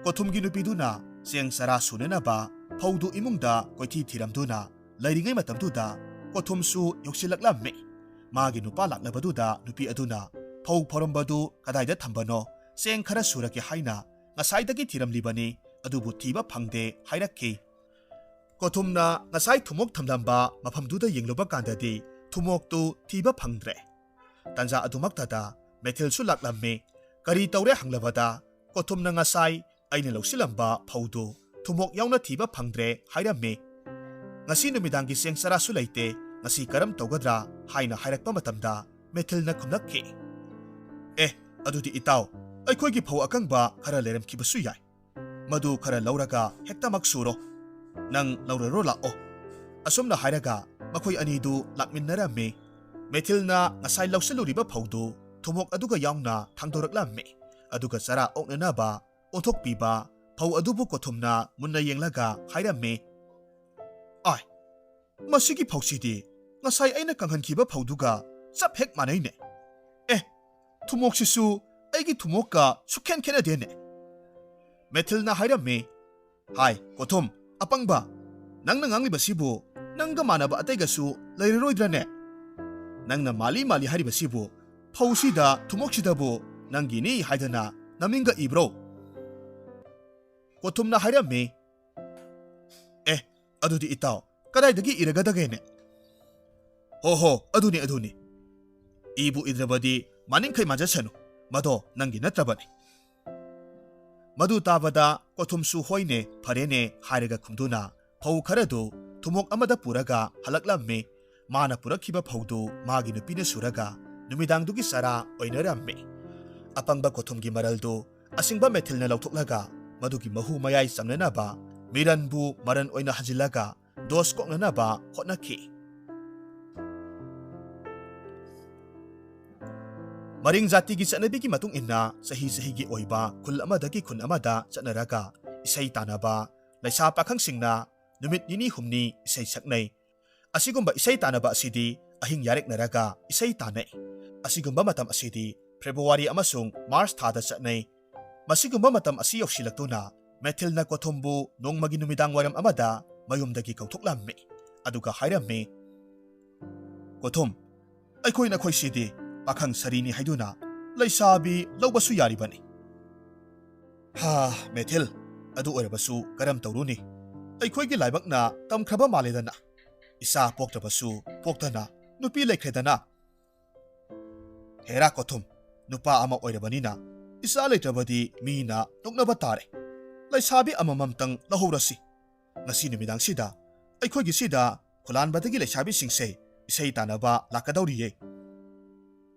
ꯀꯣꯊꯨꯝꯒꯤ ꯅꯨꯄꯤꯗꯨꯅ ꯆꯦꯡ ꯆꯔꯥ ꯁꯨꯅꯅꯕ ꯐꯧꯗꯨ ꯏꯃꯨꯡꯗ ꯀꯣꯏꯊꯤ ꯊꯤꯔꯝꯗꯨꯅ ꯂꯩꯔꯤꯉꯩ ꯃꯇꯝꯗꯨꯗ ꯀꯣꯊꯨꯝꯁꯨ ꯌꯧꯁꯤꯜꯂꯛꯂꯝꯃꯤ꯫ ꯃꯥꯒꯤ ꯅꯨꯄꯥ ꯂꯥꯛꯂꯕꯗꯨꯗ ꯅꯨꯄꯤ ꯑꯗꯨꯅ, "ꯐꯧ ꯐꯧꯔꯝꯕꯗꯨ ꯀꯗꯥꯏꯗ ꯊꯝꯕꯅꯣ? ꯆꯦꯡ ꯈꯔ ꯁꯨꯔꯛꯀꯦ ꯍꯥꯏꯅ ꯉꯁꯥꯏꯗꯒꯤ ꯊꯤꯔꯝꯂꯤꯕꯅꯤ, ꯑꯗꯨꯕꯨ ꯊꯤꯕ ꯐꯪꯗꯦ" ꯍꯥꯏꯔꯛꯈꯤ꯫ ꯀꯣꯊꯨꯝꯅ ꯉꯁꯥꯏ ꯊꯨꯝꯃꯣꯛ ꯊꯝꯂꯝꯕ ꯃꯐꯝꯗꯨꯗ ꯌꯦꯡꯂꯨꯕ ꯀꯥꯟꯗꯗꯤ ꯊꯨꯝꯃꯣꯛꯇꯨ ꯊꯤꯕ ꯐꯪꯗ꯭ꯔꯦ꯫ ꯇꯟꯖꯥ ꯑꯗꯨꯃꯛꯇꯗ ꯃꯦꯊꯤꯜꯁꯨ ꯂꯥꯛꯂꯝꯃꯤ꯫ ꯀꯔꯤ ꯇꯧꯔꯦ ꯍꯪꯂꯕꯗ ꯀꯣꯊꯨꯝꯅ ꯉꯁꯥꯏ ꯑꯩꯅ ꯂꯧꯁꯤꯜꯂꯝꯕ ꯐꯧꯗꯨ ꯊꯨꯝꯃꯣꯛ ꯌꯥꯎꯅ ꯊꯤꯕ ꯐꯪꯗ꯭ꯔꯦ ꯍꯥꯏꯔꯝꯃꯤ꯫ "ꯉꯁꯤ ꯅꯨꯃꯤꯗꯥꯡꯒꯤ ꯆꯦꯡ ꯆꯔꯥꯁꯨ ꯂꯩꯇꯦ, ꯉꯁꯤ ꯀꯔꯝ ꯇꯧꯒꯗ꯭ꯔꯥ?" ꯍꯥꯏꯅ ꯍꯥꯏꯔꯛꯄ ꯃꯇꯝꯗ ꯃꯦꯊꯤꯜꯅ ꯈꯨꯝꯂꯛꯈꯤ, "ꯑꯦ, ꯑꯗꯨꯗꯤ ꯏꯇꯥꯎ, ꯑꯩꯈꯣꯏꯒꯤ ꯐꯧ ꯑꯀꯪꯕ ꯈꯔ ꯂꯩꯔꯝꯈꯤꯕꯁꯨ ꯌꯥꯏ꯫ ꯃꯗꯨ ꯈꯔ ꯂꯧꯔꯒ ꯍꯦꯛꯇꯃꯛ ꯁꯨꯔꯣ꯫ ꯅꯪ ꯂꯧꯔꯔꯣ ꯂꯥꯛꯑꯣ꯫" ꯑꯁꯨꯝꯅ ꯍꯥꯏꯔꯒ ꯃꯈꯣꯏ ꯑꯅꯤꯗꯨ ꯂꯥꯛꯃꯤꯟꯅꯔꯝꯃꯤ꯫ ꯃꯦꯊꯤꯜꯅ ꯉꯁꯥꯏ ꯂꯧꯁꯤꯜꯂꯨꯔꯤꯕ ꯐꯧꯗꯨ ꯊꯨꯝꯃꯣꯛ ꯑꯗꯨꯒ ꯌꯥꯎꯅ ꯊꯥꯡꯗꯣꯔꯛꯂꯝꯃꯤ꯫ ꯑꯗꯨꯒ ꯆꯔꯥ ꯑꯣꯛꯅꯅꯕ ꯑꯣꯟꯊꯣꯛꯄꯤꯕ ꯐꯧ ꯑꯗꯨꯕꯨ ꯀꯣꯊꯨꯝꯅ ꯃꯨꯟꯅ ꯌꯦꯡꯂꯒ ꯍꯥꯏꯔꯝꯃꯤ, "ꯑꯥꯏ, ꯃꯁꯤꯒꯤ ꯐꯧꯁꯤꯗꯤ ꯉꯁꯥꯏ ꯑꯩꯅ ꯀꯪꯍꯟꯈꯤꯕ ꯐꯧꯗꯨꯒ ꯆꯞ ꯍꯦꯛ ꯃꯥꯟꯅꯩꯅꯦ꯫ ꯑꯦ, ꯊꯨꯝꯃꯣꯛꯁꯤꯁꯨ ꯑꯩꯒꯤ ꯊꯨꯝꯃꯣꯛꯀ ꯁꯨꯛꯈꯦꯟ ꯈꯦꯠꯅꯗꯦꯅꯦ꯫" ꯃꯦꯊꯤꯜꯅ ꯍꯥꯏꯔꯝꯃꯤ, ꯍꯥꯏ, ꯀꯣꯊꯨꯝ, ꯑꯄꯪꯕ, ꯅꯪꯅ ꯉꯥꯡꯂꯤꯕꯁꯤꯕꯨ ꯅꯪꯒ ꯃꯥꯟꯅꯕ ꯑꯇꯩꯒꯁꯨ ꯂꯩꯔꯔꯣꯏꯗ꯭ꯔꯅꯦ? ꯅꯪꯅ ꯃꯥꯜꯂꯤ ꯃꯥꯜꯂꯤ ꯍꯥꯏꯔꯤꯕꯁꯤꯕꯨ ꯐꯧꯁꯤꯗ ꯊꯨꯝꯃꯣꯛꯁꯤꯗꯕꯨ ꯅꯪꯒꯤꯅꯤ ꯍꯥꯏꯗꯅ ꯅꯃꯤꯡꯒ ꯏꯕ꯭ꯔꯣ? ꯀꯣꯊꯨꯝꯅ ꯍꯥꯏꯔꯝꯃꯤ꯫ ꯑꯦ, ꯑꯗꯨꯗꯤ ꯏꯇꯥꯎ, ꯀꯗꯥꯏꯗꯒꯤ ꯏꯔꯒꯗꯒꯦꯅꯦ? ꯍꯣ ꯍꯣ, ꯑꯗꯨꯅꯤ, ꯑꯗꯨꯅꯤ꯫ ꯏꯕꯨ ꯏꯗ꯭ꯔꯕꯗꯤ ꯃꯅꯤꯡꯈꯩ ꯃꯥꯟꯖꯁꯅꯨ, ꯃꯗꯣ ꯅꯪꯒꯤ ꯅꯠꯇ꯭ꯔꯕꯅꯤ꯫ ꯃꯗꯨ ꯇꯥꯕꯗ ꯀꯣꯊꯨꯝꯁꯨ ꯍꯣꯏꯅꯦ, ꯐꯔꯦꯅꯦ ꯍꯥꯏꯔꯒ ꯈꯨꯝꯗꯨꯅ ꯐꯧ ꯈꯔꯗꯨ ꯊꯨꯝꯃꯣꯛ ꯑꯃꯗ ꯄꯨꯔꯒ ꯍꯜꯂꯛꯂꯝꯃꯤ꯫ ꯃꯥꯅ ꯄꯨꯔꯛꯈꯤꯕ ꯐꯧꯗꯨ ꯃꯥꯒꯤ ꯅꯨꯄꯤꯅ ꯁꯨꯔꯒ ꯅꯨꯃꯤꯗꯥꯡꯗꯨꯒꯤ ꯆꯔꯥ ꯑꯣꯏꯅꯔꯝꯃꯤ꯫ ꯑꯄꯪꯕ ꯀꯣꯊꯨꯝꯒꯤ ꯃꯔꯜꯗꯨ ꯑꯁꯤꯡꯕ ꯃꯦꯊꯤꯜꯅ ꯂꯧꯊꯣꯛꯂꯒ ꯃꯗꯨꯒꯤ ꯃꯍꯨ ꯃꯌꯥꯏ ꯆꯝꯅꯅꯕ ꯃꯤꯔꯟꯕꯨ ꯃꯔꯟ ꯑꯣꯏꯅ ꯍꯟꯖꯤꯜꯂꯒ ꯗꯣꯁ ꯀꯣꯛꯅꯅꯕ ꯍꯣꯠꯅꯈꯤ꯫ ꯃꯔꯤꯡ ꯖꯥꯇꯤꯒꯤ ꯆꯠꯅꯕꯤꯒꯤ ꯃꯇꯨꯡ ꯏꯟꯅ ꯆꯍꯤ ꯆꯍꯤꯒꯤ ꯑꯣꯏꯕ ꯈꯨꯜ ꯑꯃꯗꯒꯤ ꯈꯨꯟ ꯑꯃꯗ ꯆꯠꯅꯔꯒ ꯏꯁꯩ ꯇꯥꯟꯅꯕ, ꯂꯩꯁꯥ ꯄꯥꯈꯪꯁꯤꯡꯅ ꯅꯨꯃꯤꯠ ꯅꯤꯅꯤ ꯍꯨꯝꯅꯤ ꯏꯁꯩ ꯁꯛꯅꯩ꯫ ꯑꯁꯤꯒꯨꯝꯕ ꯏꯁꯩ ꯇꯥꯟꯅꯕ ꯑꯁꯤꯗꯤ ꯑꯍꯤꯡ ꯌꯥꯔꯦꯛꯅꯔꯒ ꯏꯁꯩ ꯇꯥꯟꯅꯩ꯫ ꯑꯁꯤꯒꯨꯝꯕ ꯃꯇꯝ ꯑꯁꯤꯗꯤ ꯐꯦꯕ꯭ꯔꯨꯋꯥꯔꯤ ꯑꯃꯁꯨꯡ ꯃꯥꯔꯆ ꯊꯥꯗ ꯆꯠꯅꯩ꯫ ꯃꯁꯤꯒꯨꯝꯕ ꯃꯇꯝ ꯑꯁꯤ ꯌꯧꯁꯤꯜꯂꯛꯇꯨꯅ ꯃꯦꯊꯤꯜꯅ ꯀꯣꯊꯨꯝꯕꯨ ꯅꯣꯡꯃꯒꯤ ꯅꯨꯃꯤꯗꯥꯡ ꯋꯥꯏꯔꯝ ꯑꯃꯗ ꯃꯌꯨꯝꯗꯒꯤ ꯀꯧꯊꯣꯛꯂꯝꯃꯤ꯫ ꯑꯗꯨꯒ ꯍꯥꯏꯔꯝꯃꯤ, "ꯀꯣꯊꯨꯝ, ꯑꯩꯈꯣꯏ ꯅꯈꯣꯏꯁꯤꯗꯤ ꯄꯥꯈꯪ ꯁꯥꯔꯤꯅꯤ ꯍꯥꯏꯗꯨꯅ ꯂꯩꯁꯥꯕꯤ ꯂꯧꯕꯁꯨ ꯌꯥꯔꯤꯕꯅꯤ꯫ ꯍꯥ, ꯃꯦꯊꯤꯜ, ꯑꯗꯨ ꯑꯣꯏꯔꯕꯁꯨ ꯀꯔꯝ ꯇꯧꯔꯨꯅꯤ? ꯑꯩꯈꯣꯏꯒꯤ ꯂꯥꯏꯕꯛꯅ ꯇꯝꯈ꯭ꯔꯕ ꯃꯥꯜꯂꯦꯗꯅ꯫ ꯏꯆꯥ ꯄꯣꯛꯇ꯭ꯔꯕꯁꯨ ꯄꯣꯛꯇꯅ ꯅꯨꯄꯤ ꯂꯩꯈ꯭ꯔꯦꯗꯅ꯫ ꯍꯦꯔꯥ ꯀꯣꯊꯨꯝ, ꯅꯨꯄꯥ ꯑꯃ ꯑꯣꯏꯔꯕꯅꯤꯅ ꯏꯆꯥ ꯂꯩꯇ꯭ꯔꯕꯗꯤ ꯃꯤꯅ ꯅꯣꯛꯅꯕ ꯇꯥꯔꯦ꯫ ꯂꯩꯁꯥꯕꯤ ꯑꯃꯃꯝꯇꯪ ꯂꯧꯍꯧꯔꯁꯤ꯫ ꯉꯁꯤ ꯅꯨꯃꯤꯗꯥꯡꯁꯤꯗ ꯑꯩꯈꯣꯏꯒꯤꯁꯤꯗ ꯈꯨꯂꯥꯟꯕꯗꯒꯤ ꯂꯩꯁꯥꯕꯤꯁꯤꯡꯁꯦ ꯏꯁꯩ ꯇꯥꯟꯅꯕ ꯂꯥꯛꯀꯗꯧꯔꯤꯌꯦ꯫"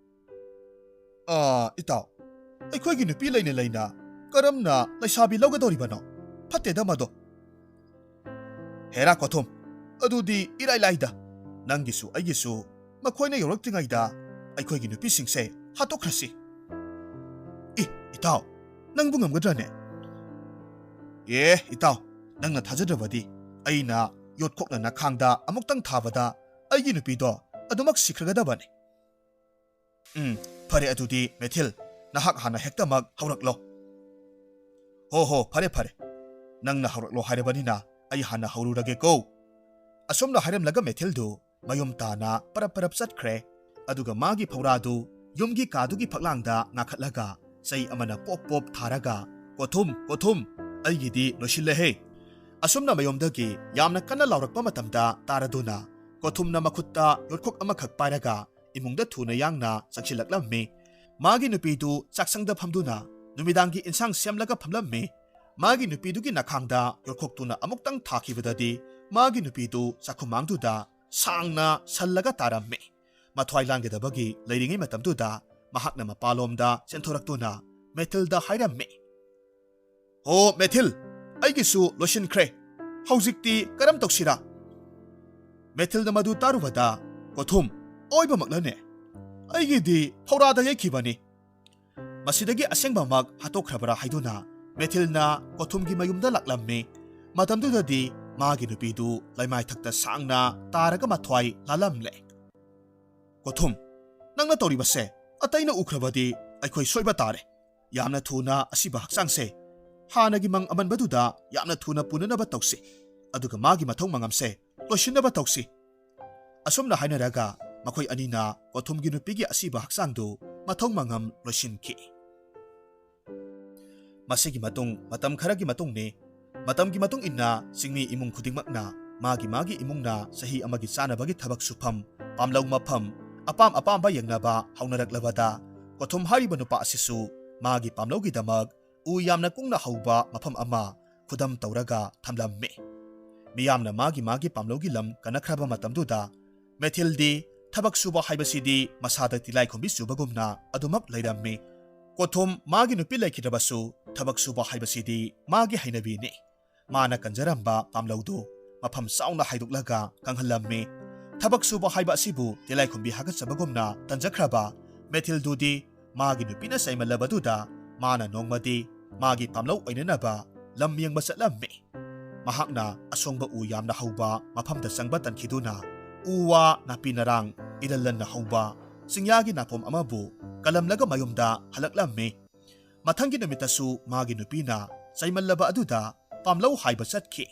"ꯑꯥ, ꯏꯇꯥꯎ, ꯑꯩꯈꯣꯏꯒꯤ ꯅꯨꯄꯤ ꯂꯩꯅ ꯂꯩꯅ ꯀꯔꯝꯅ ꯂꯩꯁꯥꯕꯤ ꯂꯧꯒꯗꯧꯔꯤꯕꯅꯣ? ꯐꯠꯇꯦꯗ ꯃꯗꯣ꯫" "ꯍꯦꯔꯥ ꯀꯣꯊꯨꯝ, ꯑꯗꯨꯗꯤ ꯏꯔꯥꯏ ꯂꯥꯏꯗ꯫ ꯅꯪꯒꯤꯁꯨ ꯑꯩꯒꯤꯁꯨ ꯃꯈꯣꯏꯅ ꯌꯧꯔꯛꯇ꯭ꯔꯤꯉꯩꯗ ꯑꯩꯈꯣꯏꯒꯤ ꯅꯨꯄꯤꯁꯤꯡꯁꯦ ꯍꯥꯠꯇꯣꯛꯈ꯭ꯔꯁꯤ꯫" "ꯏ, ꯏꯇꯥꯎ, ꯅꯪꯕꯨ ꯉꯝꯒꯗ꯭ꯔꯅꯦ?" "ꯑꯦ, ꯏꯇꯥꯎ, ꯅꯪꯅ ꯊꯥꯖꯗ꯭ꯔꯕꯗꯤ ꯑꯩꯅ ꯌꯣꯠꯈꯣꯛꯅꯅ ꯈꯥꯡꯗ ꯑꯃꯨꯛꯇꯪ ꯊꯥꯕꯗ ꯑꯩꯒꯤ ꯅꯨꯄꯤꯗꯣ ꯑꯗꯨꯃꯛ ꯁꯤꯈ꯭ꯔꯒꯗꯕꯅꯤ꯫" "ꯎꯝ, ꯐꯔꯦ ꯑꯗꯨꯗꯤ ꯃꯦꯊꯤꯜ, ꯅꯍꯥꯛ ꯍꯥꯟꯅ ꯍꯦꯛꯇꯃꯛ ꯍꯧꯔꯛꯂꯣ꯫" "ꯍꯣ ꯍꯣ, ꯐꯔꯦ ꯐꯔꯦ꯫ "ꯅꯪꯅ ꯍꯧꯔꯛꯂꯣ ꯍꯥꯏꯔꯕꯅꯤꯅ ꯑꯩ ꯍꯥꯟꯅ ꯍꯧꯔꯨꯔꯒꯦꯀꯣ"꯫ ꯑꯁꯨꯝꯅ ꯍꯥꯏꯔꯝꯂꯒ ꯃꯦꯊꯤꯜꯗꯨ ꯃꯌꯨꯝ ꯇꯥꯅ ꯄꯔꯞ ꯄꯔꯞ ꯆꯠꯈ꯭ꯔꯦ꯫ ꯑꯗꯨꯒ ꯃꯥꯒꯤ ꯐꯧꯔꯥꯗꯨ ꯌꯨꯝꯒꯤ ꯀꯥꯗꯨꯒꯤ ꯐꯛꯂꯥꯡꯗ ꯉꯥꯈꯠꯂꯒ ꯆꯩ ꯑꯃꯅ ꯄꯣꯞ ꯄꯣꯞ ꯊꯥꯔꯒ, "ꯀꯣꯊꯨꯝ, ꯀꯣꯊꯨꯝ, ꯑꯩꯒꯤꯗꯤ ꯂꯣꯏꯁꯤꯜꯂꯦꯍꯦ!" ꯑꯁꯨꯝꯅ ꯃꯌꯨꯝꯗꯒꯤ ꯌꯥꯝꯅ ꯀꯟꯅ ꯂꯥꯎꯔꯛꯄ ꯃꯇꯝꯗ ꯇꯥꯔꯗꯨꯅ ꯀꯣꯊꯨꯝꯅ ꯃꯈꯨꯠꯇ ꯌꯣꯠꯈꯣꯛ ꯑꯃꯈꯛ ꯄꯥꯏꯔꯒ ꯏꯃꯨꯡꯗ ꯊꯨꯅ ꯌꯥꯡꯅ ꯆꯪꯁꯤꯜꯂꯛꯂꯝꯃꯤ꯫ ꯃꯥꯒꯤ ꯅꯨꯄꯤꯗꯨ ꯆꯥꯛꯁꯪꯗ ꯐꯝꯗꯨꯅ ꯅꯨꯃꯤꯗꯥꯡꯒꯤ ꯏꯟꯁꯥꯡ ꯁꯦꯝꯂꯒ ꯐꯝꯂꯝꯃꯤ꯫ ꯃꯥꯒꯤ ꯅꯨꯄꯤꯗꯨꯒꯤ ꯅꯈꯥꯡꯗ ꯌꯣꯠꯈꯣꯛꯇꯨꯅ ꯑꯃꯨꯛꯇꯪ ꯊꯥꯈꯤꯕꯗꯗꯤ ꯃꯥꯒꯤ ꯅꯨꯄꯤꯗꯨ ꯆꯥꯛꯈꯨꯃꯥꯡꯗꯨꯗ ꯁꯥꯡꯅ ꯁꯜꯂꯒ ꯇꯥꯔꯝꯃꯤ꯫ ꯃꯊ꯭ꯋꯥꯏ ꯂꯥꯡꯒꯗꯕꯒꯤ ꯂꯩꯔꯤꯉꯩ ꯃꯇꯝꯗꯨꯗ ꯃꯍꯥꯛꯅ ꯃꯄꯥꯂꯣꯝꯗ ꯆꯦꯟꯊꯣꯔꯛꯇꯨꯅ ꯃꯦꯊꯤꯜꯗ ꯍꯥꯏꯔꯝꯃꯤ, "ꯍꯣ ꯃꯦꯊꯤꯜ, ꯑꯩꯒꯤꯁꯨ ꯂꯣꯏꯁꯤꯟꯈ꯭ꯔꯦ꯫ ꯍꯧꯖꯤꯛꯇꯤ ꯀꯔꯝ ꯇꯧꯁꯤꯔꯥ?" ꯃꯦꯊꯤꯜꯅ ꯃꯗꯨ ꯇꯥꯔꯨꯕꯗ, "ꯀꯣꯊꯨꯝ, ꯑꯣꯏꯕꯃꯛꯂꯅꯦ? ꯑꯩꯒꯤꯗꯤ ꯐꯧꯔꯥꯗ ꯌꯩꯈꯤꯕꯅꯤ"꯫ ꯃꯁꯤꯗꯒꯤ ꯑꯁꯦꯡꯕꯃꯛ ꯍꯥꯠꯇꯣꯛꯈ꯭ꯔꯕꯔꯥ ꯍꯥꯏꯗꯨꯅ ꯃꯦꯊꯤꯜꯅ ꯀꯣꯊꯨꯝꯒꯤ ꯃꯌꯨꯝꯗ ꯂꯥꯛꯂꯝꯃꯤ꯫ ꯃꯇꯝꯗꯨꯗꯗꯤ ꯃꯥꯒꯤ ꯅꯨꯄꯤꯗꯨ ꯂꯩꯃꯥꯏꯊꯛꯇ ꯁꯥꯡꯅ ꯇꯥꯔꯒ ꯃꯊ꯭ꯋꯥꯏ ꯂꯥꯜꯂꯝꯂꯦ꯫ "ꯀꯣꯊꯨꯝ, ꯅꯪꯅ ꯇꯧꯔꯤꯕꯁꯦ ꯑꯇꯩꯅ ꯎꯈ꯭ꯔꯕꯗꯤ ꯑꯩꯈꯣꯏ ꯁꯣꯏꯕ ꯇꯥꯔꯦ꯫ ꯌꯥꯝꯅ ꯊꯨꯅ ꯑꯁꯤꯕ ꯍꯛꯆꯥꯡꯁꯦ ꯍꯥꯟꯅꯒꯤ ꯃꯪ ꯑꯃꯟꯕꯗꯨꯗ ꯌꯥꯝꯅ ꯊꯨꯅ ꯄꯨꯅꯅꯕ ꯇꯧꯁꯤ, ꯑꯗꯨꯒ ꯃꯥꯒꯤ ꯃꯊꯧ ꯃꯉꯝꯁꯦ ꯂꯣꯏꯁꯤꯟꯅꯕ ꯇꯧꯁꯤ"꯫ ꯑꯁꯨꯝꯅ ꯍꯥꯏꯅꯔꯒ ꯃꯈꯣꯏ ꯑꯅꯤꯅ ꯀꯣꯊꯨꯝꯒꯤ ꯅꯨꯄꯤꯒꯤ ꯑꯁꯤꯕ ꯍꯛꯆꯥꯡꯗꯨ ꯃꯊꯧ ꯃꯉꯝ ꯂꯣꯏꯁꯤꯟꯈꯤ꯫ ꯃꯁꯤꯒꯤ ꯃꯇꯨꯡ ꯃꯇꯝ ꯈꯔꯒꯤ ꯃꯇꯨꯡꯅꯤ꯫ ꯃꯇꯝꯒꯤ ꯃꯇꯨꯡ ꯏꯟꯅ ꯆꯤꯡꯃꯤ ꯏꯃꯨꯡ ꯈꯨꯗꯤꯡꯃꯛꯅ ꯃꯥꯒꯤ ꯃꯥꯒꯤ ꯏꯃꯨꯡꯅ ꯆꯍꯤ ꯑꯃꯒꯤ ꯆꯥꯅꯕꯒꯤ ꯊꯕꯛ ꯁꯨꯐꯝ, ꯄꯥꯝꯂꯧ ꯃꯐꯝ, ꯑꯄꯥꯝ ꯑꯄꯥꯝꯕ ꯌꯦꯡꯅꯕ ꯍꯧꯅꯔꯛꯂꯕꯗ ꯀꯣꯊꯨꯝ ꯍꯥꯏꯔꯤꯕ ꯅꯨꯄꯥ ꯑꯁꯤꯁꯨ ꯃꯥꯒꯤ ꯄꯥꯝꯂꯧꯒꯤꯗꯃꯛ ꯎ ꯌꯥꯝꯅ ꯀꯨꯡꯅ ꯍꯧꯕ ꯃꯐꯝ ꯑꯃ ꯈꯨꯗꯝ ꯇꯧꯔꯒ ꯊꯝꯂꯝꯃꯤ꯫ ꯃꯤꯌꯥꯝꯅ ꯃꯥꯒꯤ ꯃꯥꯒꯤ ꯄꯥꯝꯂꯧꯒꯤ ꯂꯝ ꯀꯟꯅꯈ꯭ꯔꯕ ꯃꯇꯝꯗꯨꯗ ꯃꯦꯊꯤꯜꯗꯤ ꯊꯕꯛ ꯁꯨꯕ ꯍꯥꯏꯕꯁꯤꯗꯤ ꯃꯁꯥꯗ ꯇꯤꯂꯥꯏꯈꯣꯝꯕꯤ ꯆꯨꯕꯒꯨꯝꯅ ꯑꯗꯨꯃꯛ ꯂꯩꯔꯝꯃꯤ꯫ ꯀꯣꯊꯨꯝ ꯃꯥꯒꯤ ꯅꯨꯄꯤ ꯂꯩꯈꯤꯗ꯭ꯔꯕꯁꯨ ꯊꯕꯛ ꯁꯨꯕ ꯍꯥꯏꯕꯁꯤꯗꯤ ꯃꯥꯒꯤ ꯍꯩꯅꯕꯤꯅꯤ꯫ ꯃꯥꯅ ꯀꯟꯖꯔꯝꯕ ꯄꯥꯝꯂꯧꯗꯨ ꯃꯐꯝ ꯆꯥꯎꯅ ꯍꯥꯏꯗꯣꯛꯂꯒ ꯀꯪꯍꯜꯂꯝꯃꯤ꯫ ꯊꯕꯛ ꯁꯨꯕ ꯍꯥꯏꯕ ꯑꯁꯤꯕꯨ ꯇꯤꯂꯥꯏꯈꯣꯝꯕꯤ ꯍꯥꯒꯠꯆꯕꯒꯨꯝꯅ ꯇꯟꯖꯈ꯭ꯔꯕ ꯃꯦꯊꯤꯜꯗꯨꯗꯤ ꯃꯥꯒꯤ ꯅꯨꯄꯤꯅ ꯆꯩꯃꯜꯂꯕꯗꯨꯗ ꯃꯥꯅ ꯅꯣꯡꯃꯗꯤ ꯃꯥꯒꯤ ꯄꯥꯝꯂꯧ ꯑꯣꯏꯅꯅꯕ ꯂꯝ ꯌꯦꯡꯕ ꯆꯠꯂꯝꯃꯤ꯫ ꯃꯍꯥꯛꯅ ꯑꯁꯣꯡꯕ ꯎ ꯌꯥꯝꯅ ꯍꯧꯕ ꯃꯐꯝꯗ ꯆꯪꯕ ꯇꯟꯈꯤꯗꯨꯅ ꯎ ꯋꯥ ꯅꯥꯄꯤ ꯅꯔꯥꯡ ꯏꯔꯜ ꯂꯟꯅ ꯍꯧꯕ ꯆꯤꯡꯌꯥꯒꯤ ꯅꯥꯄꯣꯝ ꯑꯃꯕꯨ ꯀꯜꯂꯝꯂꯒ ꯃꯌꯨꯝꯗ ꯍꯜꯂꯛꯂꯝꯃꯤ꯫ ꯃꯊꯪꯒꯤ ꯅꯨꯃꯤꯠꯇꯁꯨ ꯃꯥꯒꯤ ꯅꯨꯄꯤꯅ ꯆꯩꯃꯜꯂꯕ ꯑꯗꯨꯗ ꯄꯥꯝꯂꯧ ꯍꯥꯏꯕ ꯆꯠꯈꯤ꯫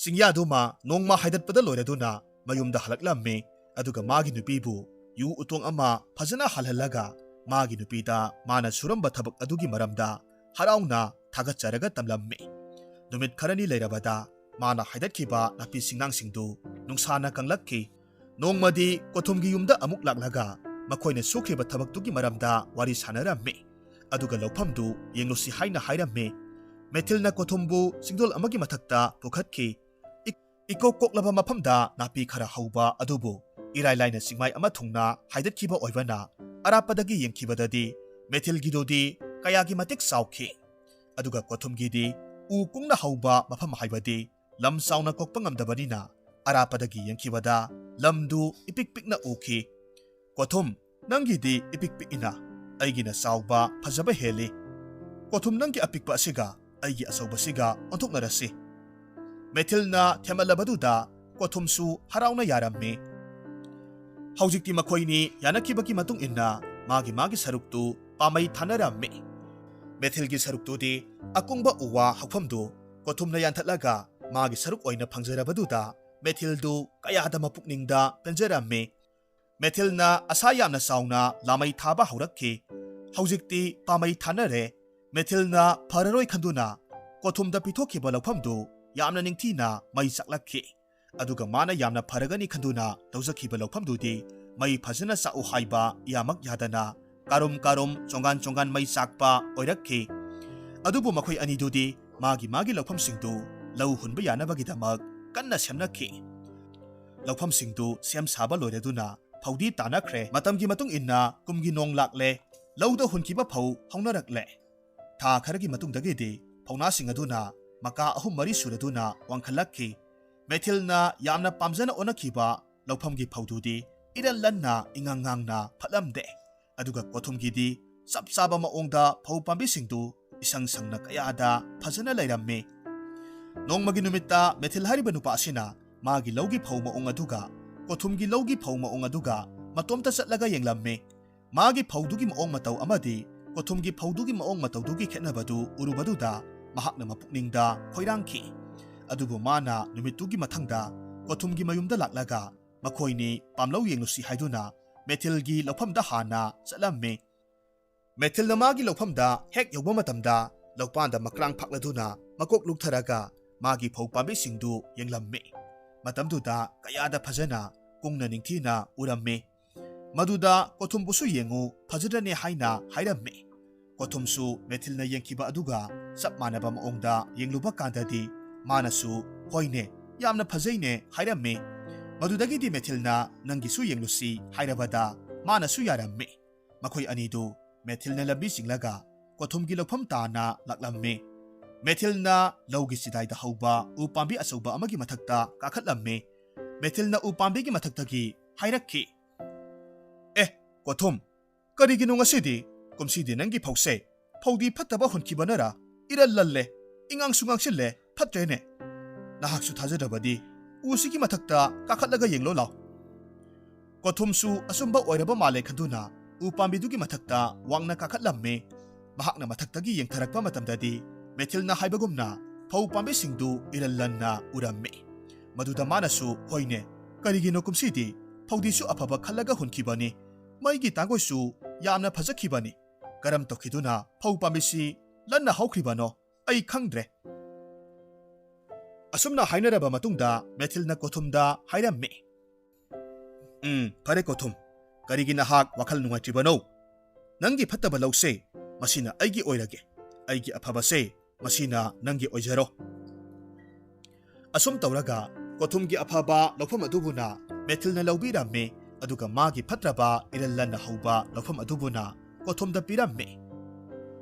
ꯆꯤꯡꯌꯥꯗꯨꯃ ꯅꯣꯡꯃ ꯍꯥꯏꯗꯠꯄꯗ ꯂꯣꯏꯔꯗꯨꯅ ꯃꯌꯨꯝꯗ ꯍꯜꯂꯛꯂꯝꯃꯤ꯫ ꯑꯗꯨꯒ ꯃꯥꯒꯤ ꯅꯨꯄꯤꯕꯨ ꯌꯨ ꯎꯇꯣꯡ ꯑꯃ ꯐꯖꯅ ꯍꯜꯍꯜꯂꯒ ꯃꯥꯒꯤ ꯅꯨꯄꯤꯗ ꯃꯥꯅ ꯁꯨꯔꯝꯕ ꯊꯕꯛ ꯑꯗꯨꯒꯤ ꯃꯔꯝꯗ ꯍꯔꯥꯎꯅ ꯊꯥꯒꯠꯆꯔꯒ ꯇꯝꯂꯝꯃꯤ꯫ ꯅꯨꯃꯤꯠ ꯈꯔꯅꯤ ꯂꯩꯔꯕꯗ ꯃꯥꯅ ꯍꯥꯏꯗꯠꯈꯤꯕ ꯅꯥꯄꯤ ꯁꯤꯡꯅꯥꯡꯁꯤꯡꯗꯨ ꯅꯨꯡꯁꯥꯅ ꯀꯪꯂꯛꯈꯤ꯫ ꯅꯣꯡꯃꯗꯤ ꯀꯣꯊꯨꯝꯒꯤ ꯌꯨꯝꯗ ꯑꯃꯨꯛ ꯂꯥꯛꯂꯒ ꯃꯈꯣꯏꯅ ꯁꯨꯈ꯭ꯔꯤꯕ ꯊꯕꯛꯇꯨꯒꯤ ꯃꯔꯝꯗ ꯋꯥꯔꯤ ꯁꯥꯟꯅꯔꯝꯃꯤ꯫ ꯑꯗꯨꯒ ꯂꯧꯐꯝꯗꯨ ꯌꯦꯡꯂꯨꯁꯤ ꯍꯥꯏꯅ ꯍꯥꯏꯔꯝꯃꯤ꯫ ꯃꯦꯊꯤꯜꯅ ꯀꯣꯊꯨꯝꯕꯨ ꯆꯤꯡꯗꯣꯜ ꯑꯃꯒꯤ ꯃꯊꯛꯇ ꯄꯨꯈꯠꯈꯤ꯫ ꯏꯛ-, ꯏꯀꯣꯛ ꯀꯣꯛꯂꯕ ꯃꯐꯝꯗ ꯅꯥꯄꯤ ꯈꯔ ꯍꯧꯕ ꯑꯗꯨꯕꯨ ꯏꯔꯥꯏ ꯂꯥꯏꯅ ꯆꯤꯡꯃꯥꯏ ꯑꯃ ꯊꯨꯡꯅ ꯍꯥꯏꯗꯠꯈꯤꯕ ꯑꯣꯏꯕꯅ ꯑꯔꯥꯞꯄꯗꯒꯤ ꯌꯦꯡꯈꯤꯕꯗꯗꯤ ꯃꯦꯊꯤꯜꯒꯤꯗꯨꯗꯤ ꯀꯌꯥꯒꯤ ꯃꯇꯤꯛ ꯆꯥꯎꯈꯤ꯫ ꯑꯗꯨꯒ ꯀꯣꯊꯨꯝꯒꯤꯗꯤ ꯎ ꯀꯨꯡꯅ ꯍꯧꯕ ꯃꯐꯝ ꯍꯥꯏꯕꯗꯤ ꯂꯝ ꯆꯥꯎꯅ ꯀꯣꯛꯄ ꯉꯝꯗꯕꯅꯤꯅ ꯑꯔꯥꯞꯄꯗꯒꯤ ꯌꯦꯡꯈꯤꯕꯗ ꯂꯝꯗꯨ ꯏꯄꯤꯛ ꯄꯤꯛꯅ ꯎꯈꯤ꯫ "ꯀꯣꯊꯨꯝ, ꯅꯪꯒꯤꯗꯤ ꯏꯄꯤꯛ ꯄꯤꯛꯏꯅ, ꯑꯩꯒꯤꯅ ꯆꯥꯎꯕ ꯐꯖꯕ ꯍꯦꯜꯂꯤ꯫ ꯀꯣꯊꯨꯝ, ꯅꯪꯒꯤ ꯑꯄꯤꯛꯄ ꯑꯁꯤꯒ ꯑꯩꯒꯤ ꯑꯆꯧꯕꯁꯤꯒ ꯑꯣꯟꯊꯣꯛꯅꯔꯁꯤ꯫" ꯃꯦꯊꯤꯜꯅ ꯊꯦꯝꯍꯜꯂꯕꯗꯨꯗ ꯀꯣꯊꯨꯝꯁꯨ ꯍꯔꯥꯎꯅ ꯌꯥꯔꯝꯃꯤ꯫ ꯍꯧꯖꯤꯛꯇꯤ ꯃꯈꯣꯏꯅꯤ ꯌꯥꯅꯈꯤꯕꯒꯤ ꯃꯇꯨꯡ ꯏꯟꯅ ꯃꯥꯒꯤ ꯃꯥꯒꯤ ꯁꯔꯨꯛꯇꯨ ꯄꯥꯝꯕꯩ ꯊꯥꯅꯔꯝꯃꯤ꯫ ꯃꯦꯊꯤꯜꯒꯤ ꯁꯔꯨꯛꯇꯨꯗꯤ ꯑꯀꯨꯡꯕ ꯎ ꯋꯥ ꯍꯧꯐꯝꯗꯨ ꯀꯣꯊꯨꯝꯅ ꯌꯥꯟꯊꯠꯂꯒ ꯃꯥꯒꯤ ꯁꯔꯨꯛ ꯑꯣꯏꯅ ꯐꯪꯖꯔꯕꯗꯨꯗ ꯃꯦꯊꯤꯜꯗꯨ ꯀꯌꯥꯗ ꯃꯄꯨꯛꯅꯤꯡꯗ ꯄꯦꯟꯖꯔꯝꯃꯤ꯫ ꯃꯦꯊꯤꯜꯅ ꯑꯁꯥ ꯌꯥꯝꯅ ꯆꯥꯎꯅ ꯂꯥꯃꯩ ꯊꯥꯕ ꯍꯧꯔꯛꯈꯤ꯫ ꯍꯧꯖꯤꯛꯇꯤ ꯄꯥꯝꯕꯩ ꯊꯥꯅꯔꯦ꯫ ꯃꯦꯊꯤꯜꯅ ꯐꯔꯔꯣꯏ ꯈꯟꯗꯨꯅ ꯀꯣꯊꯨꯝꯗ ꯄꯤꯊꯣꯛꯈꯤꯕ ꯂꯧꯐꯝꯗꯨ ꯌꯥꯝꯅ ꯅꯤꯡꯊꯤꯅ ꯃꯩ ꯆꯥꯛꯂꯛꯈꯤ꯫ ꯑꯗꯨꯒ ꯃꯥꯅ ꯌꯥꯝꯅ ꯐꯔꯒꯅꯤ ꯈꯟꯗꯨꯅ ꯇꯧꯖꯈꯤꯕ ꯂꯧꯐꯝꯗꯨꯗꯤ ꯃꯩ ꯐꯖꯅ ꯆꯥꯛꯎ ꯍꯥꯏꯕ ꯏꯌꯥꯃꯛ ꯌꯥꯗꯅ ꯀꯥꯔꯨꯝ ꯀꯥꯔꯨꯝ, ꯆꯣꯡꯒꯥꯟ ꯆꯣꯡꯒꯥꯟ ꯃꯩ ꯆꯥꯛꯄ ꯑꯣꯏꯔꯛꯈꯤ꯫ ꯑꯗꯨꯕꯨ ꯃꯈꯣꯏ ꯑꯅꯤꯗꯨꯗꯤ ꯃꯥꯒꯤ ꯃꯥꯒꯤ ꯂꯧꯐꯝꯁꯤꯡꯗꯨ ꯂꯧ ꯍꯨꯟꯕ ꯌꯥꯅꯕꯒꯤꯗꯃꯛ ꯀꯟꯅ ꯁꯦꯝꯅꯈꯤ꯫ ꯂꯧꯐꯝꯁꯤꯡꯗꯨ ꯁꯦꯝ ꯁꯥꯕ ꯂꯣꯏꯔꯗꯨꯅ ꯐꯧꯗꯤ ꯇꯥꯅꯈ꯭ꯔꯦ꯫ ꯃꯇꯝꯒꯤ ꯃꯇꯨꯡ ꯏꯟꯅ ꯀꯨꯝꯒꯤ ꯅꯣꯡ ꯂꯥꯛꯂꯦ꯫ ꯂꯧꯗ ꯍꯨꯟꯈꯤꯕ ꯐꯧ ꯍꯧꯅꯔꯛꯂꯦ꯫ ꯊꯥ ꯈꯔꯒꯤ ꯃꯇꯨꯡꯗꯒꯤꯗꯤ ꯐꯧꯅꯥꯁꯤꯡ ꯑꯗꯨꯅ ꯃꯀꯥ ꯑꯍꯨꯝ ꯃꯔꯤ ꯁꯨꯔꯗꯨꯅ ꯋꯥꯡꯈꯠꯂꯛꯈꯤ꯫ ꯃꯦꯊꯤꯜꯅ ꯌꯥꯝꯅ ꯄꯥꯝꯖꯅ ꯑꯣꯟꯅꯈꯤꯕ ꯂꯧꯐꯝꯒꯤ ꯐꯧꯗꯨꯗꯤ ꯏꯔꯟ ꯂꯟꯅ ꯏꯉꯥꯡ ꯉꯥꯡꯅ ꯐꯠꯂꯝꯗꯦ꯫ ꯑꯗꯨꯒ ꯀꯣꯊꯨꯝꯒꯤꯗꯤ ꯆꯞ ꯆꯥꯕ ꯃꯑꯣꯡꯗ ꯐꯧ ꯄꯥꯝꯕꯤꯁꯤꯡꯗꯨ ꯏꯁꯪ ꯁꯪꯅ ꯀꯌꯥꯗ ꯐꯖꯅ ꯂꯩꯔꯝꯃꯤ꯫ ꯅꯣꯡꯃꯒꯤ ꯅꯨꯃꯤꯠꯇ ꯃꯦꯊꯤꯜ ꯍꯥꯏꯔꯤꯕ ꯅꯨꯄꯥ ꯑꯁꯤꯅ ꯃꯥꯒꯤ ꯂꯧꯒꯤ ꯐꯧ ꯃꯑꯣꯡ ꯑꯗꯨꯒ ꯀꯣꯊꯨꯝꯒꯤ ꯂꯧꯒꯤ ꯐꯧ ꯃꯑꯣꯡ ꯑꯗꯨꯒ ꯃꯇꯣꯝꯇ ꯆꯠꯂꯒ ꯌꯦꯡꯂꯝꯃꯤ꯫ ꯃꯥꯒꯤ ꯐꯧꯗꯨꯒꯤ ꯃꯑꯣꯡ ꯃꯇꯧ ꯑꯃꯗꯤ ꯀꯣꯊꯨꯝꯒꯤ ꯐꯧꯗꯨꯒꯤ ꯃꯑꯣꯡ ꯃꯇꯧꯗꯨꯒꯤ ꯈꯦꯠꯅꯕꯗꯨ ꯎꯔꯨꯕꯗꯨꯗ ꯃꯍꯥꯛꯅ ꯃꯄꯨꯛꯅꯤꯡꯗ ꯈꯣꯏꯔꯥꯡꯈꯤ꯫ ꯑꯗꯨꯕꯨ ꯃꯥꯅ ꯅꯨꯃꯤꯠꯇꯨꯒꯤ ꯃꯊꯪꯗ ꯀꯣꯊꯨꯝꯒꯤ ꯃꯌꯨꯝꯗ ꯂꯥꯛꯂꯒ ꯃꯈꯣꯏꯅꯤ ꯄꯥꯝꯂꯧ ꯌꯦꯡꯂꯨꯁꯤ ꯍꯥꯏꯗꯨꯅ ꯃꯦꯊꯤꯜꯒꯤ ꯂꯧꯐꯝꯗ ꯍꯥꯟꯅ ꯆꯠꯂꯝꯃꯤ꯫ ꯃꯦꯊꯤꯜꯅ ꯃꯥꯒꯤ ꯂꯧꯐꯝꯗ ꯍꯦꯛ ꯌꯧꯕ ꯃꯇꯝꯗ ꯂꯧꯄꯥꯟꯗ ꯃꯀ꯭ꯔꯥꯡ ꯐꯥꯛꯂꯗꯨꯅ ꯃꯀꯣꯛ ꯂꯨꯛꯊꯔꯒ ꯃꯥꯒꯤ ꯐꯧ ꯄꯥꯝꯕꯤꯁꯤꯡꯗꯨ ꯌꯦꯡꯂꯝꯃꯤ꯫ ꯃꯇꯝꯗꯨꯗ ꯀꯌꯥꯗ ꯐꯖꯅ ꯀꯨꯡꯅ ꯅꯤꯡꯊꯤꯅ ꯎꯔꯝꯃꯤ꯫ ꯃꯗꯨꯗ ꯀꯣꯊꯨꯝꯕꯨꯁꯨ ꯌꯦꯡꯉꯨ, ꯐꯖꯗ꯭ꯔꯅꯦ ꯍꯥꯏꯅ ꯍꯥꯏꯔꯝꯃꯤ꯫ ꯀꯣꯊꯨꯝꯁꯨ ꯃꯦꯊꯤꯜꯅ ꯌꯦꯡꯈꯤꯕ ꯑꯗꯨꯒ ꯆꯞ ꯃꯥꯟꯅꯕ ꯃꯑꯣꯡꯗ ꯌꯦꯡꯂꯨꯕ ꯀꯥꯟꯗꯗꯤ ꯃꯥꯅꯁꯨ "ꯍꯣꯏꯅꯦ, ꯌꯥꯝꯅ ꯐꯖꯩꯅꯦ" ꯍꯥꯏꯔꯝꯃꯤ꯫ ꯃꯗꯨꯗꯒꯤꯗꯤ ꯃꯦꯊꯤꯜꯅ "ꯅꯪꯒꯤꯁꯨ ꯌꯦꯡꯂꯨꯁꯤ" ꯍꯥꯏꯔꯕꯗ ꯃꯥꯅꯁꯨ ꯌꯥꯔꯝꯃꯤ꯫ ꯃꯈꯣꯏ ꯑꯅꯤꯗꯨ ꯃꯦꯊꯤꯜꯅ ꯂꯝꯕꯤ ꯆꯤꯡꯂꯒ ꯀꯣꯊꯨꯝꯒꯤ ꯂꯧꯐꯝ ꯇꯥꯅ ꯂꯥꯛꯂꯝꯃꯤ꯫ ꯃꯦꯊꯤꯜꯅ ꯂꯧꯒꯤ ꯆꯤꯗꯥꯏꯗ ꯍꯧꯕ ꯎ ꯄꯥꯝꯕꯤ ꯑꯆꯧꯕ ꯑꯃꯒꯤ ꯃꯊꯛꯇ ꯀꯥꯈꯠꯂꯝꯃꯤ꯫ ꯃꯦꯊꯤꯜꯅ ꯎ ꯄꯥꯝꯕꯤꯒꯤ ꯃꯊꯛꯇꯒꯤ ꯍꯥꯏꯔꯛꯈꯤ, "ꯑꯦ, ꯀꯣꯊꯨꯝ, ꯀꯔꯤꯒꯤꯅꯣ ꯉꯁꯤꯗꯤ? ꯀꯨꯝꯁꯤꯗꯤ ꯅꯪꯒꯤ ꯐꯧꯁꯦ ꯐꯧꯗꯤ ꯐꯠꯇꯕ ꯍꯨꯟꯈꯤꯕꯅꯔ ꯏꯔꯜ ꯂꯜꯂꯦ, ꯏꯉꯥꯡꯁꯨ ꯉꯥꯡꯁꯤꯜꯂꯦ, ꯐꯠꯇ꯭ꯔꯦꯅꯦ꯫ ꯅꯍꯥꯛꯁꯨ ꯊꯥꯖꯗ꯭ꯔꯕꯗꯤ ꯎꯁꯤꯒꯤ ꯃꯊꯛꯇ ꯀꯥꯈꯠꯂꯒ ꯌꯦꯡꯂꯣ ꯂꯥꯎ"꯫ ꯀꯣꯊꯨꯝꯁꯨ ꯑꯆꯨꯝꯕ ꯑꯣꯏꯔꯕ ꯃꯥꯜꯂꯦ ꯈꯟꯗꯨꯅ ꯎ ꯄꯥꯝꯕꯤꯗꯨꯒꯤ ꯃꯊꯛꯇ ꯋꯥꯡꯅ ꯀꯥꯈꯠꯂꯝꯃꯤ꯫ ꯃꯍꯥꯛꯅ ꯃꯊꯛꯇꯒꯤ ꯌꯦꯡꯊꯔꯛꯄ ꯃꯇꯝꯗꯗꯤ ꯃꯦꯊꯤꯜꯅ ꯍꯥꯏꯕꯒꯨꯝꯅ ꯐꯧ ꯄꯥꯝꯕꯤꯁꯤꯡꯗꯨ ꯏꯔꯜ ꯂꯟꯅ ꯎꯔꯝꯃꯤ꯫ ꯃꯗꯨꯗ ꯃꯥꯅꯁꯨ, "ꯍꯣꯏꯅꯦ, ꯀꯔꯤꯒꯤꯅꯣ ꯀꯨꯝꯁꯤꯗꯤ ꯐꯧꯗꯤꯁꯨ ꯑꯐꯕ ꯈꯜꯂꯒ ꯍꯨꯟꯈꯤꯕꯅꯤ, ꯃꯩꯒꯤ ꯇꯥꯡꯒꯣꯏꯁꯨ ꯌꯥꯝꯅ ꯐꯖꯈꯤꯕꯅꯤ꯫ ꯀꯔꯝ ꯇꯧꯈꯤꯗꯨꯅ ꯐꯧ ꯄꯥꯝꯕꯤꯁꯤ ꯂꯟꯅ ꯍꯧꯈ꯭ꯔꯤꯕꯅꯣ? ꯑꯩ ꯈꯪꯗ꯭ꯔꯦ"꯫ ꯑꯁꯨꯝꯅ ꯍꯥꯏꯅꯔꯕ ꯃꯇꯨꯡꯗ ꯃꯦꯊꯤꯜꯅ ꯀꯣꯊꯨꯝꯗ ꯍꯥꯏꯔꯝꯃꯤ, "ꯎꯝ, ꯐꯔꯦ ꯀꯣꯊꯨꯝ, ꯀꯔꯤꯒꯤ ꯅꯍꯥꯛ ꯋꯥꯈꯜ ꯅꯨꯡꯉꯥꯏꯇ꯭ꯔꯤꯕꯅꯣ? ꯅꯪꯒꯤ ꯐꯠꯇꯕ ꯂꯧꯁꯦ, ꯃꯁꯤꯅ ꯑꯩꯒꯤ ꯑꯣꯏꯔꯒꯦ꯫ ꯑꯩꯒꯤ ꯑꯐꯕꯁꯦ, ꯃꯁꯤꯅ ꯅꯪꯒꯤ ꯑꯣꯏꯖꯔꯣ"꯫ ꯑꯁꯨꯝ ꯇꯧꯔꯒ ꯀꯣꯊꯨꯝꯒꯤ ꯑꯐꯕ ꯂꯧꯐꯝ ꯑꯗꯨꯕꯨꯅ ꯃꯦꯊꯤꯜꯅ ꯂꯧꯕꯤꯔꯝꯃꯤ, ꯑꯗꯨꯒ ꯃꯥꯒꯤ ꯐꯠꯇ꯭ꯔꯕ ꯏꯔꯜ ꯂꯟꯅ ꯍꯧꯕ ꯂꯧꯐꯝ ꯑꯗꯨꯕꯨꯅ ꯀꯣꯊꯨꯝꯗ ꯄꯤꯔꯝꯃꯤ꯫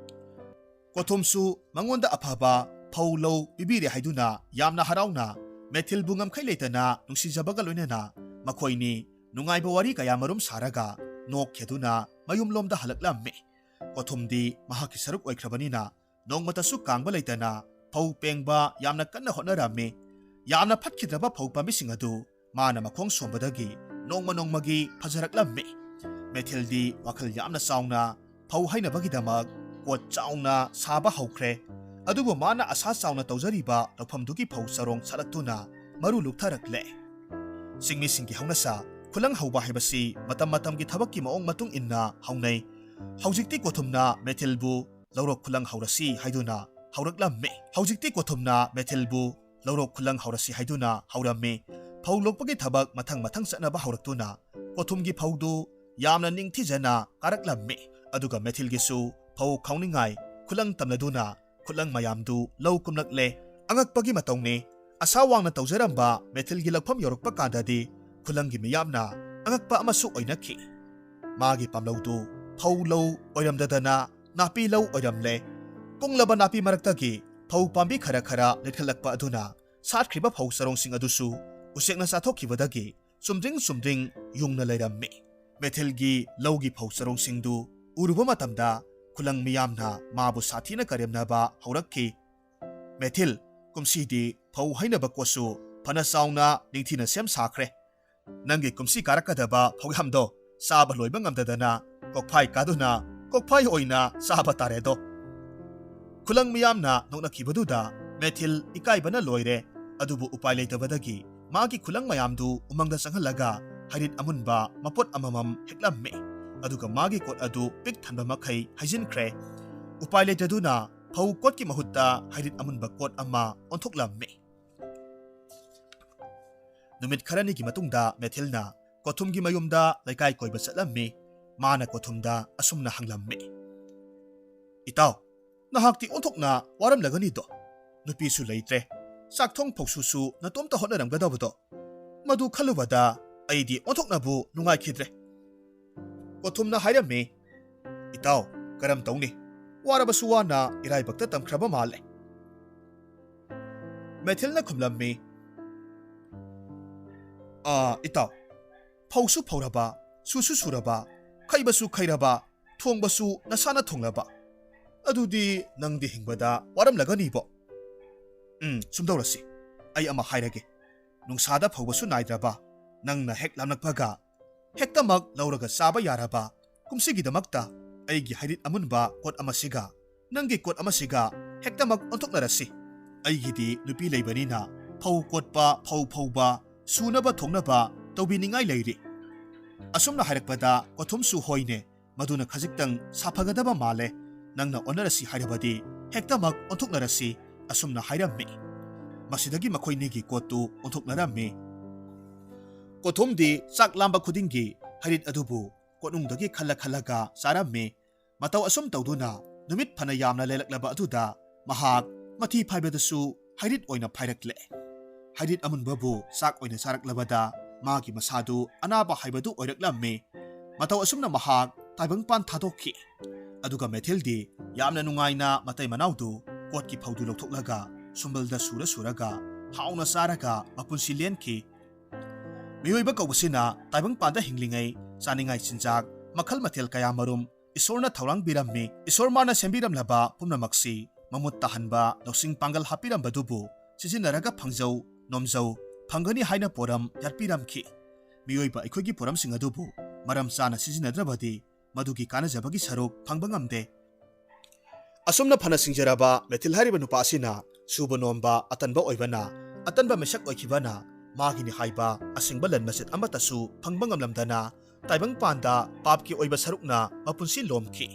ꯀꯣꯊꯨꯝꯁꯨ ꯃꯉꯣꯟꯗ ꯑꯐꯕ ꯐꯧ ꯂꯧ ꯄꯤꯕꯤꯔꯦ ꯍꯥꯏꯗꯨꯅ ꯌꯥꯝꯅ ꯍꯔꯥꯎꯅ ꯃꯦꯊꯤꯜꯕꯨ ꯉꯝꯈꯩ ꯂꯩꯇꯅ ꯅꯨꯡꯁꯤꯖꯕꯒ ꯂꯣꯏꯅꯅ ꯃꯈꯣꯏꯅꯤ ꯅꯨꯡꯉꯥꯏꯕ ꯋꯥꯔꯤ ꯀꯌꯥꯃꯔꯨꯝ ꯁꯥꯔꯒ ꯅꯣꯛꯈꯤꯗꯨꯅ ꯃꯌꯨꯝꯂꯣꯝꯗ ꯍꯜꯂꯛꯂꯝꯃꯤ꯫ ꯀꯣꯊꯨꯝꯗꯤ ꯃꯍꯥꯛꯀꯤ ꯁꯔꯨꯛ ꯑꯣꯏꯈ꯭ꯔꯕꯅꯤꯅ ꯅꯣꯡꯃꯇꯁꯨ ꯀꯥꯡꯕ ꯂꯩꯇꯅ ꯐꯧ ꯄꯦꯡꯕ ꯌꯥꯝꯅ ꯀꯟꯅ ꯍꯣꯠꯅꯔꯝꯃꯤ꯫ ꯌꯥꯝꯅ ꯐꯠꯈꯤꯗ꯭ꯔꯕ ꯐꯧ ꯄꯥꯝꯕꯤꯁꯤꯡ ꯑꯗꯨ ꯃꯥꯅ ꯃꯈꯣꯡ ꯁꯣꯝꯕꯗꯒꯤ ꯅꯣꯡꯃ ꯅꯣꯡꯃꯒꯤ ꯐꯖꯔꯛꯂꯝꯃꯤ꯫ ꯃꯦꯊꯤꯜꯗꯤ ꯋꯥꯈꯜ ꯌꯥꯝꯅ ꯆꯥꯎꯅ ꯐꯧ ꯍꯩꯅꯕꯒꯤꯗꯃꯛ ꯀꯣꯠ ꯆꯥꯎꯅ ꯁꯥꯕ ꯍꯧꯈ꯭ꯔꯦ꯫ ꯑꯗꯨꯕꯨ ꯃꯥꯅ ꯑꯁꯥ ꯆꯥꯎꯅ ꯇꯧꯖꯔꯤꯕ ꯂꯧꯐꯝꯗꯨꯒꯤ ꯐꯧ ꯆꯔꯣꯡ ꯁꯥꯠꯂꯛꯇꯨꯅ ꯃꯔꯨ ꯂꯨꯛꯊꯔꯛꯂꯦ꯫ ꯆꯤꯡꯃꯤꯁꯤꯡꯒꯤ ꯍꯧꯅꯁꯥ, ꯈꯨꯂꯪ ꯍꯧꯕ ꯍꯥꯏꯕꯁꯤ ꯃꯇꯝ ꯃꯇꯝꯒꯤ ꯊꯕꯛꯀꯤ ꯃꯑꯣꯡ ꯃꯇꯨꯡ ꯏꯟꯅ ꯍꯧꯅꯩ꯫ ꯍꯧꯖꯤꯛꯇꯤ ꯀꯣꯊꯨꯝꯅ ꯃꯦꯊꯤꯜꯕꯨ ꯂꯧꯔꯣꯛ ꯈꯨꯂꯪ ꯍꯧꯔꯁꯤ ꯍꯥꯏꯗꯨꯅ ꯍꯧꯔꯛꯂꯝꯃꯤ꯫ ꯍꯧꯖꯤꯛꯇꯤ ꯀꯣꯊꯨꯝꯅ ꯃꯦꯊꯤꯜꯕꯨ ꯂꯧꯔꯣꯛ ꯈꯨꯂꯪ ꯍꯧꯔꯁꯤ ꯍꯥꯏꯗꯨꯅ ꯍꯧꯔꯝꯃꯤ꯫ ꯐꯧ ꯂꯣꯛꯄꯒꯤ ꯊꯕꯛ ꯃꯊꯪ ꯃꯊꯪ ꯆꯠꯅꯕ ꯍꯧꯔꯛꯇꯨꯅ ꯀꯣꯊꯨꯝꯒꯤ ꯐꯧꯗꯨ ꯌꯥꯝꯅ ꯅꯤꯡꯊꯤꯖꯅ ꯀꯥꯔꯛꯂꯝꯃꯤ꯫ ꯑꯗꯨꯒ ꯃꯦꯊꯤꯜꯒꯤꯁꯨ ꯐꯧ ꯈꯥꯎꯅꯤꯡꯉꯥꯏ ꯈꯨꯂꯪ ꯇꯝꯂꯗꯨꯅ ꯈꯨꯂꯪ ꯃꯌꯥꯝꯗꯨ ꯂꯧ ꯀꯨꯝꯂꯛꯂꯦ꯫ ꯑꯉꯛꯄꯒꯤ ꯃꯇꯧꯅꯤ, ꯑꯁꯥ ꯋꯥꯡꯅ ꯇꯧꯖꯔꯝꯕ ꯃꯦꯊꯤꯜꯒꯤ ꯂꯧꯐꯝ ꯌꯧꯔꯛꯄ ꯀꯥꯟꯗꯗꯤ ꯈꯨꯂꯪꯒꯤ ꯃꯤꯌꯥꯝꯅ ꯑꯉꯛꯄ ꯑꯃꯁꯨ ꯑꯣꯏꯅꯈꯤ꯫ ꯃꯥꯒꯤ ꯄꯥꯝꯂꯧꯗꯨ ꯐꯧ ꯂꯧ ꯑꯣꯏꯔꯝꯗꯗꯅ ꯅꯥꯄꯤ ꯂꯧ ꯑꯣꯏꯔꯝꯂꯦ꯫ ꯀꯨꯡꯂꯕ ꯅꯥꯄꯤ ꯃꯔꯛꯇꯒꯤ ꯐꯧ ꯄꯥꯝꯕꯤ ꯈꯔ ꯈꯔ ꯂꯩꯈꯠꯂꯛꯄ ꯑꯗꯨꯅ ꯁꯥꯠꯈ꯭ꯔꯤꯕ ꯐꯧ ꯆꯔꯣꯡꯁꯤꯡ ꯑꯗꯨꯁꯨ ꯎꯆꯦꯛꯅ ꯆꯥꯊꯣꯛꯈꯤꯕꯗꯒꯤ ꯆꯨꯝꯗ꯭ꯔꯤꯡ ꯆꯨꯝꯗ꯭ꯔꯤꯡ ꯌꯨꯡꯅ ꯂꯩꯔꯝꯃꯤ꯫ ꯃꯦꯊꯤꯜꯒꯤ ꯂꯧꯒꯤ ꯐꯧ ꯆꯔꯣꯡꯁꯤꯡꯗꯨ ꯎꯔꯨꯕ ꯃꯇꯝꯗ ꯈꯨꯂꯪ ꯃꯤꯌꯥꯝꯅ ꯃꯥꯕꯨ ꯁꯥꯊꯤꯅ ꯀꯔꯦꯝꯅꯕ ꯍꯧꯔꯛꯈꯤ꯫ "ꯃꯦꯊꯤꯜ, ꯀꯨꯝꯁꯤꯗꯤ ꯐꯧ ꯍꯩꯅꯕ ꯀꯣꯠꯁꯨ ꯐꯅ ꯆꯥꯎꯅ ꯅꯤꯡꯊꯤꯅ ꯁꯦꯝ ꯁꯥꯈ꯭ꯔꯦ꯫ ꯅꯪꯒꯤ ꯀꯨꯝꯁꯤ ꯀꯥꯔꯛꯀꯗꯕ ꯐꯧꯌꯥꯝꯗꯣ ꯆꯥꯕ ꯂꯣꯏꯕ ꯉꯝꯗꯗꯅ ꯀꯣꯛꯐꯥꯏ ꯀꯥꯗꯨꯅ ꯀꯣꯛꯐꯥꯏ ꯑꯣꯏꯅ ꯆꯥꯕ ꯇꯥꯔꯦꯗꯣ"꯫ ꯈꯨꯂꯪ ꯃꯤꯌꯥꯝꯅ ꯅꯣꯛꯅꯈꯤꯕꯗꯨꯗ ꯃꯦꯊꯤꯜ ꯏꯀꯥꯏꯕꯅ ꯂꯣꯏꯔꯦ꯫ ꯑꯗꯨꯕꯨ ꯎꯄꯥꯏ ꯂꯩꯇꯕꯗꯒꯤ ꯃꯥꯒꯤ ꯈꯨꯂꯪ ꯃꯌꯥꯝꯗꯨ ꯎꯃꯪꯗ ꯆꯪꯍꯜꯂꯒ ꯍꯩꯔꯤꯠ ꯑꯃꯨꯟꯕ ꯃꯄꯣꯠ ꯑꯃꯃꯝ ꯍꯦꯛꯂꯝꯃꯤ꯫ ꯑꯗꯨꯒ ꯃꯥꯒꯤ ꯀꯣꯠ ꯑꯗꯨ ꯄꯤꯛ ꯊꯟꯕ ꯃꯈꯩ ꯍꯩꯖꯤꯟꯈ꯭ꯔꯦ꯫ ꯎꯄꯥꯏ ꯂꯩꯇꯗꯨꯅ ꯐꯧ ꯀꯣꯠꯀꯤ ꯃꯍꯨꯠꯇ ꯍꯩꯔꯤꯠ ꯑꯃꯨꯟꯕ ꯀꯣꯠ ꯑꯃ ꯑꯣꯟꯊꯣꯛꯂꯝꯃꯤ꯫ ꯅꯨꯃꯤꯠ ꯈꯔꯅꯤꯒꯤ ꯃꯇꯨꯡꯗ ꯃꯦꯊꯤꯜꯅ ꯀꯣꯊꯨꯝꯒꯤ ꯃꯌꯨꯝꯗ ꯂꯩꯀꯥꯏ ꯀꯣꯏꯕ ꯆꯠꯂꯝꯃꯤ꯫ ꯃꯥꯅ ꯀꯣꯊꯨꯝꯗ ꯑꯁꯨꯝꯅ ꯍꯪꯂꯝꯃꯤ, "ꯏꯇꯥꯎ, ꯅꯍꯥꯛꯇꯤ ꯑꯣꯟꯊꯣꯛꯅ ꯋꯥꯔꯝꯂꯒꯅꯤꯗꯣ꯫ ꯅꯨꯄꯤꯁꯨ ꯂꯩꯇ꯭ꯔꯦ, ꯆꯥꯛꯊꯣꯡ ꯐꯧꯁꯨꯁꯨ ꯅꯇꯣꯝꯇ ꯍꯣꯠꯅꯔꯝꯒꯗꯕꯗꯣ꯫ ꯃꯗꯨ ꯈꯜꯂꯨꯕꯗ ꯑꯩꯗꯤ ꯑꯣꯟꯊꯣꯛꯅꯕꯨ ꯅꯨꯡꯉꯥꯏꯈꯤꯗ꯭ꯔꯦ"꯫ ꯀꯣꯊꯨꯝꯅ ꯍꯥꯏꯔꯝꯃꯤ, "ꯏꯇꯥꯎ, ꯀꯔꯝ ꯇꯧꯅꯤ? ꯋꯥꯔꯕꯁꯨ ꯋꯥꯅ ꯏꯔꯥꯏꯕꯛꯇ ꯇꯝꯈ꯭ꯔꯕ ꯃꯥꯜꯂꯦ"꯫ ꯃꯦꯊꯤꯜꯅ ꯈꯨꯝꯂꯝꯃꯤ, "ꯑꯥ, ꯏꯇꯥꯎ, ꯐꯧꯁꯨ ꯐꯧꯔꯕ, ꯁꯨꯁꯨ ꯁꯨꯔꯕ, ꯈꯩꯕꯁꯨ ꯈꯩꯔꯕ, ꯊꯣꯡꯕꯁꯨ ꯅꯁꯥꯅ ꯊꯣꯡꯂꯕ꯫ ꯑꯗꯨꯗꯤ ꯅꯪꯗꯤ ꯍꯤꯡꯕꯗ ꯋꯥꯔꯝꯂꯒꯅꯤꯕꯣ꯫ ꯎꯝ, ꯁꯨꯝꯗꯧꯔꯁꯤ, ꯑꯩ ꯑꯃ ꯍꯥꯏꯔꯒꯦ꯫ ꯅꯨꯡꯁꯥꯗ ꯐꯧꯕꯁꯨ ꯅꯥꯏꯗ꯭ꯔꯕ, ꯅꯪꯅ ꯍꯦꯛ ꯂꯥꯝꯂꯛꯄꯒ ꯍꯦꯛꯇꯃꯛ ꯂꯧꯔꯒ ꯆꯥꯕ ꯌꯥꯔꯕ, ꯀꯨꯝꯁꯤꯒꯤꯗꯃꯛꯇ ꯑꯩꯒꯤ ꯍꯩꯔꯤꯠ ꯑꯃꯨꯟꯕ ꯀꯣꯠ ꯑꯃꯁꯤꯒ ꯅꯪꯒꯤ ꯀꯣꯠ ꯑꯃꯁꯤꯒ ꯍꯦꯛꯇꯃꯛ ꯑꯣꯟꯊꯣꯛꯅꯔꯁꯤ꯫ ꯑꯩꯒꯤꯗꯤ ꯅꯨꯄꯤ ꯂꯩꯕꯅꯤꯅ ꯐꯧ ꯀꯣꯠꯄ, ꯐꯧ ꯐꯧꯕ, ꯁꯨꯅꯕ ꯊꯣꯡꯅꯕ ꯇꯧꯕꯤꯅꯤꯡꯉꯥꯏ ꯂꯩꯔꯤ꯫ ꯑꯁꯨꯝꯅ ꯍꯥꯏꯔꯛꯄꯗ ꯀꯣꯊꯨꯝꯁꯨ ꯍꯣꯏꯅꯦ, ꯃꯗꯨꯅ ꯈꯖꯤꯛꯇꯪ ꯁꯥꯐꯒꯗꯕ ꯃꯥꯜꯂꯦ꯫ ꯅꯪꯅ ꯑꯣꯟꯅꯔꯁꯤ ꯍꯥꯏꯔꯕꯗꯤ ꯍꯦꯛꯇꯃꯛ ꯑꯣꯟꯊꯣꯛꯅꯔꯁꯤ, ꯑꯁꯨꯝꯅ ꯍꯥꯏꯔꯝꯃꯤ꯫ ꯃꯁꯤꯗꯒꯤ ꯃꯈꯣꯏꯅꯤꯒꯤ ꯀꯣꯠꯇꯨ ꯑꯣꯟꯊꯣꯛꯅꯔꯝꯃꯤ꯫ ꯀꯣꯊꯨꯝꯗꯤ ꯆꯥꯛ ꯂꯥꯝꯕ ꯈꯨꯗꯤꯡꯒꯤ ꯍꯩꯔꯤꯠ ꯑꯗꯨꯕꯨ ꯀꯣꯠꯅꯨꯡꯗꯒꯤ ꯈꯜꯂ ꯈꯜꯂꯒ ꯆꯥꯔꯝꯃꯤ꯫ ꯃꯇꯧ ꯑꯁꯨꯝ ꯇꯧꯗꯨꯅ ꯅꯨꯃꯤꯠ ꯐꯅ ꯌꯥꯝꯅ ꯂꯦꯜꯂꯛꯂꯕ ꯑꯗꯨꯗ ꯃꯍꯥꯛ ꯃꯊꯤ ꯐꯥꯏꯕꯗꯁꯨ ꯍꯩꯔꯤꯠ ꯑꯣꯏꯅ ꯐꯥꯏꯔꯛꯂꯦ꯫ ꯍꯩꯔꯤꯠ ꯑꯃꯨꯟꯕꯕꯨ ꯆꯥꯛ ꯑꯣꯏꯅ ꯆꯥꯔꯛꯂꯕꯗ ꯃꯥꯒꯤ ꯃꯁꯥꯗꯨ ꯑꯅꯥꯕ ꯍꯥꯏꯕꯗꯨ ꯑꯣꯏꯔꯛꯂꯝꯃꯤ꯫ ꯃꯇꯧ ꯑꯁꯨꯝꯅ ꯃꯍꯥꯛ ꯇꯥꯏꯕꯪꯄꯥꯟ ꯊꯥꯗꯣꯛꯈꯤ꯫ ꯑꯗꯨꯒ ꯃꯦꯊꯤꯜꯗꯤ ꯌꯥꯝꯅ ꯅꯨꯡꯉꯥꯏꯅ ꯃꯇꯩ ꯃꯅꯥꯎꯗꯨ ꯀꯣꯠꯀꯤ ꯐꯧꯗꯨ ꯂꯧꯊꯣꯛꯂꯒ ꯁꯨꯝꯕꯜꯗ ꯁꯨꯔ ꯁꯨꯔꯒ ꯍꯥꯎꯅ ꯆꯥꯔꯒ ꯃꯄꯨꯟꯁꯤ ꯂꯦꯟꯈꯤ꯫ ꯃꯤꯑꯣꯏꯕ ꯀꯧꯕꯁꯤꯅ ꯇꯥꯏꯕꯪꯄꯥꯟꯗ ꯍꯤꯡꯂꯤꯉꯩ ꯆꯥꯅꯤꯡꯉꯥꯏ ꯆꯤꯟꯖꯥꯛ ꯃꯈꯜ ꯃꯊꯦꯜ ꯀꯌꯥ ꯃꯔꯨꯝ ꯏꯁꯣꯔꯅ ꯊꯧꯔꯥꯡ ꯄꯤꯔꯝꯃꯤ꯫ ꯏꯁꯣꯔ ꯃꯥꯅ ꯁꯦꯝꯕꯤꯔꯝꯂꯕ ꯄꯨꯝꯅꯃꯛꯁꯤ ꯃꯃꯨꯠ ꯇꯥꯍꯟꯕ ꯂꯧꯁꯤꯡ ꯄꯥꯡꯒꯜ ꯍꯥꯞꯄꯤꯔꯝꯕꯗꯨꯕꯨ ꯁꯤꯖꯤꯟꯅꯔꯒ ꯐꯪꯖꯧ, ꯅꯣꯝꯖꯧ, ꯐꯪꯒꯅꯤ ꯍꯥꯏꯅ ꯄꯣꯔꯝ ꯌꯥꯠꯄꯤꯔꯝꯈꯤ꯫ ꯃꯤꯑꯣꯏꯕ ꯑꯩꯈꯣꯏꯒꯤ ꯄꯣꯔꯝꯁꯤꯡ ꯑꯗꯨꯕꯨ ꯃꯔꯝ ꯆꯥꯅ ꯁꯤꯖꯤꯟꯅꯗ꯭ꯔꯕꯗꯤ ꯃꯗꯨꯒꯤ ꯀꯥꯟꯅꯖꯕꯒꯤ ꯁꯔꯨꯛ ꯐꯪꯕ ꯉꯝꯗꯦ꯫ ꯑꯁꯨꯝꯅ ꯐꯅ ꯁꯤꯡꯖꯔꯕ ꯃꯦꯊꯤꯜ ꯍꯥꯏꯔꯤꯕ ꯅꯨꯄꯥ ꯑꯁꯤꯅ ꯁꯨꯕ ꯅꯣꯝꯕ ꯑꯇꯟꯕ ꯑꯣꯏꯕꯅ, ꯑꯇꯟꯕ ꯃꯤꯁꯛ ꯑꯣꯏꯈꯤꯕꯅ ꯃꯥꯒꯤꯅꯤ ꯍꯥꯏꯕ ꯑꯁꯦꯡꯕ ꯂꯟ ꯃꯆꯦꯠ ꯑꯃꯠꯇꯁꯨ ꯐꯪꯕ ꯉꯝꯂꯝꯗꯅ ꯇꯥꯏꯕꯪꯄꯥꯟꯗ ꯄꯥꯞꯀꯤ ꯑꯣꯏꯕ ꯁꯔꯨꯛꯅ ꯃꯄꯨꯟꯁꯤ ꯂꯣꯝꯈꯤ꯫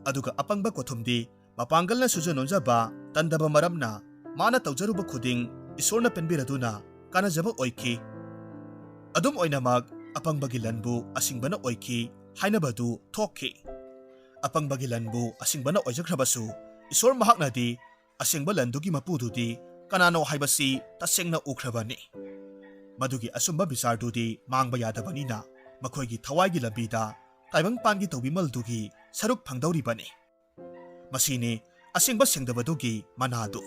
ꯑꯗꯨꯒ ꯑꯄꯪꯕ ꯀꯣꯊꯨꯝꯗꯤ ꯃꯄꯥꯡꯒꯜꯅ ꯁꯨꯖ ꯅꯣꯝꯖꯕ ꯇꯟꯗꯕ ꯃꯔꯝꯅ ꯃꯥꯅ ꯇꯧꯖꯔꯨꯕ ꯈꯨꯗꯤꯡ ꯏꯁꯣꯔꯅ ꯄꯦꯟꯕꯤꯔꯗꯨꯅ ꯀꯥꯟꯅꯖꯕ ꯑꯣꯏꯈꯤ꯫ ꯑꯗꯨꯝ ꯑꯣꯏꯅꯃꯛ ꯑꯄꯪꯕꯒꯤ ꯂꯟꯕꯨ ꯑꯁꯤꯡꯕꯅ ꯑꯣꯏꯈꯤ ꯍꯥꯏꯅꯕꯗꯨ ꯊꯣꯛꯈꯤ꯫ ꯑꯄꯪꯕꯒꯤ ꯂꯟꯕꯨ ꯑꯁꯤꯡꯕꯅ ꯑꯣꯏꯖꯈ꯭ꯔꯕꯁꯨ ꯏꯁꯣꯔ ꯃꯍꯥꯛꯅꯗꯤ ꯑꯁꯦꯡꯕ ꯂꯟꯗꯨꯒꯤ ꯃꯄꯨꯗꯨꯗꯤ ꯀꯅꯥꯅꯣ ꯍꯥꯏꯕꯁꯤ ꯇꯁꯦꯡꯅ ꯎꯈ꯭ꯔꯕꯅꯤ꯫ ꯃꯗꯨꯒꯤ ꯑꯆꯨꯝꯕ ꯕꯤꯆꯥꯔꯗꯨꯗꯤ ꯃꯥꯡꯕ ꯌꯥꯗꯕꯅꯤꯅ ꯃꯈꯣꯏꯒꯤ ꯊꯋꯥꯏꯒꯤ ꯂꯝꯕꯤꯗ ꯇꯥꯏꯕꯪꯄꯥꯟꯒꯤ ꯇꯧꯕꯤꯃꯜꯗꯨꯒꯤ ꯁꯔꯨꯛ ꯐꯪꯗꯧꯔꯤꯕꯅꯤ꯫ ꯃꯁꯤꯅꯤ ꯑꯁꯦꯡꯕ ꯁꯦꯡꯗꯕꯗꯨꯒꯤ ꯃꯅꯥꯗꯨ꯫